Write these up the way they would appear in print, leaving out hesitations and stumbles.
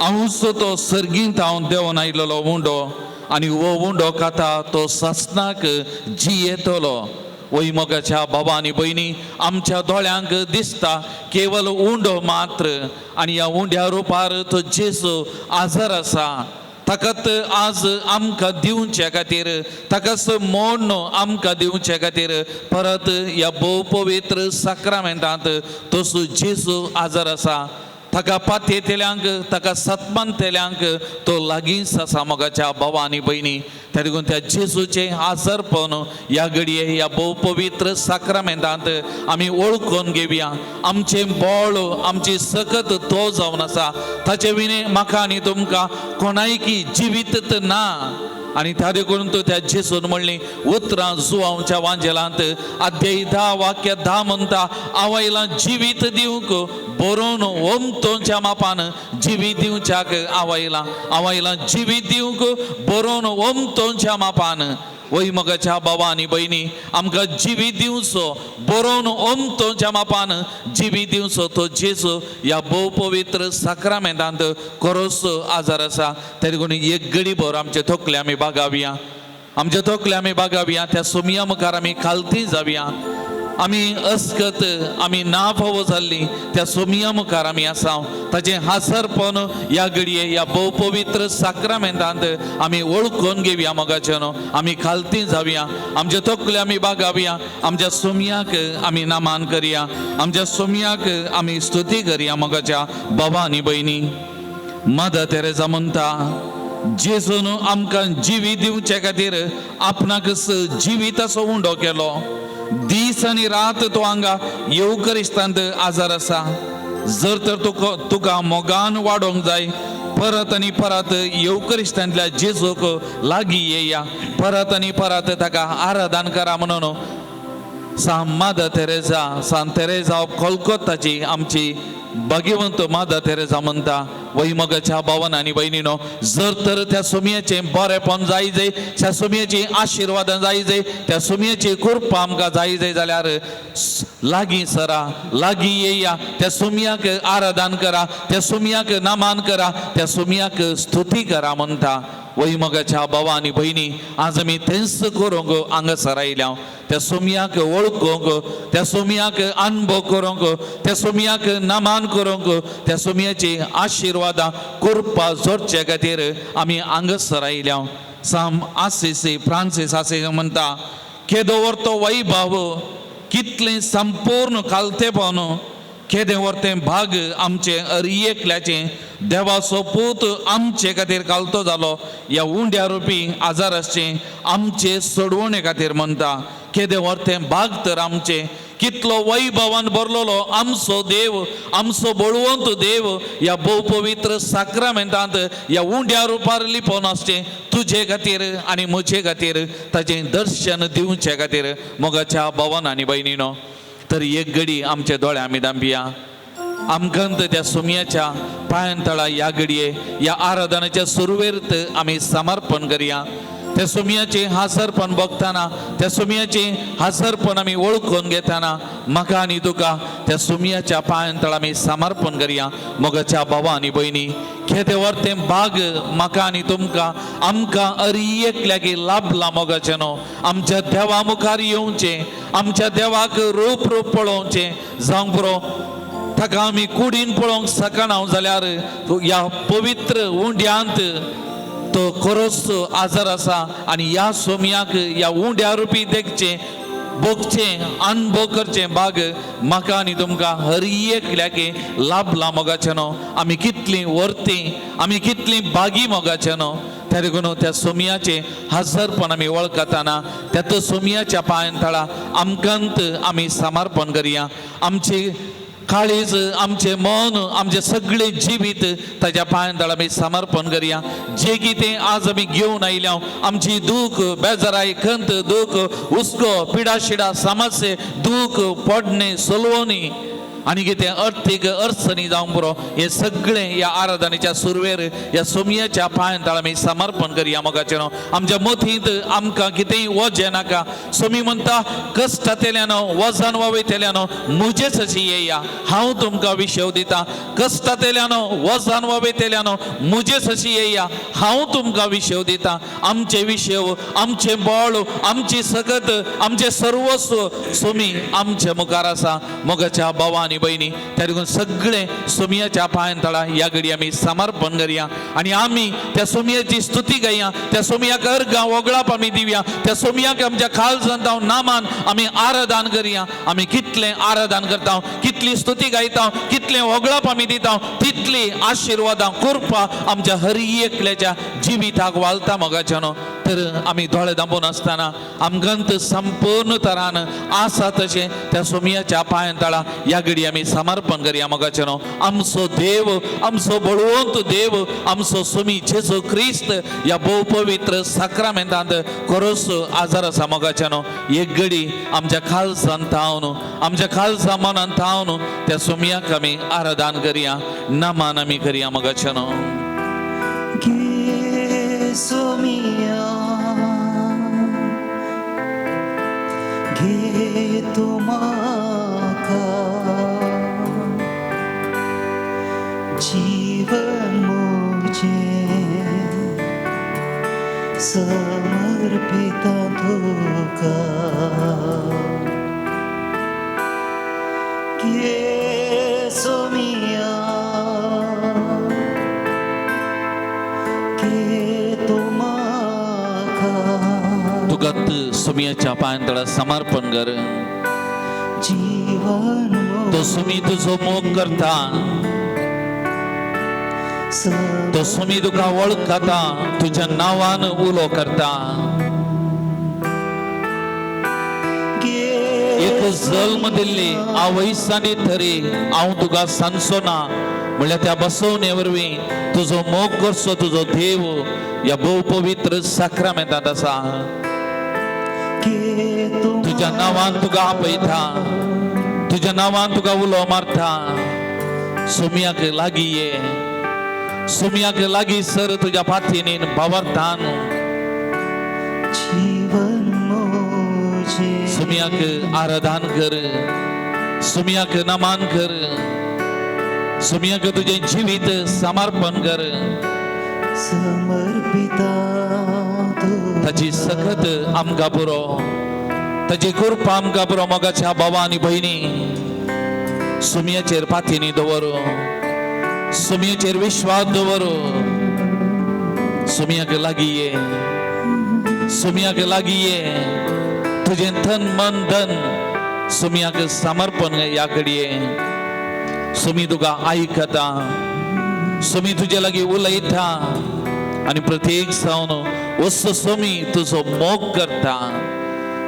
हांवूच तो सर्गींत हांव देंवन आयलेलो उंडो आनी हो उंडो खाता तो सासणाक जियेतलो. वय मोगाच्या बाबा आनी भयणी, आमच्या दोळ्यांक दिसता केवल उंडो मात्र आनी ह्या उंड्या रुपार तो जेजू आजार आसा. ताकात आज आमकां दिवचे खातीर, ताकाच मोडण आमकां दिवचे खातीर परत ह्या भोव पवित्र साक्रामेंतांत तसो जेजू आजार आसा. ताका पातयेतल्यांक, ताका सत्मानतल्यांक तो लागींच आसा मोगाच्या भावा आनी भयणी. त्या देखून त्या जेजूचें आजारपण ह्या घडये ह्या भोव पवित्र साक्रामेंतांत आमी वळखून घेवया. आमचें बळ, आमची सकत तो जावन आसा. ताचे विणे म्हाका आनी तुमकां कोणायकी जिवीत ना. आनी त्या देखून तो त्या जेजून म्हणली उतरां जुवांवच्या वांजेलांत अध्याय 10 वाक्य 10 म्हणटा, आवयला जिवीत दिवंक बरोवन ओमतोच्या मापान जिवीत दिवच्याक आवयला, आवयला जिवीत दिवंक बरोवन ओमतोच्या मापान. वय मोगाच्या बाबा आनी भयणी, आमकां जिवीत दिवचो बरोवन ओमतोच्या मापान जिवीत दिवचो तो जेजू ह्या भोव पवित्र साक्रामेंतांत खरोच आजार आसा. त्या देखून एक गडी भर आमचे तकले आमी बागावया, आमचे तकले आमी बागावया. त्या सोमया मुखार आमी खालती जावया. आमी अस्कत, आमी ना फावो जाल्ली त्या सोमया मुखार आमी आसा. ताचें हासरपण ह्या घडये ह्या भोव पवित्र साक्रामेंतांत आमी वळखून घेवया. मोगाचे न्हू आमी खालती जावया, आमचे तकले आमी बागावया, आमच्या सोमयाक आमी नामान करया, आमच्या सोमयाक आमी स्तुती करया. मोगाच्या बाबा आनी भयणी, मदर तेरेजा म्हणटा, जेजून आमकां जिवीत दिवचे खातीर आपणाकच जिविताचो उंडो केलो. दीस आनी रात तो हांगा येवकरिस्तांत आजार आसा. जर तर तुका मोगान वाडोवंक जाय, परत आनी परत येवकरिस्तांतल्या जेजूक लागीं येया, परत आनी परत ताका आराधन करा म्हणून सान mother Teresa, San Teresa of कोलकोताची आमची भाग्यवंत मादर तेरेजा म्हणटा, वय मोगाच्या भावान आनी भयणीनो, जर तर त्या सोमयेचें बरेपण जाय जाय, त्या सोमयेची आशिर्वादां जाय जाय, त्या सोमयेची कृपा आमकां जाय जाय जाल्यार लागीं सरा, लागीं येया, त्या सोमयाक आराधन करा, त्या सोमयाक नामान करा, त्या सोमयाक स्तुती करा म्हणटा. वय मोगाच्या भावा आनी भयणी, आज आमी तेंच करूंक हांगासर आयल्या. त्या सोमयाक वळखूंक, त्या सोमयाक अनुभव करूंक, त्या सोमयाक नामान करूंक, त्या सोमयाची आशिर्वादां कृपा जोडचे खातीर आमी हांगासर आयल्या. साम आसिसी फ्रांसीस आसिसी म्हणटा, केदो व्हरतो वैभव, कितलें संपूर्ण खालतेपण, केदें व्हरतें भाग आमचें अर एकल्याचें, देवाचो पूत आमचे खातीर कालतो जालो ह्या उंड्या रुपी आजाराचें आमचे सोडवणे खातीर म्हणटा. केदें व्हरतें भाग तर आमचें, कितलो वैभवान भरलेलो आमचो देव, आमचो बळवंत देव ह्या भोव पवित्र साक्रामेंतांत ह्या उंड्या रुपार लिपोवन आसचें तुजे खातीर आनी म्हजे खातीर, ताचें दर्शन दिवचे खातीर. मोगाच्या भावान आनी भयणीनो, तर एक घडी आमचे दोळे आमी दांपया. आमकां त्या सोमयाच्या पांयां तळा ह्या घडये ह्या आराधनाच्या सुरवेर आमी समर्पण करया. त्या सोमयाचें हासरपण बघताना, त्या सोमयाचें हासरपण आमी वळखून घेताना म्हाका आनी तुका त्या सोमयाच्या पांयां तळा आमी समर्पण करया. मोगाच्या भावा आनी भयणी, खेते व्हरतें भाग म्हाका आनी तुमकां आमकां अरी एकल्याक लाभला. मोगाचें न्हू आमच्या देवा मुखार येवचें, आमच्या देवाक रूप रूप पळोवचें. जावंक पुरो ताका आमी कुडीन पळोवंक शकना जाल्यार ह्या पवित्र उंड्यांत तो खरोच आजार आसा आनी ह्या सोमयाक ह्या उंड्या रुपी देखचें, भोगचें, अनुभव करचें भाग म्हाका आनी तुमकां हर एकल्याक लाभला. मोगाचें न्हू आमी कितलीं वर्ती, आमी कितलीं भागी. मोगाचें न्हू त्या देखून त्या सोमयाचें हाजरपण आमी वळखताना त्या सोमयाच्या पांयां तळा आमकांत आमी समर्पण करया. आमची काळीज, आमचें मन, आमचें सगळें जिवीत ताच्या पांयां तळा आमी समर्पण करया. जे कितें आज आमी घेवन आयल्या, आमची दूख, बेजाराय, खंत, दूख, हुस्को, पिडा शिडा, समस्ये, दूख, पडणे, सोलवणी, आनी कितें अर्थीक अडचणी जावंक पुरो, हें सगळें ह्या आराधनेच्या सुरवेर ह्या सोमयाच्या पांयां तळा आमी समर्पण करया मोगाचें. आमच्या मतींत आमकां कितेंय वजें नाका. सोमी म्हणटा कश्टांतल्यान वजन वावयतल्यान म्हजेच अशी येया, हांव तुमकां विशेव दिता. कश्टांतल्यान वजन वावयतल्यान म्हजेच अशी येया, हांव तुमकां विशेव दिता. आमचे विशेव, आमचें बळ, आमची सकत, आमचें सर्वस्व सोमी आमचे मुखार आसा. मोगाच्या भावा आनी भयणी, त्या देखून सगळें सोमयाच्या पांयां तळा ह्या घडी आमी समर्पण करया आनी आमी त्या सोमयाची स्तुती गाया, त्या सोमयाक अर्गां वगळाप आमी दिवया, त्या सोमयाक आमच्या खालसान नामान आमी आराधन करया. आमी कितलें आराधन करता, कितली स्तुती गायता, कितलें वगळाप आमी दिता, तितली आशिर्वादां कृपा आमच्या हर एकल्याच्या जिविताक वालता मोगाच्यानो. तर आमी दोळे दांबून आसतना आमकां संपूर्ण तरान आसा तशें त्या सोमयाच्या पांयां तळा ह्या घडी आमी समर्पण करया मोगाच्यानो. आमचो देव, आमचो बळवंत देव, आमचो सोमी जेजू क्रिस्त ह्या भोव पवित्र साक्रामेंतांत खरोच आजार आसा मोगाच्यानो. एक घडी आमच्या खालसान थावन, आमच्या खालसा मनान थावन त्या सोमयाक आमी आराधन करया, नमान आमी करया मोगाच्यानो. सोमिया घे तूं म्हाका जीवन म्हजें समर्पिता तुका. घे सोमिया घे तूं म्हाका तुका सुमयाच्या पांयां तळा समर्पण कर. जीवन तो सुमी तुजो मोग करता, तो सुमी तुका वळखता, तुझ्या नांवान उलो करता. एक जल्म दिल्ली आवयसांनी तरी हांव तुका सांगचो ना म्हणल्यार त्या बसवणे वरवीं तुजो मोग करचो तुजो देव ह्या भोव पवित्र साक्रामेंतांत आसा. तुज्या नांवान तुका आपयता, तुज्या नांवान तुका उलो मारता. सोमयाक लागीं ये, सोमयाक लागीं सर तुज्या पातीनीन भावार्थान सोमयाक आराधन कर, सोमयाक नमान कर, सोमयाक तुजें जिवीत समर्पण कर. समर्पिता ताची सखत आमकां पुरो, ताची कृपा आमकां पुरो. मोगाच्या भावा आनी भयणी, सुमयाचेर पातीनी दवर, सुमयाचेर विश्वास दवर. सुमयाक लागीं ये, सुमयाक लागीं ये. तुजें तन मन धन सुमयाक समर्पण ह्या घडये. सुमी तुका आयकता, सुमी तुजे लागीं उलयता आनी प्रत्येक सावन वस्त सोमी तुजो मोग करता.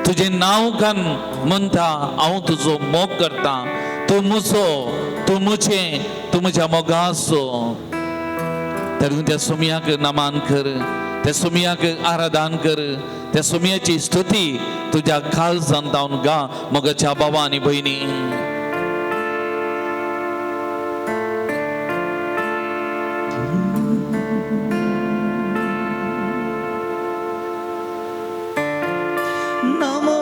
तुजें नांव कान म्हणटा हांव तुजो मोग करता, तूं म्हजो, तूं म्हजें, तूं म्हज्या मोगाचो. तर त्या सोमयाक नमान कर, त्या सोमयाक आराधन कर, त्या सोमयाची स्तुती तुज्या खालसान जावन गा मोगाच्या बाबा आनी भयणी. नमो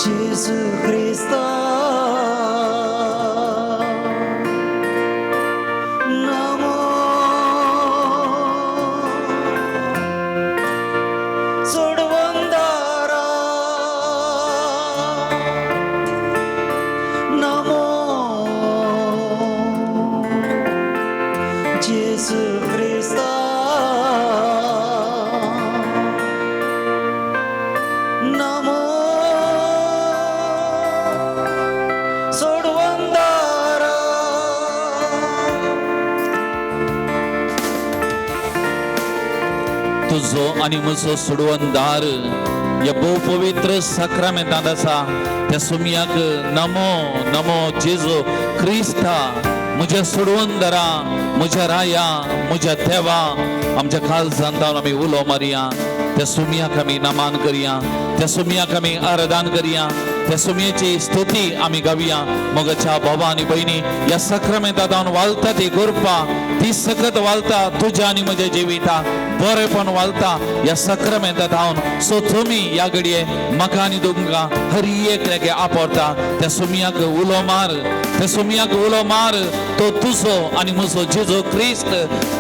जेजू क्रिस्ता, नमो सोडवंदारा, नमो जेजू क्रिस्ता, नमो सोडवंदारा. तुजो आनी म्हजो सोडवंदार ह्या भोव पवित्र साक्रामेंतांत आसा. त्या सोमयाक नमो नमो जेजू क्रिस्ता, म्हज्या सोडवंदारा, म्हज्या राया, म्हज्या देवा. आमच्या खालसान जावन आमी उलो मारया. त्या सुमयाक आमी नमान करया, त्या सुमयाक आमी आराधन करया, त्या सुमयेची स्तुती आमी गावया. मोगाच्या भावा आनी भयणी, ह्या सक्रमेंता जावन वालता ती गोरपा ती सकत वालता तुज्या आनी म्हज्या जिविता बरेपण वालता ह्या सक्रमेंता धावन. सो तुमी ह्या घडये म्हाका आनी तुमकां हर एकल्याक आपडता, त्या सुमयाक उलो मार, त्या सुमयाक उलो मार. तो तुजो आनी म्हजो जेजू क्रिस्त,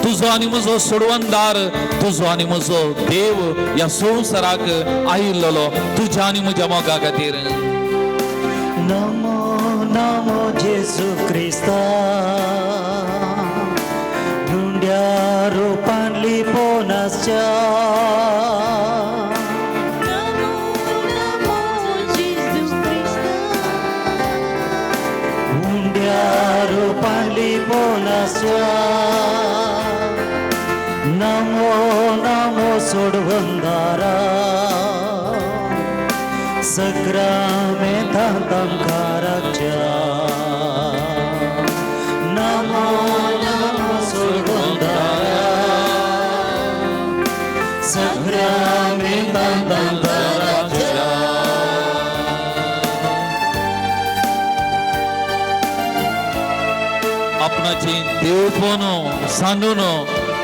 तुजो आनी म्हजो सोडवणदार, तुजो आनी म्हजो देव ह्या संवसाराक आयिल्लो तुज्या आनी म्हज्या मोगा खातीर. नमो नमो जेजू क्रिस्ता, धुंड्या रुपान लिपोवन आसच्या. नमो नमो जेजू क्रिस्ता, उंड्या रुपान लिपोवन आसच्या. नमो नमो सोडवंदारा, सक्रामेंतांत आमकां राखच्या. नमो नमो सोडवंदारा, सक्रामेंतांत आमकां राखच्या. आपणाची देवपण सांडून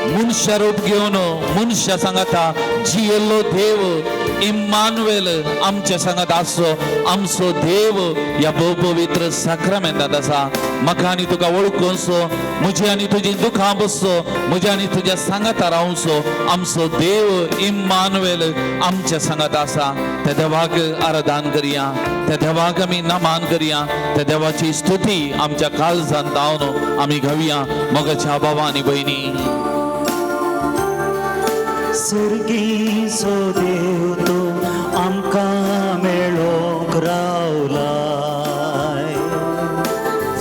मनशा रूप घेवन मनशा सांगाता जियेल्लो देव इम्मानुएल आमच्या सांगात आसचो. आमचो देव ह्या भोव पवित्र साक्रामेंतांत आसा. म्हाका आनी तुका वळखूनसो, म्हजी आनी तुजी दुखां बसचो, म्हज्या आनी तुज्या सांगाता रावचो. आमचो देव इम्मानुएल आमच्या सांगात आसा. त्या देवाक आराधन करया, त्या देवाक आमी नमान करया, त्या देवाची स्तुती आमच्या काळजान धावन आमी घेवया. मोगाच्या बाबा आनी भयणी, सर्गीचो देव तूं आमकां मेळोंक रावलाय.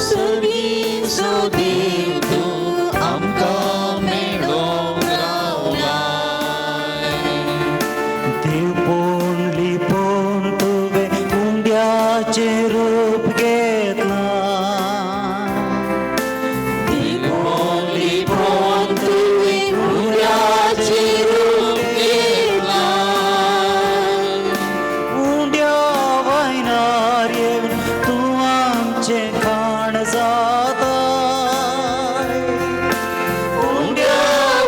सर्गीचो देव तूं आमकां मेळोंक रावलाय. देवपण लिपोवन तुवें उंड्याचें रूप घेतलां. लिपोवन लिपोवन तुवें उंड्याचें रूप घेतलां. उंड्या वयनार येवन तूं आमचें खाण जाता. उंड्या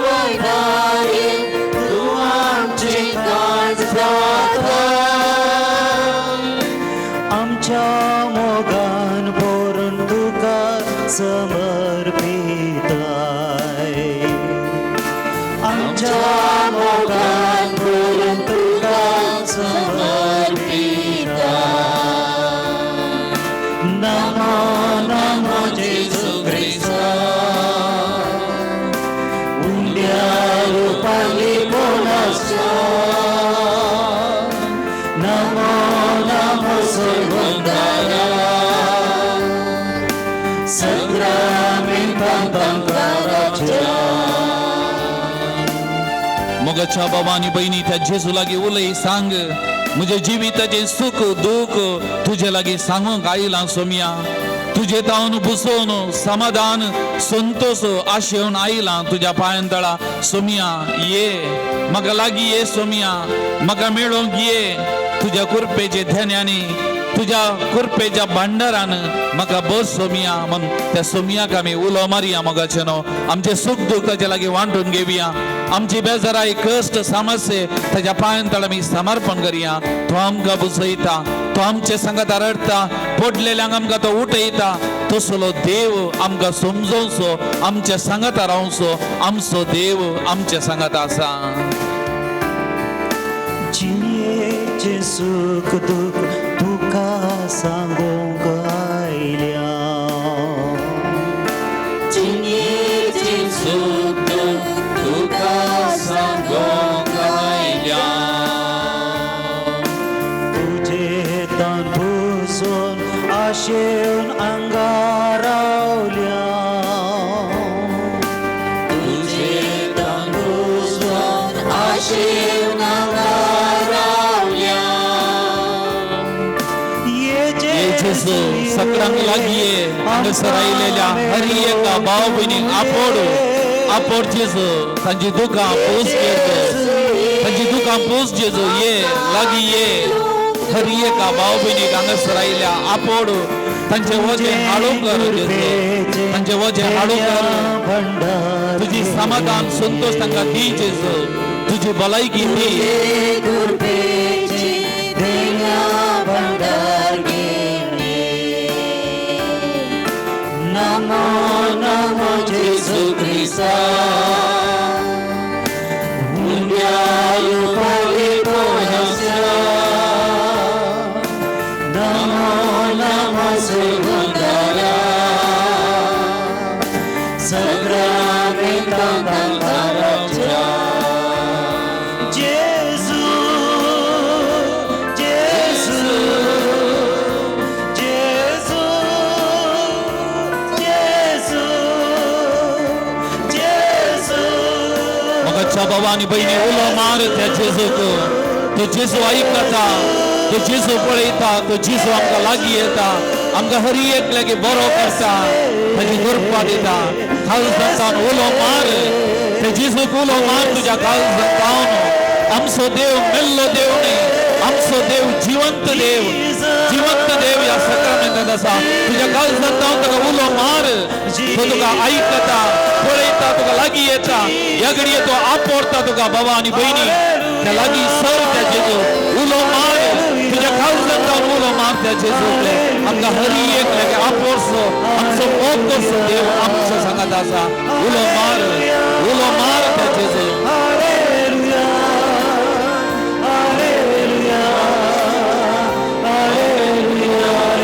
वयनार येवन तूं आमचें खाण जाता. आमच्या मोगान भरून तुका समर्पिताय. आमच्या मोगान भरून तुका समर्पिताय. नमो नमो जेजू क्रिस्ता, उंड्या रुपान लिपोवन आसच्या. नमो नमो सोडवणदारा, सक्रामेंतांत आमकां राखच्या. मोगाच्या बाबा आनी भयणी, त्या जेजू लागीं उलय, सांग म्हज्या जिविताचें सुख दुख तुजे लागीं सांगूंक आयलां सोमया. तुजे तावन बसोवन समाधान संतोष आशेवन आयलां तुज्या पांयां तळा. सोमया ये, म्हाका लागीं ये सोमया, म्हाका मेळोंक ये. तुज्या कृपेचे ध्यानी, तुज्या कृपेच्या भांडारान म्हाका बस सोमया म्हण त्या सोमयाक आमी उलो मारया. मोगाचे न्हू, आमचें सुख दुख ताच्या लागीं वांटून घेवया. आमची बेजाराय कश्ट समस्ये ताच्या पांयां तळ आमी समर्पण करया. तो आमकां बुजयता, तो आमचे सांगात रडटा, पडलेल्यांक आमकां तो उठयता. तसलो देव आमकां समजोवचो, आमच्या सांगाता रावचो. आमचो देव आमच्या सांगात आसा. जिणेचें सुख दुख तुका सांगूंक आयल्या. जिणेचें सुख दुख तुका सांगूंक आयल्या. तुजे तान पुसून आशेवन हांगा रावल्या. तुजे तान पुसून आशेवन हांगा रावल्या. ये ये जेजू सगळ्यांक लागीं ये. हांगासर आयिल्ल्या हर एका भाव भयणीक आपोड, आपोड जेजू. तांची दुखां पोस घेत, तांची दुकां पूस जेजू, ये लागीं ये. हर एका भाव भयणीक हांगासर आयल्या आपोड, तांचे वजें हाडू कर जेजू, तांचे वजें हाडू कर. तुजी समाधान संतोष तांकां दी जेजू, तुजी भलायकी दी. नमो नमो जेजू क्रिस्ता, नमो नमो सुगंधारा, सक्रामेंतांताराच्या. जेजू जेजू जेजू जेजू जेजू. मगाच्या बाबा आनी भयणी उलो मार त्या जेजूक. तो जेजू आयकता, तो जेजू पळयता, तो जेजू आमकां लागीं येता, आमकां हर एकल्याक बरो करता, ताची कृपा दिता. काळजांतल्यान उलो मार त्या जेजूक, उलो मार तुज्या काळजांतल्यान. आमचो देव मेल्लो देव न्ही, आमचो देव जिवंत देव, जिवंत देव ह्या सक्रामेंतांत आसा. तुज्या काळजांतल्यान ताका उलो मार, तो तुका आयकता, पळयता, तुका लागीं येता. ह्या घडये तो आपोडता तुका बाबा आनी भयणी, त्या लागीं सर त्या जेजू, उलो मार तुज्या काळजांतल्यान, उलो मार त्या जेजूक. आमकां हर एकल्याक आपोडसो, आमचो मोग करचो देव आमचो सांगात आसा. उलो मार, उलो मार त्या जेजू. Hallelujah, hallelujah,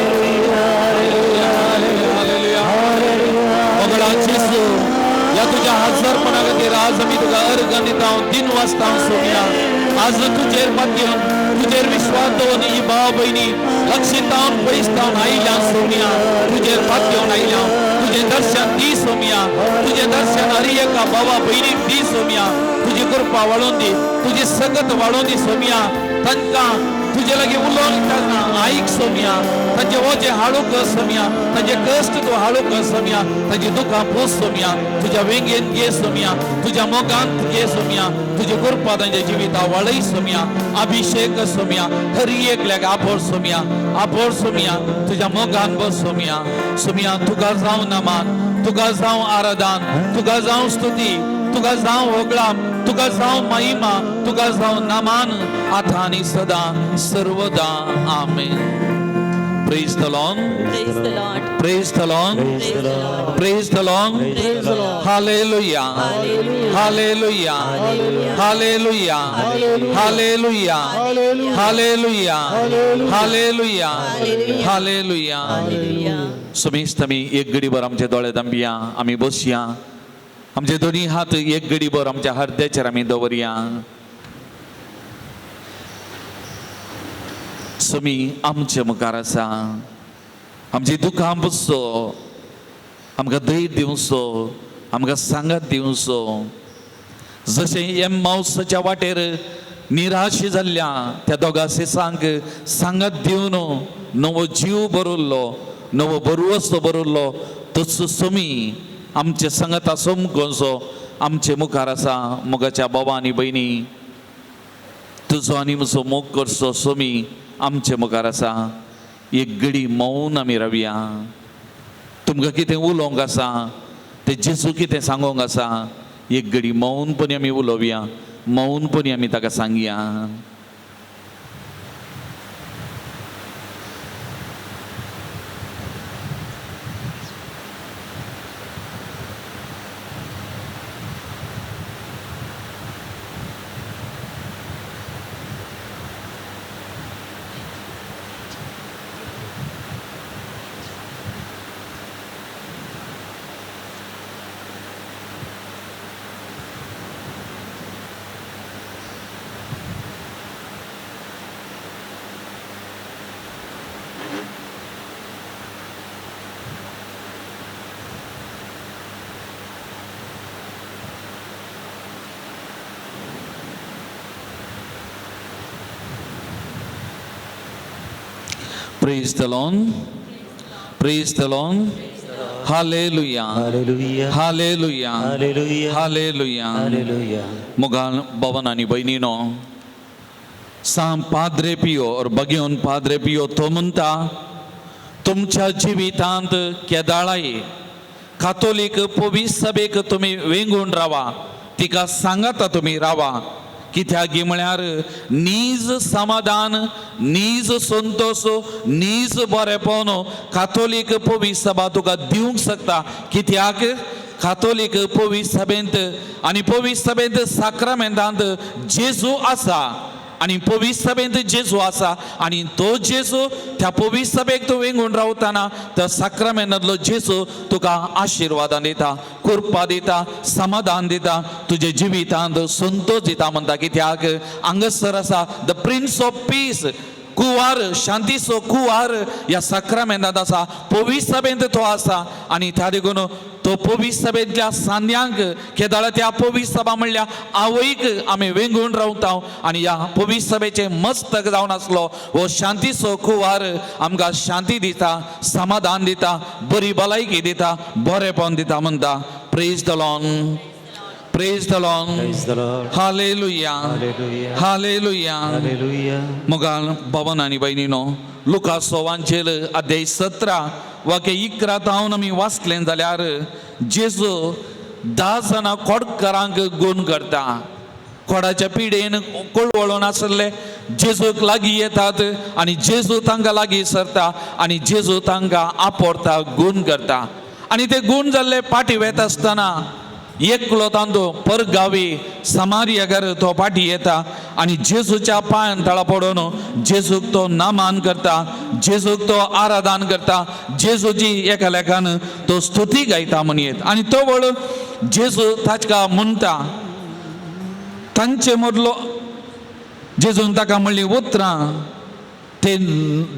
hallelujah, hallelujah. मोगळा जेजू, ह्या तुज्या हजरपणा खातीर आज आमी तुका अर्गां दिता, दिन वाजता सोमया. आज तुजेर पातयेवन, तुजेर विश्वास दवरून ही भाव भयणी लक्षितावन पयसतावन आयल्या सोमया. तुजेर पातयेवन आयल्या, तुजें दर्शन दी सोमया, तुजें दर्शन हर एका भावा भयणीक दी सोमया. तुजी कृपा वाडोवन दी, तुजी संगत वाडोवन दी सोमया. तांकां तुजे लागीं उलोवन तांकां आयक सोमया, तांचे वजें हाडूंक कर सोमया, तांचे कश्ट तूं हाडूंक कर सोमया, तांची दुकां पूस सोमया. तुज्या वेंगेन घे सोमया, तुज्या मोगांत घे सोमया, तुजी कृपा तांच्या जिविता वाडय सोमया. अभिषेक सोमया, हर एकल्याक आपोड सोमया, आपोड सोमया, तुज्या मोगान बस सोमया. सोमया तुका जावं नमान, तुका जावं आराधन, तुका जावं स्तुती, तुका जावं होगळाम, तुका जावं महिमा, तुका जावं नमान, आतां आनी सदां सर्वदा. आमेन. Praise the Lord. Praise the Lord. Praise the Lord. Praise the Lord. Praise the Lord. Praise the Lord. Hallelujah. Hallelujah. Hallelujah. Hallelujah. Hallelujah. Hallelujah. Hallelujah. Hallelujah. सुमेस्त आमी एक घडीभर आमचे दोळे दांबया, आमी बसया, आमचे दोनी हात एक घडीभर आमच्या हृदयाचेर आमी दवरया. सुमी आमचे मुखार आसा, आमची दुखां पुसचो, आमकां धैर्य दिवचो, आमकां सांगात दिवचो. जशें एम्मावसाच्या वाटेर निराश जाल्ल्या त्या दोगा सिसांक सांगात दिवन नवो जीव बरयल्लो, नवो बरवस्तो बरयल्लो, तसो सुमी आमचे सांगाता सोमकोसो आमचे मुखार आसा. मोगाच्या बाबा आनी भयणी, तुजो आनी म्हजो मोग करचो सोमी आमचे मुखार आसा. एक घडी मौन आमी रावया. तुमकां कितें उलोवंक आसा तें जेजू कितें सांगोंक आसा, एक घडी मौनपणी आमी उलोवया, मौनपणी आमी ताका सांगया. Praise the Lord. Praise the Lord. Hallelujah, hallelujah, hallelujah, hallelujah, hallelujah. Hallelujah. मुगाल भवन आनी भयणीनो, सांग पाद्रे पियो और बगेवन पाद्रे पियो तो म्हणटा, तुमच्या जिवितांत केदाळाय कातोलीक पवित्र सभेक तुमी वेंगून रावा, तिका सांगाता तुमी रावा. कित्याक म्हळ्यार नीज समाधान, नीज संतोश, नीज बरेपण कातोलीक पवित्र सभा तुका दिवंक शकता. कित्याक कातोलीक पवित्र सभेंत आनी पवित्र सभेंत साक्रामेंतांत जेजू आसा आनी पवित्र सभेंत जेजू आसा आनी तो जेजू त्या पवित्र सभेक तूं वेंगून रावतना त्या साक्रामेंतांतलो जेजू तुका आशिर्वादान दिता, कृपा दिता, समाधान दिता, तुजे जिवितांत संतोश दिता. म्हणटा कित्याक हांगासर आसा the prince of piece, कुवार, शांतीचो कुवार ह्या साक्रामेंतांत आसा, पवित्र सभेंत तो आसा. आनी त्या देखून तो पवित्र सभेंतल्या सांद्यांक केदाळा त्या पवित्र सभा म्हणल्यार आवयक आमी वेंगून रावता आनी ह्या पवित्र सभेचें मस्तक जावन आसलो हो शांतीचो कुवार आमकां शांती दिता, समाधान दिता, बरी भलायकी दिता, बरेपण दिता. म्हणटा praise the Lord, praise the Lord, Praise the Lord. Hallelujah, hallelujah, hallelujah. Hallelujah. मुगाल भवन आनी भयणीनो, लुकास वांचेल अध्याय 17 वाक्य 11 तावन आमी वाचलें जाल्यार जेजू 10 जाणां खोडकारांक गुण करता. खोडाच्या पिडेन कोळवळून आसले जेजूक लागीं येतात आनी जेजू तांकां लागीं सरता आनी जेजू तांकां आपोरता, गुण करता. आनी ते गुण जाल्ले पाटी वेता आसतना एकलो तांदो परगावी समारियागर तो पाटी येता आनी जेजूच्या पांयान तळा पडून जेजूक तो नामान करता, जेजूक तो आराधन करता, जेजूची एका लेखान तो स्तुती गायता म्हणयेत. आनी तो वळ जेजू ताका म्हणटा, तांचे मदलो जेजून ताका म्हणली उतरां, ते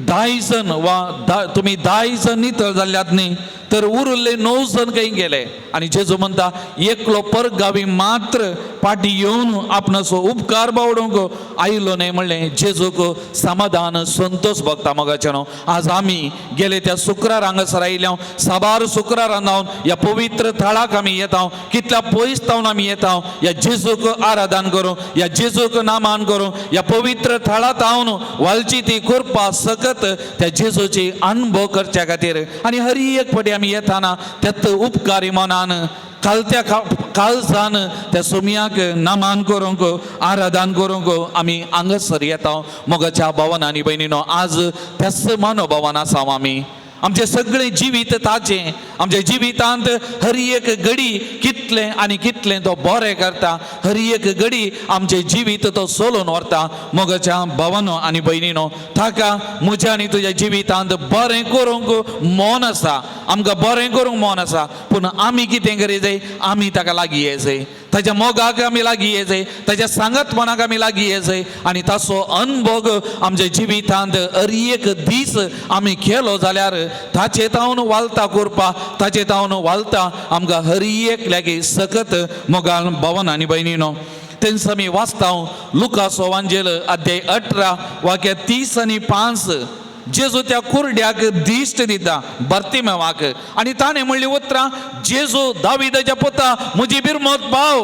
10 जण वा तुमी 10 जण नितळ जाल्ल्यात न्ही, तर उरिल्ले 9 जण खंय गेले? आनी जेजू म्हणटा एकलो परगावी मात्र पाटी येवन आपणाचो उपकार बावडूंक आयलो न्हय म्हणलें जेजूक समाधान संतोश भोगता. मोगाचें न्हू, आज आमी गेले त्या शुक्रार हांगासर आयल्या, साबार शुक्रारान जावन ह्या पवित्र थळाक आमी येता, कितल्या पयस जावन आमी येता ह्या जेजूक आराधन करूं, ह्या जेजूक नामान करूं, ह्या पवित्र थळांत हांव वालची ती कृपा सकत त्या जेजूची अनुभव करच्या खातीर. आनी हर एक फावटी आमी येताना त्यात उपकारी मनान कालत्या काळजान त्या सोमयाक नामान करूंक, आराधन करूंक आमी हांगासर येता. मोगाच्या भावान आनी भयणीनो, आज त्याच मनोभावान आसा आमी. आमचें सगळें जिवीत ताचें, आमच्या जिवितांत हर एक घडी कितलें आनी कितलें तो बरें करता, हर एक घडी आमचें जिवीत तो सोलून व्हरता. मोगाच्या भावानो आनी भयणीनो, ताका म्हज्या आनी तुज्या जिवितांत बरें करूंक मन आसा, आमकां बरें करूंक मन आसा, पूण आमी कितें करी जाय? आमी ताका लागीं येजाय, ताच्या मोगाक आमी लागीं येजाय, ताच्या सांगतपणाक आमी लागीं येजाय आनी ताचो अनभोग आमच्या जिवितांत हर एक दीस आमी केलो जाल्यार ताचे तावन वालता करपा, ताचे तावन वालता आमकां हर एक लागीं सकत. मोगान भवन आनी भयणीनो, तेंच आमी वाचता लुकास वांजेल अध्याय 18 वाक्य 30 आनी 5. जेजू त्या कुरड्याक दिश्ट दिता बर्तिमेवाक आनी ताणें म्हणली उतरां, जेजू दाविदाच्या पुता म्हजी बिरमत पाव.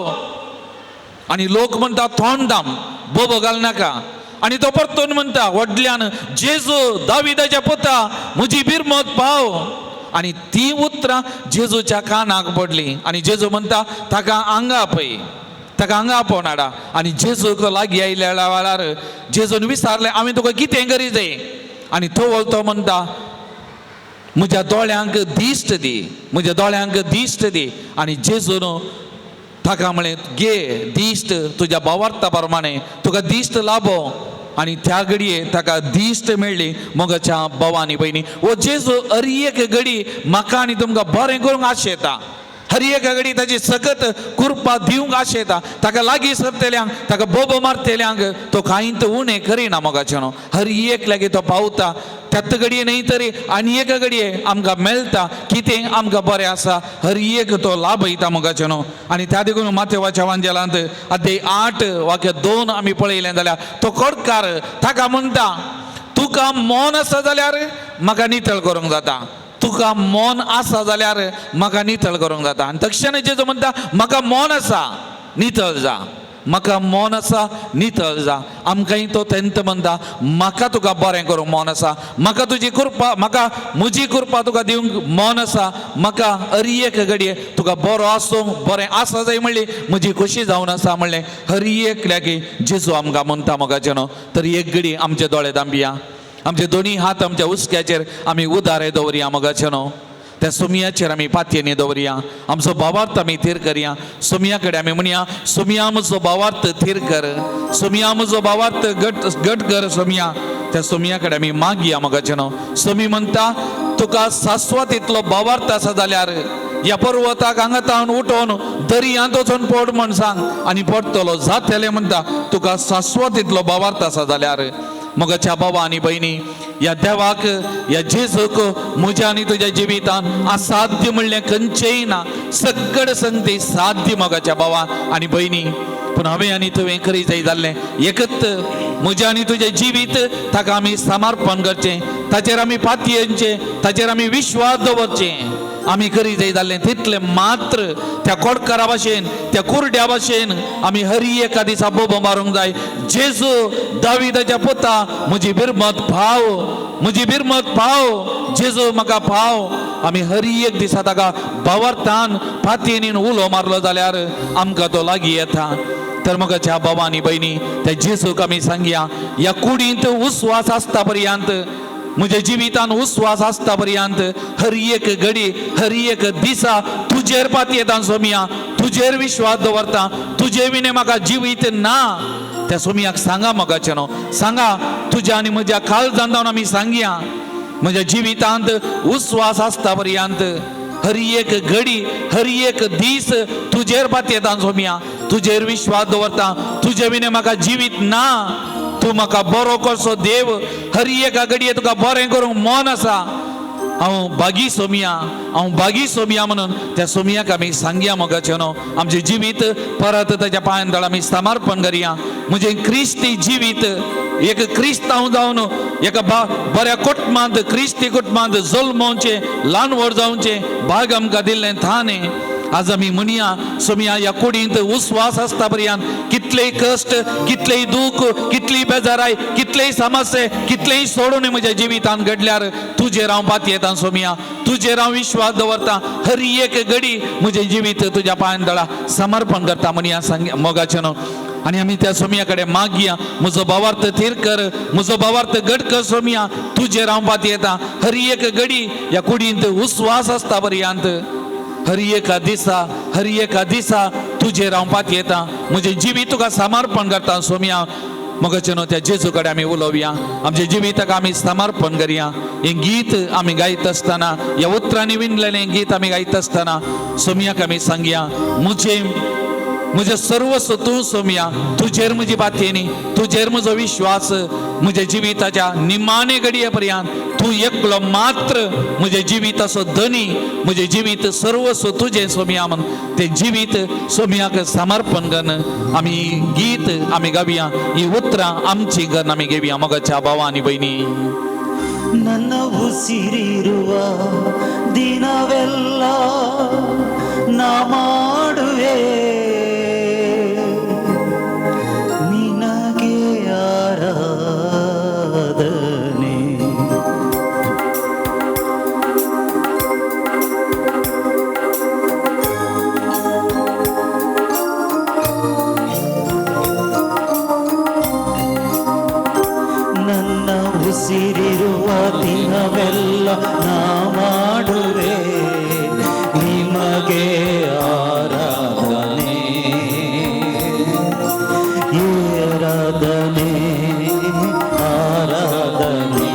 आनी लोक म्हणटा तोंड दाम, बोबो घालनाका. आनी तो परतून म्हणटा व्हडल्यान, जेजू दाविदाच्या पुता म्हजी बिरमत पाव. आनी ती उतरां जेजूच्या कानाक पडली आनी जेजू म्हणटा ताका आंगा पळय, ताका हांगा आपोवन हाडा. आनी जेजूक लागीं आयल्या वेळार जेजून विचारलें, हांवें तुका कितें करी जाय? आनी तो वळतो म्हणटा म्हज्या दोळ्यांक दिश्ट दी, म्हज्या दोळ्यांक दिश्ट दी. आनी जेजून ताका म्हळें, घे दिश्ट तुज्या भावार्था प्रमाणे तुका दिश्ट लाभो. आनी त्या घडये ताका दिश्ट मेळ्ळी. मोगाच्या भावा आनी भयणी, हो जेजू हर एक घडी म्हाका आनी तुमकां बरें करूंक आशेता, हर एक घडी ताची सकत कृपा दिवंक आशेता. ताका लागीं सरतल्यांक, ताका बोबो मारतल्यांक तो कांयच उणें करिना. मोगाचें न्हू, हर एक लागीं तो पावता. त्याच घडये न्हय तरी आनी एका घडये आमकां मेळटा कितें आमकां बरें आसा, हर एक तो लाभयता. मोगाचें न्हू, आनी त्या देखून माथेवाच्या वांजेलांत अध्याय 8 वाक्य 2 आमी पळयलें जाल्यार तो कोडकार ताका म्हणटा, तुका मन आसा जाल्यार म्हाका नितळ करूंक जाता, तुका मन आसा जाल्यार म्हाका नितळ करूंक जाता. आनी तक्षण जेजू म्हणटा म्हाका मन आसा नितळ जा, म्हाका मन आसा नितळ जा. आमकांय तो तेंत म्हणटा म्हाका तुका बरें करूंक मन आसा, म्हाका तुजी कृपा, म्हाका म्हजी कृपा तुका दिवंक मन आसा, म्हाका हर एक घडये तुका बरो आसूंक बरें आसा जाय म्हणली म्हजी खोशी जावन आसा म्हणलें हर एकल्याकी जेजू आमकां म्हणटा मोगाचें न्हू. तर एक घडी आमचे दोळे दांबया, आमचे दोनी हात आमच्या हुस्क्याचेर आमी उदारे दवरया मोगाचें न्हू. त्या सोमयाचेर आमी पातयेनी दवरया, आमचो भावार्थ आमी थीर करया. सोमया कडेन आमी म्हणया, सोमया म्हजो भावार्थ थीर कर, सोमया म्हजो भावार्थ घट घट कर सोमया. त्या सोमया कडेन आमी मागया मोगाचें न्हू. सोमी म्हणटा तुका सास्वत इतलो भावार्थ आसा जाल्यार ह्या पर्वताक हांगा तावन उठोवन दर्यांत वचून पड म्हण सांग आनी पडटलो जातलें म्हणटा. तुका सास्वत इतलो भावार्थ आसा जाल्यार. मोगाच्या बाबा आनी भयणी, ह्या देवाक ह्या जेजूक म्हज्या आनी तुज्या जिवितान असाध्य म्हणलें खंयचेंय ना, सगळें संगती साध्य मोगाच्या बाबा आनी भयणी. पूण हांवें आनी तुवें खरी जाय जाल्लें एकच म्हज्या आनी तुजें जिवीत ताका आमी समर्पण करचें, ताचेर आमी पातयेचें, ताचेर आमी विश्वास दवरचें. आमी करी जाय जाल्लें तितलें मात्र त्या कोडकारा भाशेन त्या कुरड्या भाशेन आमी हरी एका दिसा बोबो मारूंक जाय, जेजू दाविदाच्या पुता म्हजी बिरमत पाव, म्हजी बिरमत पाव, जेजू म्हाका पाव. आमी हरी एक दिसा ताका भावार्थान पातयेनीन उलो मारलो जाल्यार आमकां तो लागीं येता. तर मोगाच्या बाबा आनी भयणी, त्या जेजूक आमी सांगया, ह्या कुडींत उस्वास आसता पर्यंत, म्हज्या जिवितान उस्वास आसता पर्यंत हर एक घडी हर एक दिसा तुजेर पातयेता सोमया, तुजेर विश्वास दवरता, तुजे विणे म्हाका जिवीत ना. त्या सोमयाक सांगा मोगाचें न्हू, सांगा तुज्या आनी म्हज्या काळजान जावन आमी सांगया, म्हज्या जिवितांत उस्वास आसता पर्यंत हर एक घडी हर एक दीस तुजेर पातयेता सोमया, तुजेर विश्वास दवरता, तुजे विणे म्हाका जिवीत ना. तूं म्हाका बरो करचो देव, हर एका घडये तुका बरें करूंक मन आसा. हांव बागी सोमया, हांव बागी सोमया म्हणून त्या सोमयाक आमी सांगया मोगाचें न्हू. आमचें जिवीत परत ताच्या पांयान तळ आमी समर्पण करया. म्हजें क्रिस्ती जिवीत एक क्रिस्तांव जावन एका बऱ्या कुटुंबांत क्रिस्ती कुटुंबांत जल्मोवचें, ल्हान व्हड जावचें भाग आमकां दिल्लें थाने. आज आमी म्हणया सोमया ह्या कुडींत उस्वास आसता पर्यंत कितलेय कश्ट, कितलेय दूख, कितली बेजाराय, कितलेय समस्ये, कितलेय सोडून म्हज्या जिवितांत घडल्यार तुजेर हांव पातयेता सोमया, तुजेर हांव विश्वास दवरता. हर एक घडी म्हजें जिवीत तुज्या पांयान तळा समर्पण करता म्हणया सांग मोगाचें न्हू. आनी आमी त्या सोमया कडेन मागया, म्हजो भावार्थ थीर कर, म्हजो भावार्थ घट कर सोमया, तुजेर हांव पातयेता. हर एक घडी ह्या कुडींत उस्वास आसता पर्यंत हर एका दिसा हर एका दिसा तुजेर हांव पातयेता, म्हजें जिवीत तुका समर्पण करता सोमया. मोगाचें न्हू त्या जेजू कडेन आमी उलोवया, आमचें जिवीताक आमी समर्पण करया. हें गीत आमी गायत आसतना, ह्या उतरांनी विणलेलें गीत आमी गायत आसतना सोमयाक आमी सांगया, म्हजें म्हजें सर्वस्व तूं सोमया, तुजेर म्हजी पातयेनी, तुजेर म्हजो विश्वास, म्हज्या जिविताच्या निमाणे घडये पर्यंत तूं एकलो मात्र म्हजें जिविताचो धनी, म्हजें जिवीत सर्वस्व तुजें सोमया म्हण तें जिवीत सोमयाक समर्पण करून आमी गीत आमी गावया. ही उतरां आमची करून आमी घेवया मोगाच्या भावा आनी भयणी. ನನ್ನ ಉಸಿರಿರುವ ದಿನವೆಲ್ಲ ನಾ ಮಾಡುವೆ ನಿನಗೆ ಆರಾಧನೆ. ನನ್ನ ಉಸಿರಿರುವ ದಿನವೆಲ್ಲ ನಾ ಮಾಡುವೆ ನಿಮಗೆ ಆರಾಧನೆ, ಆರಾಧನೆ, ಆರಾಧನೆ.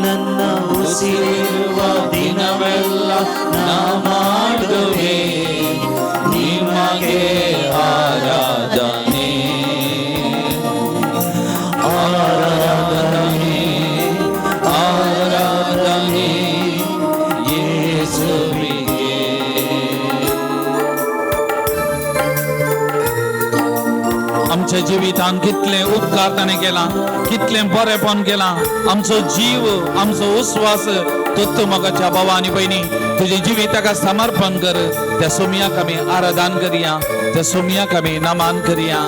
ನನ್ನ ಉಸಿರಿರುವ ದಿನವೆಲ್ಲ ನಾ ಮಾಡುವೆ ನಿಮಗೆ ಆರಾಧನೆ, ಆರಾಧನೆ, ಆರಾಧನೆ ಯೇಸುವಿಗೆ. आमच्या जिवितान कितले उपकार ताणें केला, कितलें बरेंपण केलां. आमचो जीव, आमचो उस्वास तूं मोगाच्या बाबा आनी भयणी तुजें जिविताक समर्पण कर. त्या सोमयाक आमी आराधन करया, त्या सोमयाक आमी नमान करया.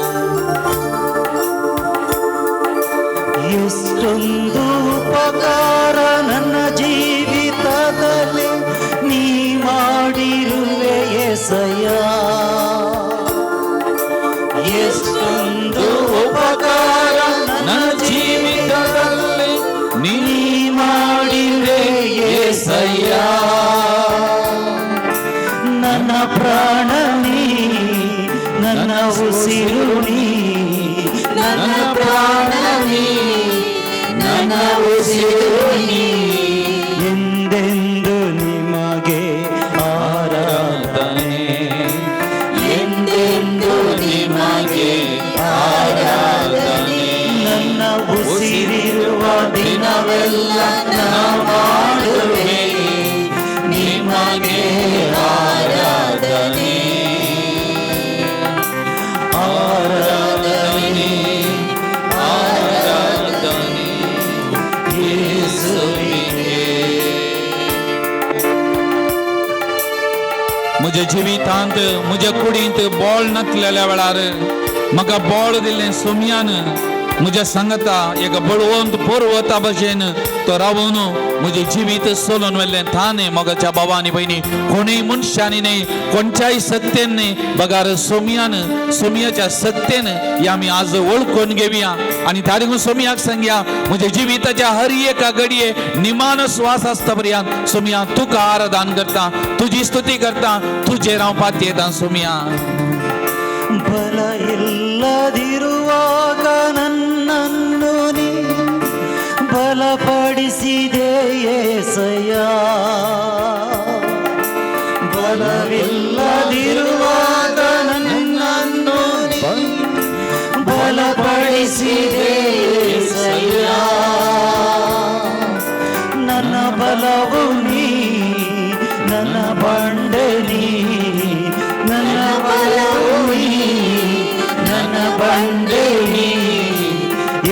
ಎಷ್ಟೊಂದು ಉಪಕಾರ ನನ್ನ ಜೀವಿತದಲ್ಲಿ ನೀ ಮಾಡಿರುವೆ ಯೇಸಯ್ಯ. ಎಷ್ಟೊಂದು ಉಪಕಾರ ನನ್ನ ಜೀವಿತದಲ್ಲಿ ನೀ ನೀ ಮಾಡಿರುವೆ ಯೇಸಯ್ಯ. ನನ್ನ ಪ್ರಾಣ ನೀ, ನನ್ನ ಉಸಿರು ನೀ, ನನ್ನ ಪ್ರಾಣ ನೀ, ನನ್ನ ಉಸಿರು ನೀ, ಎಂದೆಂದು ನಿಮಗೆ ಆರಾಧನೆ, ಎಂದೆಂದು ನಿಮಗೆ ಆರಾಧನೆ. ನನ್ನ ಉಸಿರಿರುವ ದಿನವೆಲ್ಲ ನಾ ಮಾಡುವೆ ನಿಮಗೆ ಆರಾಧನೆ, ಆರಾಧನೆ, ಆರಾಧನೆ ಯೇಸುವಿಗೆ. म्हज्या जिवितांत म्हज्या कुडींत बोळ नासलेल्या वेळार म्हाका बोळ दिल्लें सोमयान म्हज्या सांगता एक बळवंत पर्वता भशेन तो रावून म्हजें जिवीत सोलून व्हेल्लें थाने. मोगाच्या बाबा आनी भयणी, कोणूय मनशांनी न्हय, कोणच्याय सत्तेन न्हय, बगार सोमयान, सोमयाच्या सत्तेन हे आमी आज वळखून घेवया आनी त्या देखून सोमयाक सांगया, म्हज्या जिविताच्या हर एका घडये निमान श्वास आसता पर्यंत सोमया तुका आराधन करता, तुजी स्तुती करता, तुजेर हांव पातयेता सोमया. ಬಲ ಇಲ್ಲದಿರುವಾಗ ನನ್ನನ್ನು ನೀ ಬಲಪಡಿಸಿದೆ ಯೇಸಯ್ಯ. ಬಲವಿಲ್ಲದಿರುವಾಗ ನನ್ನನ್ನು ನೀ ಬಲಪಡಿಸಿದೆ ಯೇಸಯ್ಯ. ನನ್ನ ಬಲವು ನೀ, ನನ್ನ ಬಂಡೆ ನೀ, ನನ್ನ ಬಲವು ನೀ, ನನ್ನ ಬಂಡೆ ನೀ,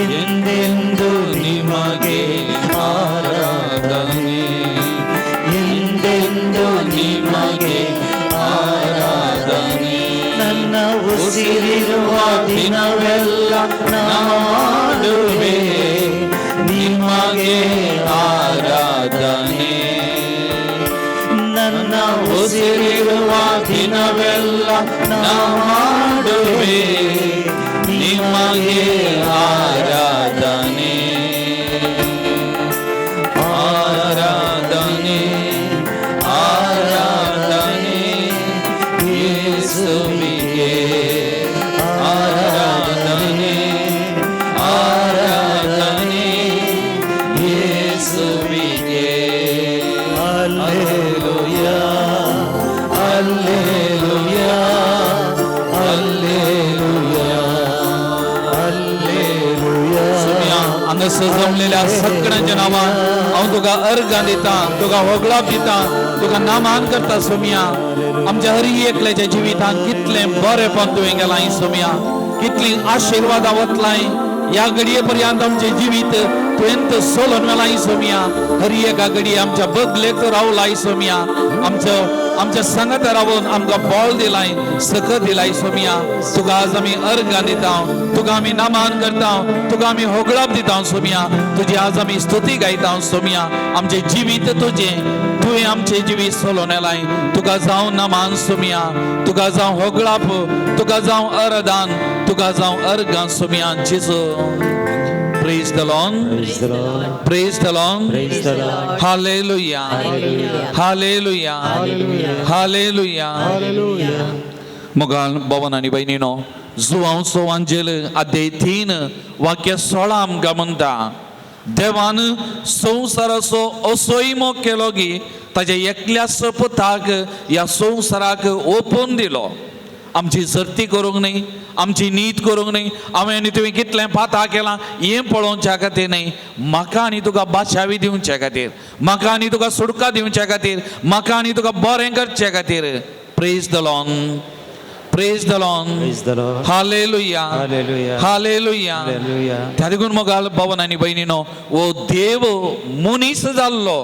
ಎಂದೆಂದು ನಿಮಗೆ ಆರಾಧನೆ, ಎಂದೆಂದು ನಿಮಗೆ ಆರಾಧನೆ. ನನ್ನ ಉಸಿರಿರುವ ದಿನವೆಲ್ಲ ನಾಡುವೆ ನಿಮಗೆ ಆರಾಧನೆ. ನನ್ನ ಉಸಿರಿರುವ ದಿನವೆಲ್ಲ ನಾಡುವೆ ನಿಮಗೆ ಆರಾಧನೆ, ಆರಾಧನೆ, ಆರಾಧನೆ ಯೇಸುವಿಗೆ, ಆರಾಧನೆ, ಆರಾಧನೆ ಯೇಸುವಿಗೆ. Alleluia, alleluia, alleluia, alleluia. सुनिया, हांगासर जमलेल्या सगळ्यांच्या नांवान हांव तुका अर्गां दिता, तुका होगळाप दिता, तुका नामान करता सोमिया. आमच्या हरी एकल्याच्या जिवितांत कितलें बरेंपण तुवें गेलां सोमिया, कितलीं आशिर्वादां वतलाय ह्या घडये पर्यंत आमचें जिवीत तुवें सोलून व्हेलां सोमिया. हरी एका घडये आमच्या बगलेक रावलाय सोमिया, आमचो आमच्या सांगाता रावून आमकां बळ दिलाय, सकत दिलाय सोमिया. तुका आज आमी अर्गां दिता, तुका आमी नामान करता, तुका आमी होगळाप दिता सोमिया. तुजी आज आमी स्तुती गायता सोमिया. आमचें जिवीत तुजें, तुवें आमचें जिवीत सोलून येलाय. तुका जावं नमान सोमिया, तुका जावं होगळाप, तुका जावं अरदान, तुका जावं अर्गां सोमिया. जेजू. Praise the Lord. Praise the Lord. Praise the Lord. Praise the Lord. Hallelujah. Hallelujah. Hallelujah. Hallelujah. मोगाल भवन आनी भयणीनो, जुवांव सोवांजेल अध्याय 3 वाक्य 16 आमकां म्हणटा, देवान संवसाराचो असोय मोग केलो की ताच्या एकल्याच पुताक ह्या संवसाराक ओपून दिलो. आमची सर्ती करूंक न्हय, आमची नीत करूंक न्हय, हांवें आनी तुवें कितलें पाता केलां हें पळोवच्या खातीर न्हय, म्हाका आनी तुका बाशावी दिवच्या खातीर, म्हाका आनी तुका सुटका दिवच्या खातीर, म्हाका आनी तुका बरें करचे खातीर. Praise the Lord. Praise the Lord. Praise the Lord. Hallelujah. Hallelujah. Hallelujah. Hallelujah. त्या देखून मोगाल भवन आनी भयणीनो, हो देव मनीस जाल्लो,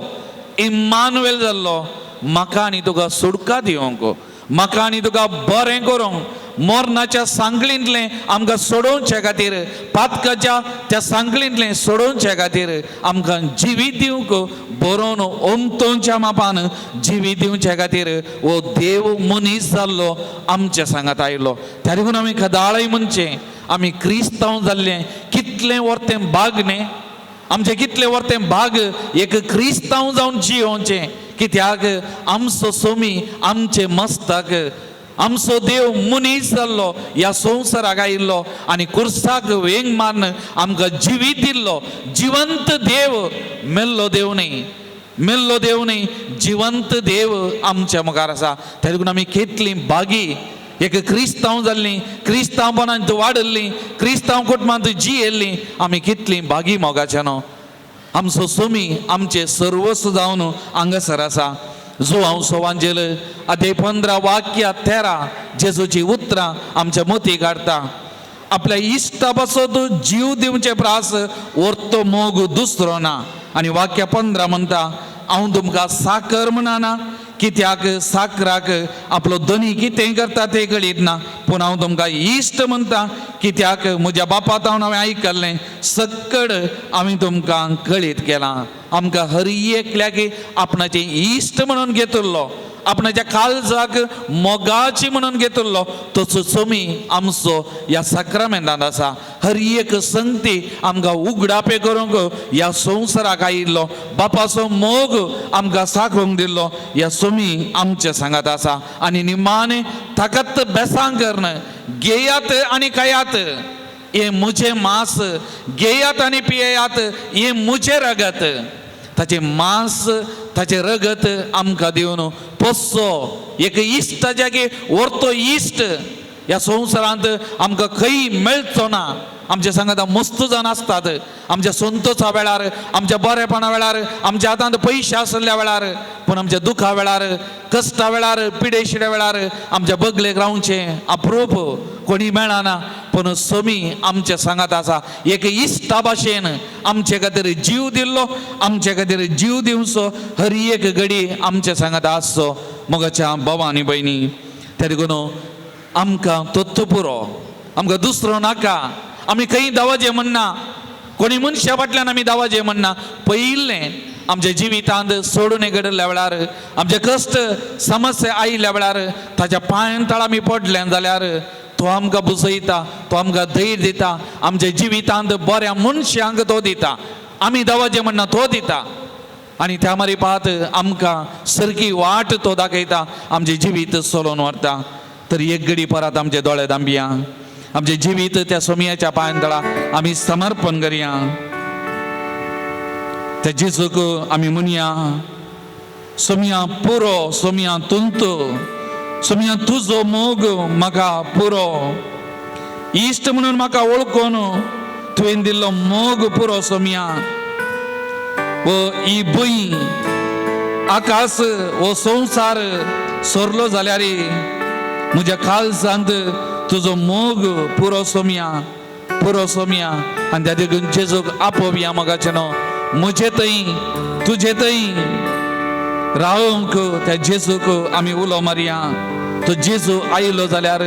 इम्मानुएल जाल्लो म्हाका आनी तुका सुटका दिवंक, म्हाका आनी तुका बरें करूंक, मरणाच्या सांगलींतलें आमकां सोडोवचे खातीर, पातकाच्या त्या सांगलींतलें सोडोवचे खातीर, आमकां जिवीत दिवंक, बरोवन ओमतोंच्या मापान जिवीत दिवचे खातीर हो देव मनीस जाल्लो आमच्या सांगात आयलो. त्या देखून आमी खदाळय म्हणचें आमी क्रिस्तांव जाल्लें कितलें वर्तें भाग न्ही, आमचें कितलें वर्तें भाग एक क्रिस्तांव जावन जियोवचें. कित्याक आमचो सोमी आमचें मस्तक, आमचो देव मनीस जाल्लो ह्या संवसाराक आयिल्लो आनी कुर्साक वेंग मारून आमकां जिवीत दिल्लो. जिवंत देव, मेल्लो देव न्ही, मेल्लो देव न्ही, जिवंत देव आमच्या मुखार आसा. त्या देखून आमी कितलीं भागी एक क्रिस्तांव जाल्लीं, क्रिस्तांवपणांत वाडल्लीं, क्रिस्तांव कुटुंबांत जियेल्लीं आमी कितलीं भागी मोगाच्या न्हू. आमचो सोमी आमचें सर्वस्व जावन हांगासर आसा. जो हांव सोवांजेल अध्याय 15 वाक्य 13 जेजूची उतरां आमच्या मती काडटा. आपल्या इश्टा पासत जीव दिवचे प्रास वर्तो मोग दुसरो ना. आनी वाक्य 15 म्हणटा हांव तुमकां साकर म्हणना, कित्याक साकराक आपलो धनी कितें करता तें कळीत ना, पूण हांव तुमकां इश्ट म्हणटा, कित्याक म्हज्या बापा हांव हांवें आयकल्लें सक्कड हांवें तुमकां कळीत केलां. आमकां हर एकल्याक आपणाचें इश्ट म्हणून घेतिल्लो, आपणाच्या काळजाक मोगाची म्हणून घेतिल्लो तसो सोमी आमचो ह्या साक्रामेंतांत आसा. हर एक संगती आमकां उगडापे करूंक ह्या संवसाराक आयिल्लो, बापाचो मोग आमकां साकोवंक दिल्लो ह्या सोमी आमच्या सांगात आसा. आनी निमाणें ताकात बेसांग करून घेयात आनी खायात, हें म्हजें मांस, घेयात आनी पियेयात, हें म्हजें रगत. ताचें मांस ताचें रगत आमकां दिवन पोसचो एक इश्टाच्या की व्हरतो इश्ट ह्या संवसारांत आमकां खंय मेळचो ना. आमच्या सांगाता मस्त जाण आसतात, आमच्या संतोषा वेळार, आमच्या बरेपणा वेळार, आमच्या हातांत पयशे आसल्या वेळार, पूण आमच्या दुखा वेळार, कश्टा वेळार, पिडेशिड्या वेळार आमच्या बगलेक रावचें अप्रूप कोणी मेळना. पूण सोमी आमच्या सांगात आसा. एक इश्टा भाशेन आमचे खातीर जीव दिल्लो, आमचे खातीर जीव दिवचो हर एक घडी आमच्या सांगात आसचो. मोगाच्या भावा आनी भयणी, त्या देखून आमकां तोत्तो पुरो, आमकां दुसरो नाका. आमी खंय धांवचें म्हणना, कोणी मनशा फाटल्यान आमी धांवचें म्हणना. पयलें आमच्या जिवितांत सोडून घडिल्ल्या वेळार, आमचे कश्ट समस्या आयिल्ल्या वेळार ताच्या पांयां तळा आमी पडले जाल्यार तो आमकां बुजयता, तो आमकां धैर्य दिता. आमच्या जिवितांत बऱ्या मनशांक तो दिता, आमी धांवचें म्हणना तो दिता. आनी त्या मारी पात आमकां सारकी वाट तो दाखयता, आमचें जिवीत चलोवन व्हरता. तर एक घडी परत आमचे दोळे दांबया, आमचें जिवीत त्या सोमयाच्या पांयां तळा आमी समर्पण करया. त्या जेजूक आमी म्हणया, सोमया पुरो, सोमया तुंत, सोमया तुजो मोग म्हाका पुरो, इश्ट म्हणून म्हाका वळखून तुवें दिल्लो मोग पुरो सोमया. वो ही भूंय आकाश हो संवसार सोरलो जाल्यार म्हज्या काळजांत तुजो मोग पुरो सोमया, पुरो सोमया. आनी त्या देखून जेजूक आपोवया मोगाचें न्हू, म्हजे थंय तुजे थंय रावंक त्या जेजूक आमी उलो मारया. तो जेजू आयलो जाल्यार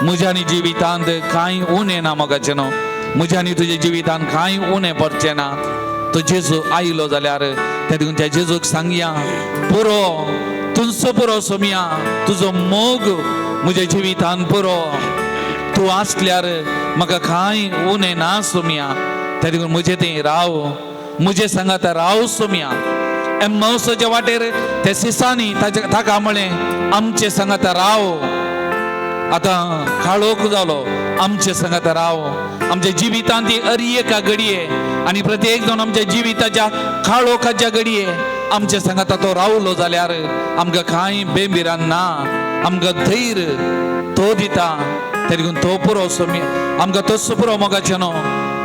म्हज्या आनी जिवितांत कांय उणें ना मोगाचें न्हू, म्हज्या आनी तुज्या जिवितांत कांय उणें पडचें ना. तो जेजू आयलो जाल्यार त्या देखून त्या जेजूक सांगया, पुरो तुमचो पुरो सोमया, तुजो मोग म्हज्या जिवितांत पुरो, तूं आसल्यार म्हाका कांय उणें ना सोमया. त्या देखून म्हजे थंय राव, म्हजे सांगात राव सोमया. एम्मावसाच्या वाटेर त्या सिसांनी ताचे ताका म्हळें, आमचे सांगात राव, आतां काळोख जालो, आमचे सांगात राव. आमच्या जिवितांत ती अरी एका घडये आनी प्रत्येक जाण आमच्या जिविताच्या काळोखाच्या घडये आमच्या सांगाता तो रावलो जाल्यार आमकां कांय बेंबिरान ना, आमकां धैर्य तो दिता. त्या देखून तो पुरो सोमी, आमकां तोच पुरो मोगाचें न्हू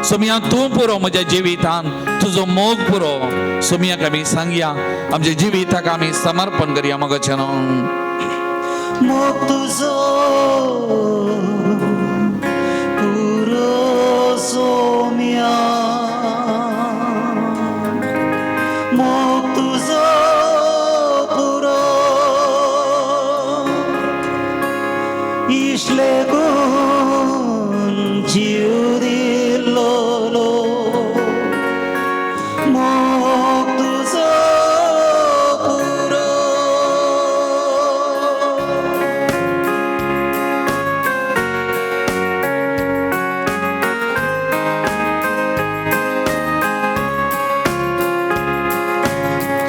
सोमया, तूं पुरो म्हज्या जिवितान, तुजो मोग पुरो सोमयाक आमी सांगया, आमच्या जिविताक आमी समर्पण करया मोगाचें न्हू. मोग तुजो पुरो सोम्या, मोग तुजो इशले गुण जीव दिल्लो मोग तुजो पुरो.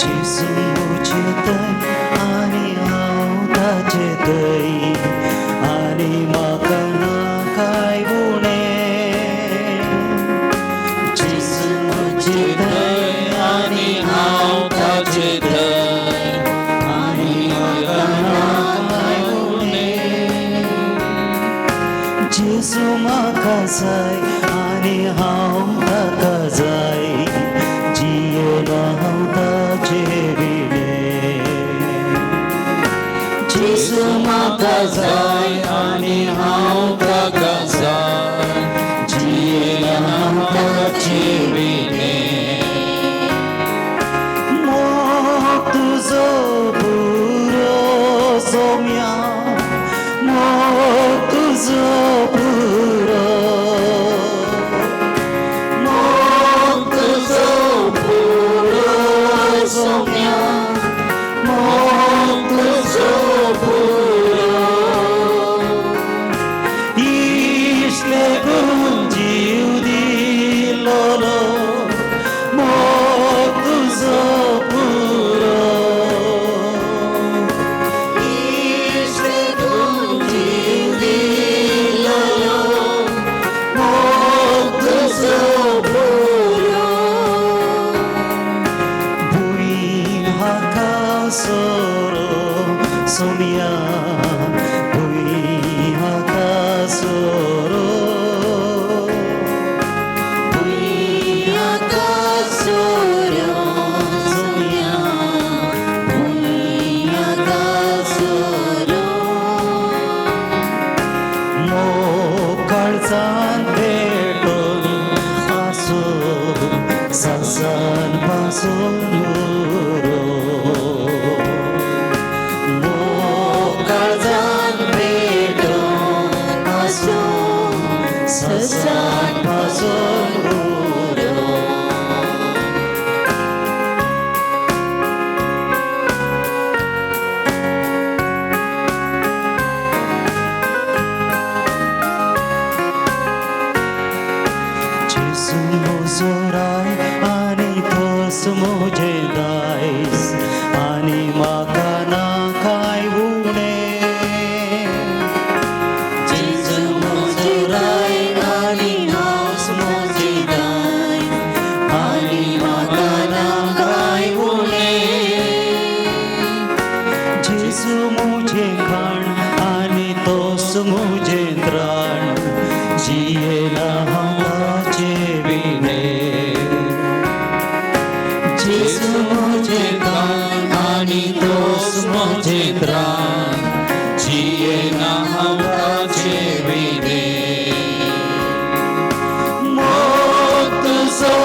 जेजू म्हजे थंय आनी हांव ताचे थंय आनी म्हाका ना कांय उणें. जेजू म्हजे थंय आनी हांव ताचे थंय आनी म्हाका ना कांय उणें. जेजू म्हाका जाय आनी हांव ताका जाय, जियेना हांव ताचे विणें. जेजू म्हाका जाय आनी हांव ताका जाय, जियेना हांव ताचे विणें. मोग तुजो पुरो सोम्या, मोग तुजो पुरो, मोग तुजो पुरो सोम्या, मोग तुजो पुरो. इशले गुण जीव दिल्लो मोग तुजो पुरो. इश्ले गुण जीव दिल्लो मोग तुजो पुरो. भूंय हाका सोरो सोम्या, भूंय हाका सोरो, भुंयाका सोरो सोम्या, भुंयाका सोरो. मोग काळजान पेटोवन आसूं सासान पासून उरो. मोग काळजान पेटोवन आसूं सासान पासून उरो. जेजू म्हजो राय आनी तोच म्हजें दायज आनी म्हाका ना कांय उणें. जेजू म्हजो राय आनी हांव म्हजें दायज आनी म्हाका ना कांय उणें. जेजू म्हजें खाण आनी तोच म्हजें त्राण, जियेना हांव ताचे विणें. जेजू म्हजें खाण आनी तोच म्हजें त्राण, जियेना हांव ताचे विणें. मोग तुजो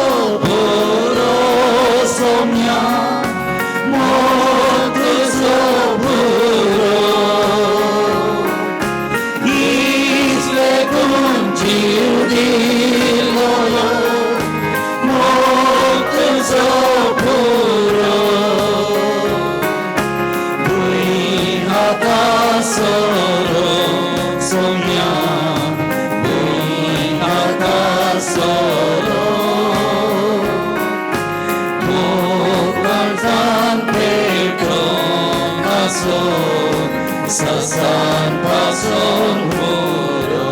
पुरो सोम्या, मोग तुजो पुरो. इशले गुण जीव दिल्लो मोग तुजो पुरो. भूंय हाका सोरो सोम्या, भूंय हाका सोरो. मोग काळजान पेटोवन आसूं ससान पासून पुरो.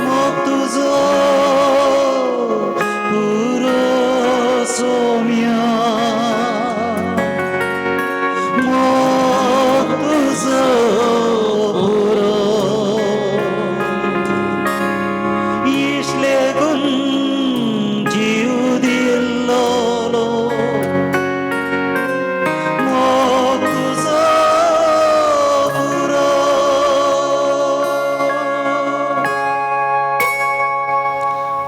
मोग तुजो पुरो सोम्या, मोग तुजो पुरो.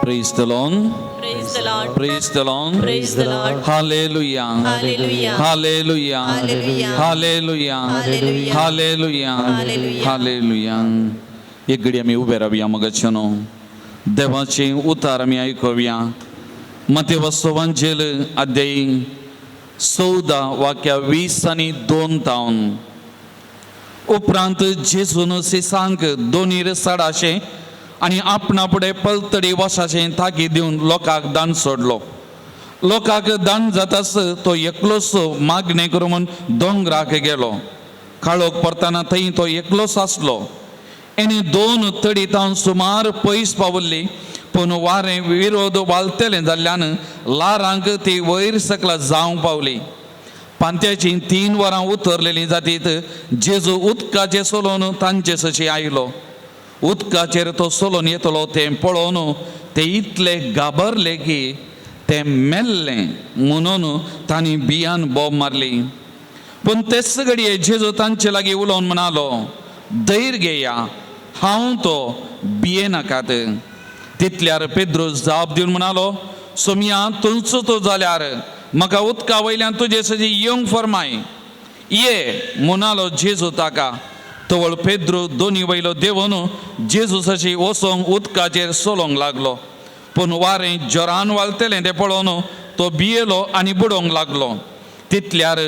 Praise the Lord. Praise the Lord. Praise the Lord. Praise the Lord. Hallelujah. Hallelujah. Hallelujah. Hallelujah. Hallelujah. Hallelujah. Hallelujah. Hallelujah. Hallelujah. एक घडी आमी उबे रावया मगाच्यानो देवाचे उतार आमी आयकुया. मतेवसो वांजेल अध्याय 14 वाक्या 20 आनी 2 तावन. उपरांत जेजून सिसांक दोनीर साडाशें आनी आपणा फुडें पलतडी वसाचें ताकी दिवन लोकांक दान सोडलो. लोकांक दान जातास तो एकलोच मागणें करूं म्हूण दोंगराक गेलो. काळोख पडटना थंय तो एकलोच आसलो. आनी 2 तडी तावन सुमार पयस पावल्ली, पूण वारें विरोध वालतेलें जाल्ल्यान ल्हारांक ती वयर सकला जावंक पावली. पांत्याची 3 वरां उतरलेली जातीत जेजू उदकाचेर सोलोवन तांचे सशी आयलो. उदकाचेर तो सोलोवन येतलो तें पळोवन ते इतले घाबरले की तें मेल्लें म्हणून तांणी बियान बोब मारली. पूण तेच घडये जेजू तांचे लागीं उलोवन म्हणालो, धैर्य घेया, हांव तो, भियेनाकात. तितल्यार पेद्रू जाप दिवन म्हणालो, सोमया तुमचो तो जाल्यार म्हाका उदका वयल्यान तुजे सजी येवंक फर्माय. ये म्हणालो जेजू ताका. तवळ पेद्रू दोनी वयलो देंवन जेजू सशी वचोंक उदकाचेर चलोवंक लागलो. पूण वारें जोरान वालतेलें तें पळोवन तो भियेलो आनी बुडोवंक लागलो. तितल्यार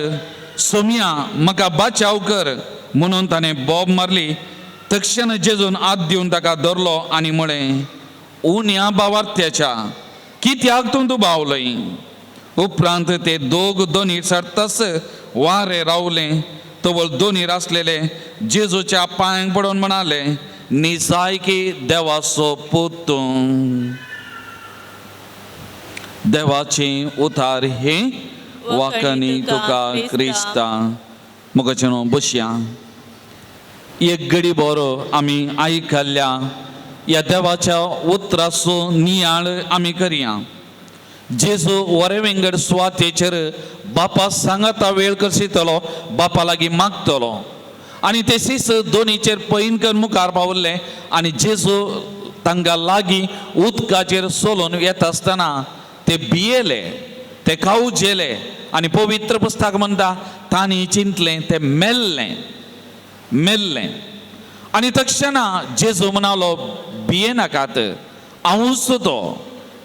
सोमया म्हाका बाचाव कर म्हणून ताणें बोब मारली. तक्षण जेजून हात दिवन ताका धरलो आनी म्हळें, उण्या बावार्थ्याच्या कित्याक तूं दुबावलय. उपरांत ते दोग दोनी चडताच वारें रावलें. तवळ दोनीर आसलेले जेजूच्या पांयांक पडून म्हणाले, निजायकी देवाचो पूत तूं. देवाचें उतार हे वाकणी तुका क्रिस्ता. मुखाचें न्हू बसया. एक घडी बरो आमी आयकल्ल्या ह्या देवाच्या उतराचो नियाळ आमी करया. जेजू वरे वेंगड सुवातेचेर बापा सांगाता वेळ करशितलो, बापा लागीं मागतलो. आनी ते शीस दोनीचेर पैन कर मुखार पावल्ले आनी जेजू तांकां लागीं उदकाचेर सोलोवन येता आसतना ते भियेले, ते कावजेले आनी पवित्र पुस्तक म्हणटा तांणी चिंतलें ते मेल्लें मेल्लें. आनी तक्षणा जेजू म्हणालो, भियेनाकात, हांवूच तो,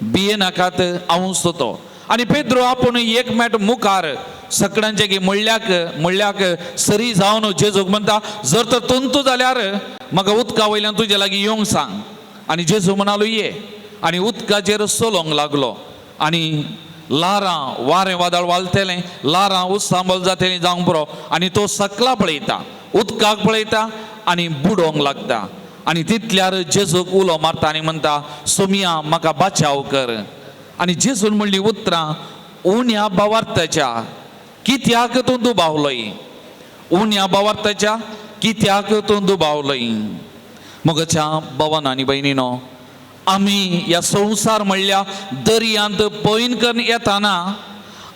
भियेनाकात, हांवूच तो. आनी पेद्रो आपूण एक मेट मुखार सगळ्यांचे की म्हणल्याक म्हणल्याक सरी जावन जेजूक म्हणटा, जर तर तंतू जाल्यार म्हाका उदका वयल्यान तुजे लागीं येवंक सांग. आनी जेजू म्हणालो ये. आनी उदकाचेर चलोवंक लागलो. आनी ल्हारां वारें वादळ वालतेलें, ल्हारां उत्सांबल जातेलीं जावंक पुरो. आनी तो सकला पळयता, उदकाक पळयता आनी बुडोवंक लागता. आनी तितल्यार जेजूक उलो मारता आनी म्हणटा, सोमया म्हाका बाचाव कर. आनी जेजून म्हणली उतरां, उण्या बावार्थाच्या कित्याक तूं दुबावलय, उण्या बावार्थाच्या कित्याक तूं दुबावलय. मगच्या भवन आनी भयणीनो, आमी ह्या संवसार म्हणल्या दर्यांत पैन करून येताना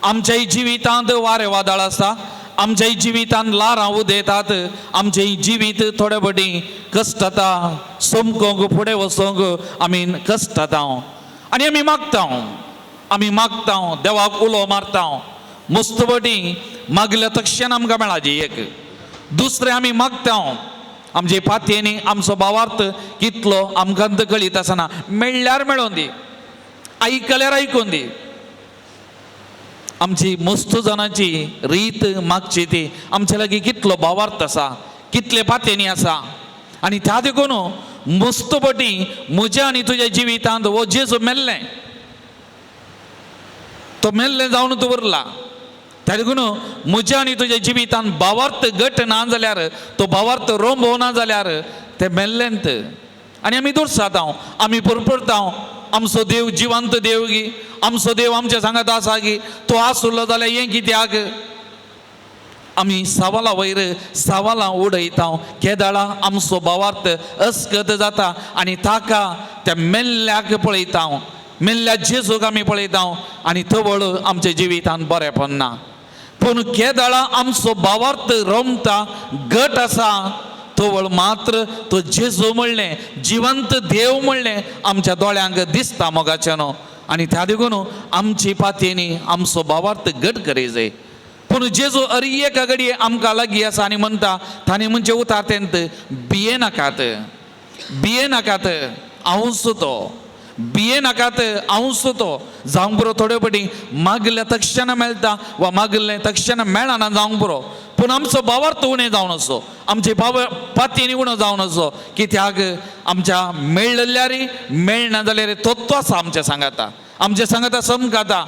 आमच्याय जिवितांत वारें वादळ आसा, आमच्याय जिवितांत ल्हारां उदयतात, आमचें जिवीत थोडे फावटी कश्टता, समकोंक फुडें वचोंक आमी कश्टता. आनी आमी मागता, आमी मागता, देवाक उलो मारता. मस्त फावटी मागल्या तक्षण आमकां मेळाची एक. दुसरें आमी मागता, आमचे पातयेनी आमचो भावार्थ कितलो आमकां कळीत आसना, मेळ्ळ्यार मेळोन दी, आयकल्यार आयकून दी. आमची मस्त जाणाची रीत मागची ती आमचे लागीं कितलो भावार्थ आसा, कितले पातयेनी आसा. आनी त्या देखून मस्त पटी म्हज्या आनी तुज्या जिवितांत हो जेजू मेल्लें, तो मेल्लें जावन तूं उरला. त्या देखून म्हज्या आनी तुज्या जिवितांत भावार्थ घट ना जाल्यार, तो भावार्थ रोंबो ना जाल्यार ते मेल्लेंत. आनी आमी दुरसाता, आमी पुरपुरता, आमचो देव जिवंत देव गी, आमचो देव आमच्या सांगात आसा गी, तो आसुल्लो जाल्यार हें कित्याक आमी सवाला वयर सवालां उडयता. केदाळा आमचो भावार्थ अस्कत जाता आनी ताका त्या मेल्ल्याक पळयता, मेल्ल्या जेजूक आमी पळयता आनी तवळ आमच्या जिवितांत बरेंपण ना. पूण केदाळा आमचो भावार्थ रमता, घट आसा, तवळ मात्र तो जेजू म्हणलें जिवंत देव म्हणलें आमच्या दोळ्यांक दिसता मोगाच्यानो. आनी त्या देखून आमची पातयेनी आमचो भावार्थ घट करी जाय. पूण जेजू अरी एका घडये आमकां लागीं आसा आनी म्हणटा ताणें म्हणचे उतारतेंत भिये नाकात, भिये नाकात, हांवूच तो, भिये नाकात, हांवूच तो. जावंक पुरो थोड्यो पटी मागल्या तक्षण मेळटा वा मागलें तक्षण मेळना जावंक पुरो, पूण आमचो भावार्थ उणें जावन आसो, आमचे पातयेनी उणो जावन आसो. कित्याक आमच्या मेळ्ळल्यारी मेळना जाल्यार तत्व आसा आमच्या सांगाता, आमच्या सांगाता समकाता.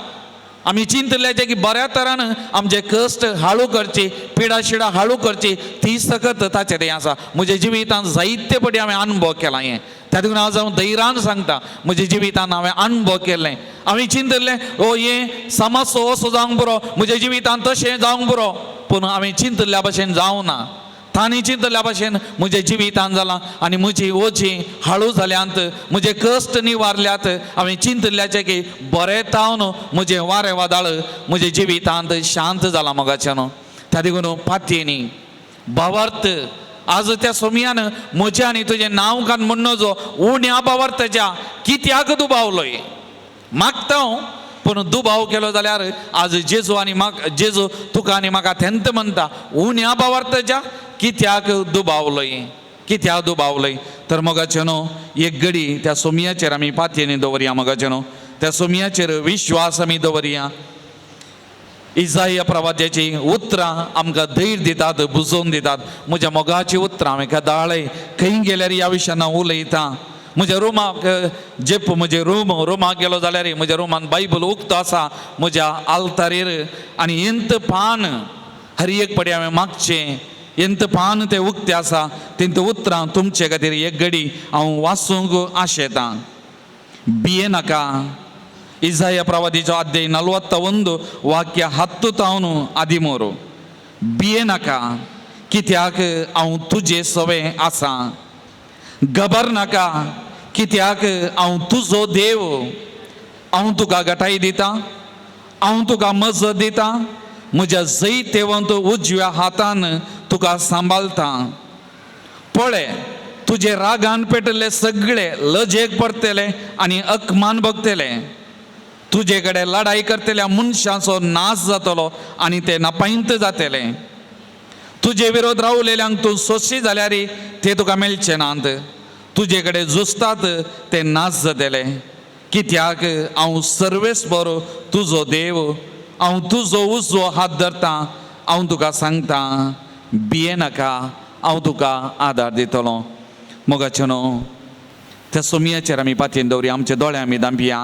आमी चिंतल्याचे की बऱ्या तरान आमचे कश्ट हाळू करची, पिडा शिडा हाळू करची, ती सकत ताचेर हें आसा. म्हज्या जिवितान जायते पटी हांवें अनुभव केला हें, त्या देखून आज हांव धैर्यान सांगता म्हज्या जिवितान हांवें अनुभव केल्लें. हांवें चिंतलें ओ हें समाजचो असो जावंक पुरो, म्हज्या जिवितान तशें जावंक पुरो, पूण हांवें चिंतल्या भशेन जावना. तांणी चिंतल्या भशेन म्हज्या जिवितान जालां आनी म्हजी ओजी हाळू जाल्यांत, म्हजे कश्ट निवारल्यात. हांवें चिंतल्याचें की बरें तावन म्हजें वारें वादाळ म्हज्या जिवितांत शांत जालां मोगाच्यानो. त्या देखून पातयेनी भावार्थ आज त्या सोमयान म्हजें आनी तुजें नांव कान म्हण जो उण्या भावार्थाच्या कित्याक दुबावलोय मागता हांव, पूण दुबाव केलो जाल्यार आज जेजू आनी म्हाका जेजू तुका आनी म्हाका तेंत म्हणटा उण्या भावार्थाच्या कित्याक दुबावलय, कित्याक दुबावलय. तर मोगाचे न्हू एक घडी त्या सोमयाचेर आमी पातयेनी दवरया मोगाचे न्हू, त्या सोमयाचेर विश्वास आमी दवरया. इजाया प्रवाद्याची उतरां आमकां धैर्य दितात, बुजोवन दितात. म्हज्या मोगाची उतरां हांवें केदाळे खंय गेल्यार ह्या विशयान हांव उलयतां. म्हज्या रुमाक जेप म्हजे रूम रुमाक गेलो जाल्यार म्हज्या रुमान बायबल उक्तो आसा म्हज्या आल्तारेर, आनी एंत पान हर एक पडी हांवें मागचें, एंत पान तें उक्तें आसा, तेंत उतरां तुमचे खातीर एक घडी हांव वाचूंक आशेतां. भिये नाका. इजाया प्रवादीचो अध्याय 41 वाक्य 10 तावन 13. भिये नाका कित्याक हांव तुजे सवें आसा, घबर नाका कित्याक हांव तुजो देव, हांव तुका गटाय दिता, हांव तुका मजत दिता, म्हज्या जैतेवंत उजव्या हातान तुका सांबाळटा. पळय तुजे रागान पेटले सगळे लजेक पडटले आनी अकमान भोगतले, तुजे कडेन लढाई करतल्या मनशांचो नाश जातलो आनी ते नापायंत जातले. तुजे विरोध रावलेल्यांक तूं सोशी जाल्यार ते तुका मेळचे नात, तुजे कडेन झुजतात ते नाश जातले. कित्याक हांव सर्वेस्पर तुजो देव, हांव तुजो उजवो हात धरता, हांव तुका सांगता भिये नाका, हांव तुका आदार दितलो. मोगाचे न्हू त्या सोमयाचेर आमी पातयेन दवरया, आमचे दोळे आमी दांपया.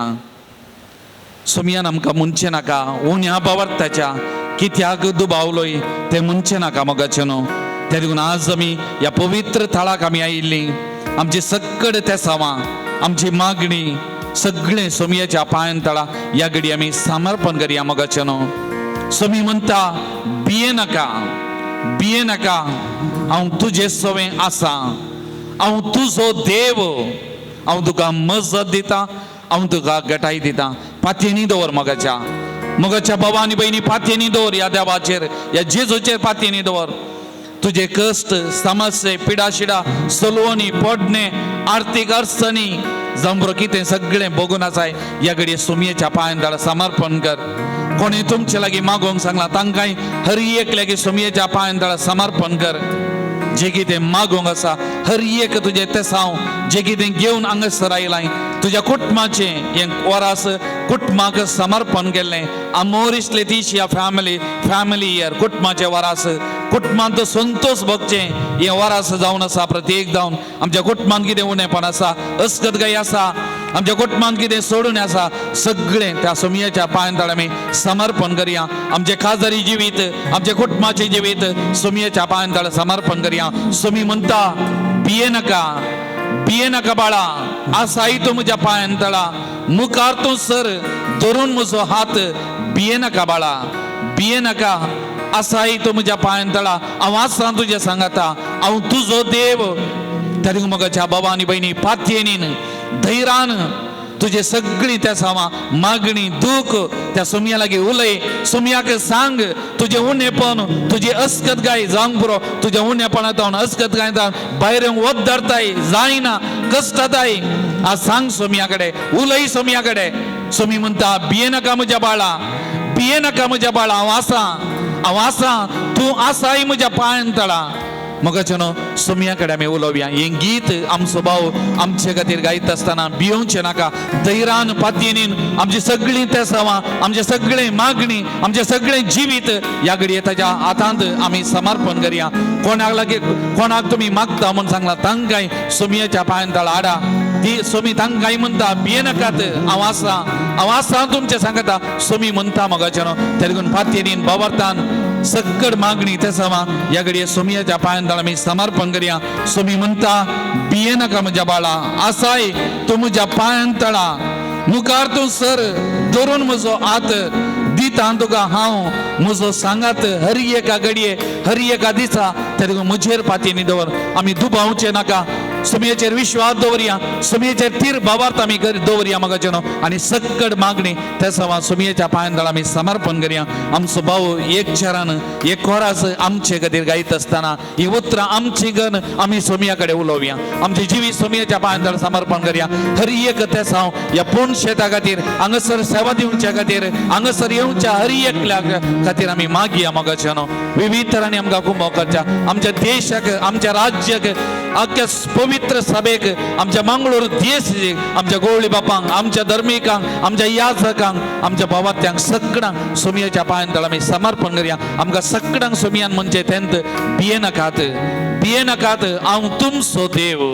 सोमयान आमकां म्हणचें नाका उण्या भावार्थाच्या कित्याक दुबावलोय तें म्हणचें नाका मोगाचे न्हू. त्या देखून आज आमी ह्या पवित्र थळाक आमी आयिल्लीं, आमची सक्कड तेसावां, आमची मागणी सगळें सोमयाच्या पांयान तळा ह्या घडी आमी समर्पण करया मोगाचे न्हू. सोमी म्हणटा भिये नाका, भिये नाका, हांव तुजे सवें आसा, हांव तुजो देव, हांव तुका मजत दिता, हांव तुका गटाय दिता. पातयेनी दवर मोगाच्या, मोगाच्या बाबा आनी भयणी पातयेनी दवर ह्या देवाचेर, ह्या जेजूचेर पातयेनी दवर. तुजे कश्ट समस्ये पिडा शिडा सलवणी पडणे आर्थीक अडचणी जावं कितें सगळें भोगून आसाय ह्या घडये सोमयेच्या पांयान ताका समर्पण कर. कोणी तुमचे लागीं मागोवंक सांगला तांकांय हर एक लागीं सोमयेच्या पांयान ताका समर्पण कर. जे कितें मागोवंक आसा हर एक तुजें तेसांव जे कितें घेवन हांगासर आयलाय तुज्या कुटुंबाचें हें वरास कुटुंबाक समर्पण केल्लें. आमोरिस लेतिशिया फॅमिली फॅमिली इयर कुटुंबाचें वरास, कुटुंबांत संतोष भोगचें हें वरास जावन आसा. प्रत्येक जावन आमच्या कुटुंबांत कितें उणेपण आसा, अस्कतगाय आसा, आमच्या कुटुंबांत कितें सोडून आसा, सगळें त्या सोमयेच्या पांयान तळ आमी समर्पण करया. आमचें खाजरी जिवीत, आमच्या कुटुंबाचें जिवीत सोमयेच्या पांयान तळ समर्पण करया. सोमी म्हणटा भिये नाका, भिये नाका बाळा, आसाय तूं म्हज्या पांयान तळा, मुखार तूं सर धरून म्हजो हात, भिये नाका बाळा, भिये नाका, आसाय तूं म्हज्या पांयान तळा, हांव आसा तुज्या सांगाता, हांव तुजो देव. तरी मोगाच्या बाबा आनी भयणी पातयेनीन धैर्यान तुजे सगळी त्या सामा मागणी दूख त्या सोमया लागीं उलय, सोमयाक सांग तुजें उणेपण, तुजी अस्कत गाय जावंक पुरो, तुज्या उणेपणांत अस्कत गाय भायर वत धरताय जायना कश्टताय, आज सांग सोमया कडेन, उलय सोमया कडेन. सोमी म्हणटा भिये नाका म्हज्या बाळा, भिये नाका म्हज्या बाळा, हांव आसा, हांव आसा, तूं आसाय म्हज्या पांयान तळा. मोगाचें न्हू सोमया कडेन आमी उलोवया. हें गीत आमचो भाव आमचे खातीर गायता आसतना भियोवचें नाका, धैर्यान पातयेन आमची सगळीं तेसावां, आमचे सगळें मागणी, आमचें सगळें जिवीत ह्या घडये ताच्या हातांत आमी समर्पण करया. कोणाक लागीं कोणाक तुमी मागता म्हूण सांगला तांकांय सोमयाच्या पांयान तळा हाडा. ती सोमी तांकांय म्हणटा भिये नाकात, हांव आसा, हांव आसा तुमचें सांगता. सोमी म्हणटा मोगाचें न्हू तेका पातयेन बावरतान सक्कड मागणी ते समा ह्या घडये सोमयाच्या पांयान तळा आमी समर्पण करया. सोमी म्हणटा भिये नाका म्हज्या बाळा, आसाय तूं म्हज्या पांयान तळा, मुखार तूं सर धरून म्हजो हात दिता तुका हांव म्हजो सांगात हर एका घडये हर एका दिसा. तेका म्हजेर पातयेनी दवर, आमी दुबावचें नाका, सोमयेचेर विश्वास दवरया, सोमयेचेर तीर भावार्थ आमी दवरया मोगाचें न्हू. आनी सक्कड मागणी त्या सवा सोमयेच्या पांयान तळा आमी समर्पण करया. आमचो भाव एक चरण एक कोरास आमचे खातीर गायत आसतना ही उतरां आमची गण आमी सोमया कडेन उलोवया, आमचे जिवीत सोमयेच्या पांयान तळा समर्पण करया. हर एक तेसांव ह्या पूर्ण शेता खातीर, हांगासर सेवा दिवच्या खातीर, हांगासर येवच्या हर एकल्या खातीर आमी मागया मोगाचें न्हू. विविध तरांनी आमकां कुंभो करच्या, आमच्या देशाक, आमच्या राज्याक, आख्या पवित्र सभेक, आमच्या मंगळूर देश, आमच्या गोवळी बापांक, आमच्या धर्मिकांक, आमच्या याचकांक, आमच्या भावात्यांक सगळ्यांक सोमयाच्या पांयान तळा आमी समर्पण करया. आमकां सगळ्यांक सोमयान म्हणचे तेंत भिये नाकात, भिये नाकात, हांव तुमचो देव.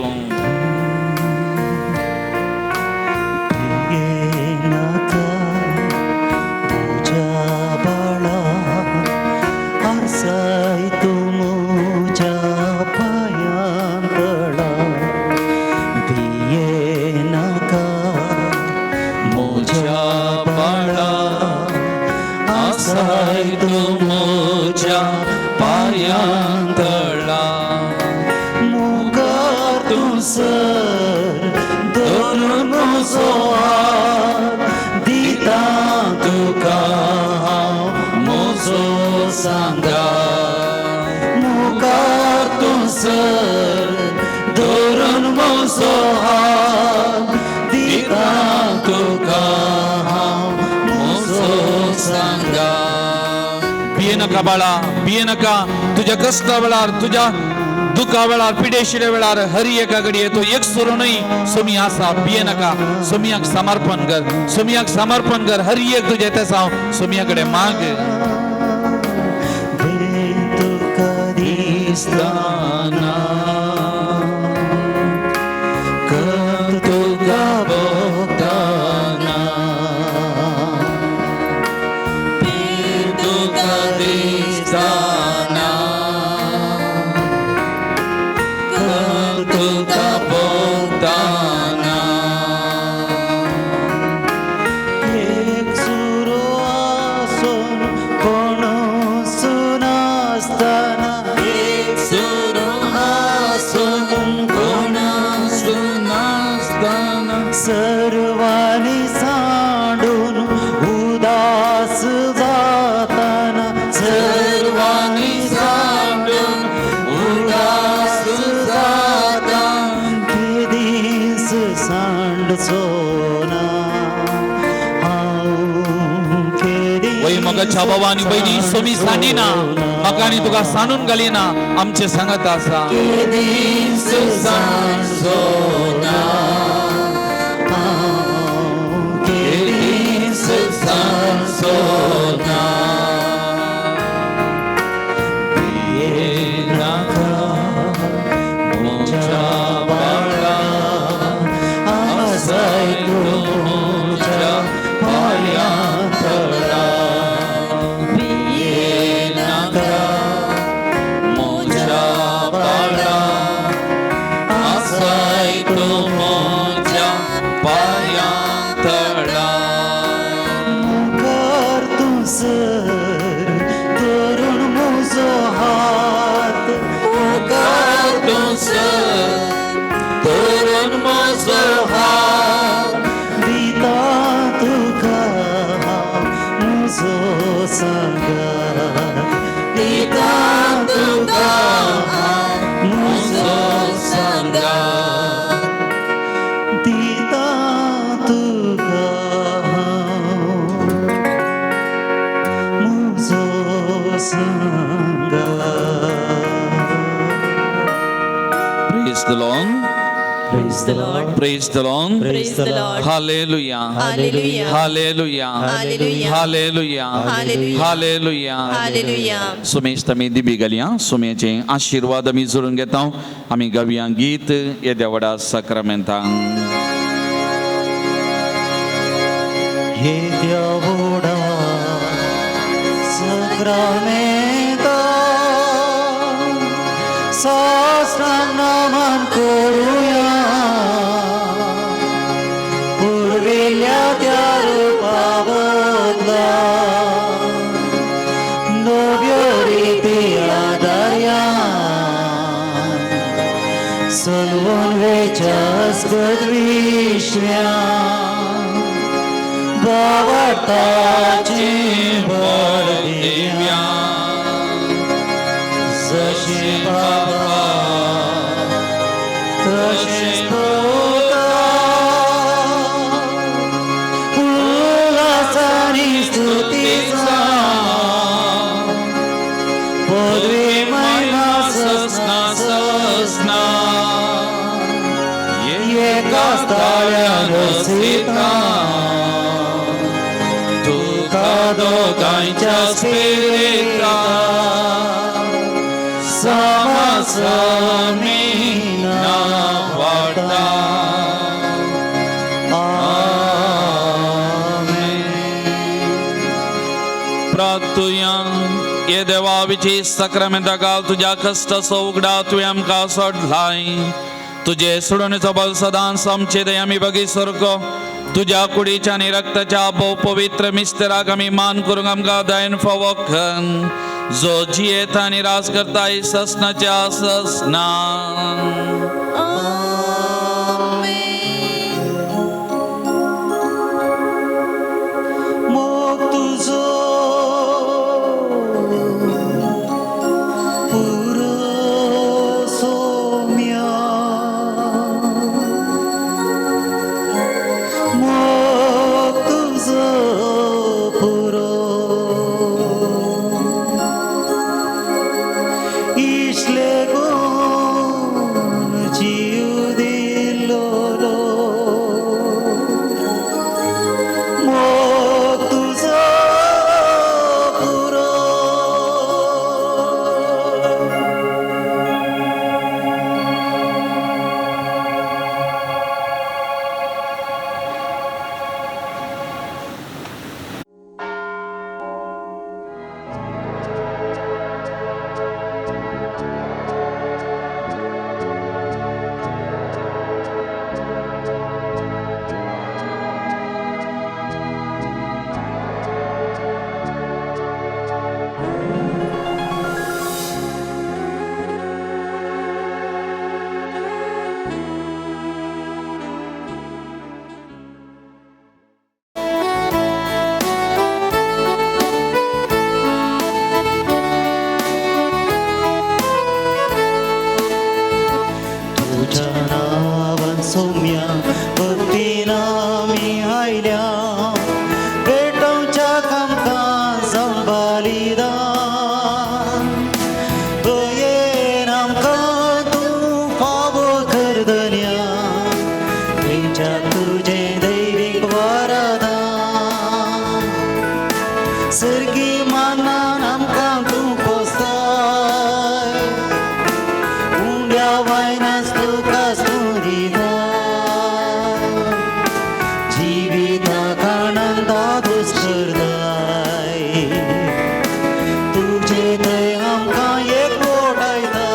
भिये नाका बाळा, भिये नाका, तुज्या कश्टा वेळार, तुज्या दुखा वेळार, पिडेशिल्या वेळार हर एका घडये तो एक सुरूनय सोमी आसा. भिये नाका, सोमयाक समर्पण कर, सोमयाक समर्पण कर. हर एक तुजें तेसांव सोमया कडेन माग. बाबा आनी भयणी सोमी सांडिना, म्हाका आनी तुका सांडून घालिना, आमचे सांगत आसा. तरुण म्हजो हात Lord. Praise the Lord. Praise the Lord. Praise the Lord. Hallelujah. Hallelujah. Hallelujah. Hallelujah. Hallelujah. Hallelujah. Hallelujah. Hallelujah. Sumesh आमी दिबी घालया. सुमेचे आशिर्वाद आमी जोडून घेता. आमी गावया गीत येद्या व्हडा साक्रामेंतांक. येद्या व्हडा साक्रामेंता साष्टांग नमन करुया, पुर्विल्ल्या त्या रुपा बदला नव्यो रिती आदारया, सलवून वेच्या अस्कत विश्व्या भावार्थाचें बळ दिव्या, जशें बाबा तशेंच पुता, उल्हासांनी स्तुतीचा पदवी महिमा ससना ससना, एकाच ताळ्यान रसिता तुका दोगांयच्या स्पिरिता सामी वाडटा. आमेन. प्रार्थुया. ये देवा विची साक्रामेंता घाल तुज्या कश्टाचो उगडा तुवें आमकां सोडलाय. तुजे सोडणेचो बल सदांच आमचे दया आमी बगी सारको तुज्या कुडीच्या आनी रक्ताच्या भोव पवित्र मिस्तेराक आमी मान करूंक आमकां दयन फावो कर, जो जियेता आनी राज करता ससनाच्या ससना. आमेन. मोग तुजो पुरो सोम्या, मोग तुजो पुरो, इश्ले कोण जीव दिलो मोग तुजो पुरो. तुझ्या नावान सौम्या भक्तीन आमी आयल्या, पेटोवच्या आमकां संबालिदान, दयेन आमकां तूं फावो कर धन्या, थंयच्या तुजें दैवीक वरदान, सर्गी मानान आमकां तूं पोसताय, उंड्या वायनास तुका स्तुतिता, जिविताक आनंदातूच करताय, तुजे थंय आमकां एकवटायता,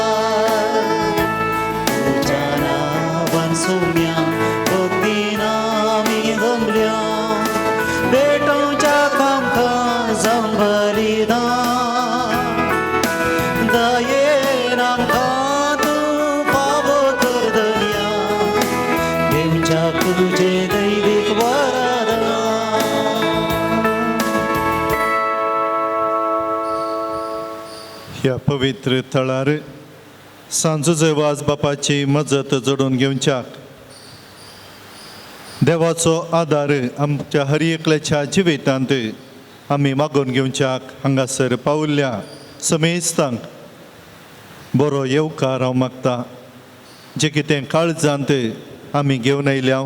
तुज्या नांवान सौम्या भक्तीन आमी जमल्या, भेटोवच्या आमकां जावन बलिदान, दयेन आमकां तूं फावो कर दर्या, घेवच्या तुजें दैवीक वरदान. ह्या पवित्र थळार सांजो वाज बापाची मजत जोडून घेवच्याक देवाचो आदार आमच्या हर एकल्याच्या जिवितांत आमी मागून घेवच्याक हांगासर पावल्या समेस्तांक बरो येवकार हांव मागता. जें कितें काळजांत आमी घेवन आयल्या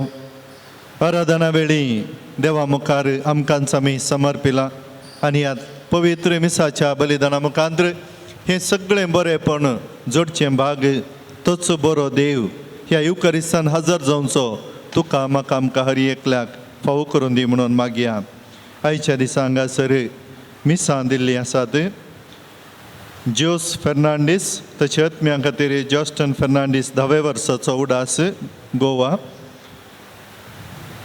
आराधना वेळी देवा मुखार आमकांच आमी समर्पिलां आनी ह्या पवित्र मिसाच्या बलिदाना मुखार हें सगळें बरेंपण जोडचें भाग तोच बरो देव ह्या युकरिस्तान हजर जावचो तुका म्हाका आमकां हर एकल्याक फावो करून दी म्हणून मागया. आयच्या दिसा हांगासर मिसां दिल्लीं आसात. जोस फेर्नांडीस तशें आत्म्या खातीर जॉस्टन फेर्नांडीस धावे वर्साचो उडास गोवा,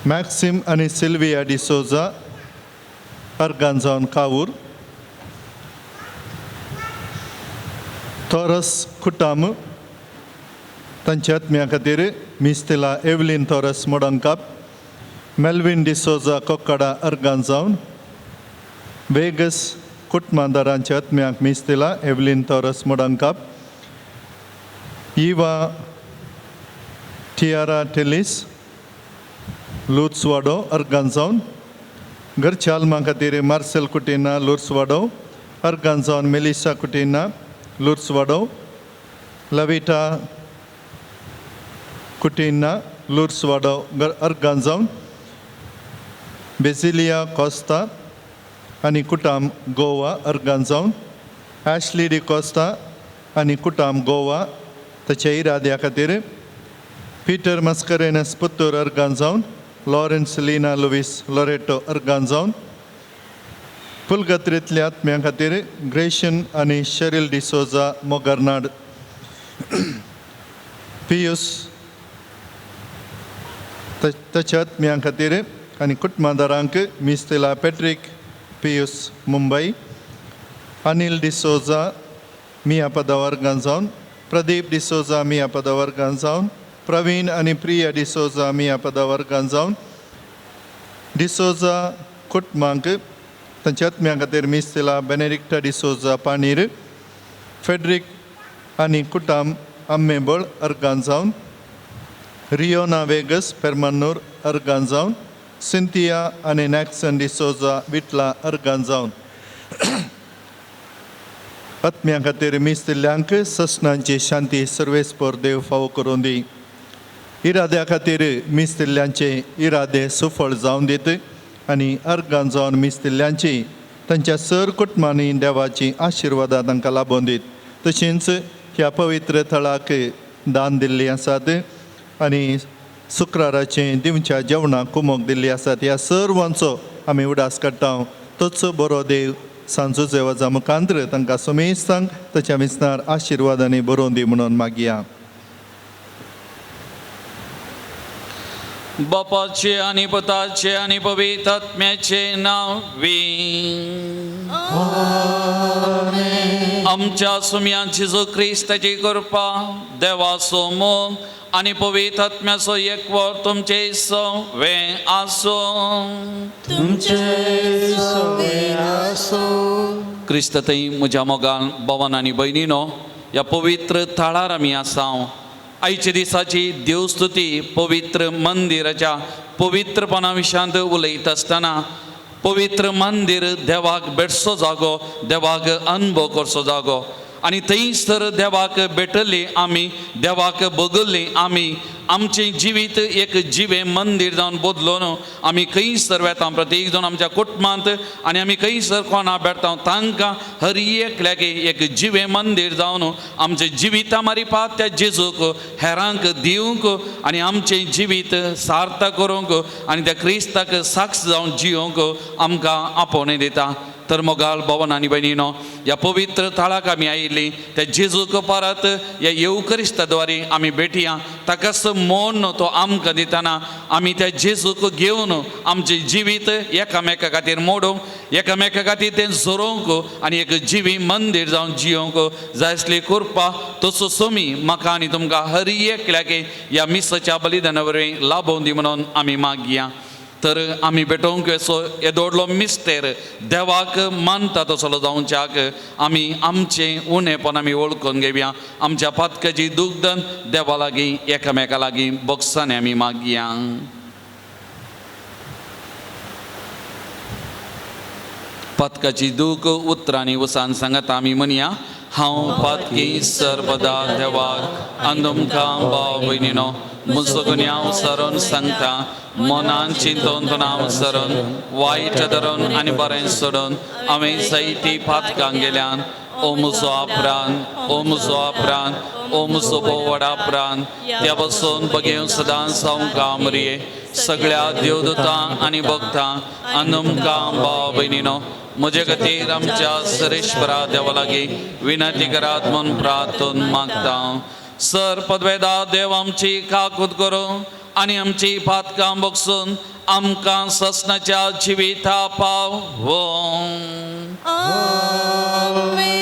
मॅक्सिम आनी सिल्विया डिसोजा अर्गांजावन कावूर, थॉरस कुटाम तांच्या आत्म्या खातीर मिस्तिला एवलीन थॉरस मोडंकाप, मेल्विन डिसोजा कोक्कडा अर्गांजावन, वेगस कुटमादारांच्या आत्म्याक मिस्तिला एवलीन थॉरस मोडंकाप, इवा टियारा टेलीस लुर्सवाडो अर्गांजावन, घरच्या आल्मा खातीर मार्सेल कुटिना लुर्सवाडो अर्गांजावन, मेलिसा कुटिना लुर्सवाडो, लविटा कुटिना लुर्सवाडो अर्गांजावन, बेसिलिया कोस्ता आनी कुटाम गोवा अर्गांजावन, ॲशली डी कोस्ता आनी कुटाम गोवा ताच्या इराद्या खातीर पीटर मस्करेनस पुत्तूर अर्गांजावन, लॉरेन्स लीना लुवीस लोरेटो अर्गांजावन, पुलगत्रेंतल्या आत्म्या खातीर ग्रेशन आनी शरील डिसोजा मोगरनाड, पियूस ताच्या आत्म्या खातीर आनी कुटुंबादारांक मिस्तेला पॅट्रीक पियूस मुंबय, अनिल डिसोजा मिया पदावर जावन, प्रदीप डिसोजा मिया पदावर जावन, प्रवीण आनी प्रिया डिसोजा मिया पदावर जावन, डिसोजा कुटुंबांक तांच्या आत्म्या खातीर मिस्तेला बेनेडिक्टा डिसोजा पाणीर, फेड्रीक आनी कुटाम आम्मेबळ अर्गान जावन, रियोना वेगस पेरमन्नूर अर्गान जावन, सिंथिया आनी नॅक्सन डिसोजा विटला अर्गान जावन. आत्म्या खातीर मीस दिल्ल्यांक ससनांची शांती सर्वेस्पर देव फावो करून दी. इराद्या खातीर मीस दिल्ल्यांचे इरादे सुफळ जावन दीत आनी अर्गान जावन मीस दिल्ल्यांची तांच्या सर कुटुंबांनी देवाची आशिर्वादां तांकां लाबोवन दीत. तशेंच ह्या पवित्र थळाक दान दिल्ली आसात आनी शुक्राराचें दिवच्या जेवणाक कुमोक दिल्ली आसात. ह्या सर्वांचो आमी उडास काडटा. तोच बरो देव सांजो देवाच्या मुखांतर तांकां सुमेस्तांक ताच्या विसनार आशिर्वादांनी बरोवन दी म्हणून मागया. बापाचे आनी पुताचे आनी पवित्र आत्म्याचे नांव वी. आमच्या सुम्या जेजू क्रिस्ताची कृपा, देवाचो मोग आनी पवित्र आत्म्याचो एकवट तुमचे सवे आसूं. तुमचे सवे आसूं. क्रिस्त थंय म्हज्या मोगान भवन आनी भयणीनो, ह्या पवित्र थळार आमी आसा. आयच्या दिसाची देवस्तुती पवित्र मंदिराच्या पवित्रपणा विशयांत उलयता आसतना पवित्र मंदीर देवाक भेटचो जागो, देवाक अनुभव करचो जागो आनी थंयसर देवाक भेटली आमी, देवाक बगल्ली आमी, आमचें जिवीत एक जिवें मंदीर जावन बदलोन आमी खंयसर वेता प्रत्येक जावन आमच्या कुटुंबांत आनी आमी खंयसर कोणा भेटता तांकां हर एकल्याक एक जिवें मंदीर जावन आमचें जिविता मारिपात त्या जेजूक हेरांक दिवंक आनी आमचें जिवीत सार्थक करूंक आनी त्या क्रिस्ताक साक्ष जावन जियोंक आमकां आपोवणें दिता. तर मोगाल भवन आनी भयणीनो, ह्या पवित्र थळाक आमी आयिल्लीं त्या जेजूक परत ह्या येवकरिस्ता द्वारे आमी भेटया. ताकाच मोन तो आमकां दितना आमी त्या जेजूक घेवन आमचें जिवीत एकामेका खातीर मोडूंक, एकामेका खातीर तें झरोवंक आनी एक जिवी मंदीर जावन जियोंक जाय आसली कृपा तसो सोमी म्हाका आनी तुमकां हर एकल्याक ह्या मिसाच्या बलिदाना वरवीं लाभोवन दी म्हणून आमी मागया. तर आमी भेटोवंक असो येदोडलो मिस्तेर देवाक मानता तसलो जावच्याक आमी आमचें उणेपण आमी वळखून घेवया. आमच्या पातकाची दुग्धन देवा लागीं एकामेका लागीं बोगसांनी आमी मागया. पातकाची दूख उतरांनी वसान सांगता आमी म्हणया, हांव पातकी सर्वदा देवाक आनी तुमकां भाव भयणीनो म्हजो गुन्यांव सरून सांगता मनान चिंतून तणाव सरून वायट धरून आनी बरें सोडून हांवें जायती पातकां गेल्यान. ओ म्हजो आपरान, ओ म्हजो आपरान, ओ म्हजो भोव व्हड आपरान, त्या पासून बगेवन सदांच हांव कामरिये सगळ्या देवदूतां आनी भक्तां आनी तुमकां भाव भयणीनो म्हजे खातीर आमच्या सरेश्वरा देवा लागीं विनंती करात म्हूण प्रार्थून मागता. सर पदवेदा देव आमची काकूत करूं आनी आमची पातकां बगसून आमकां ससनाच्या जिविता पाव. आमेन.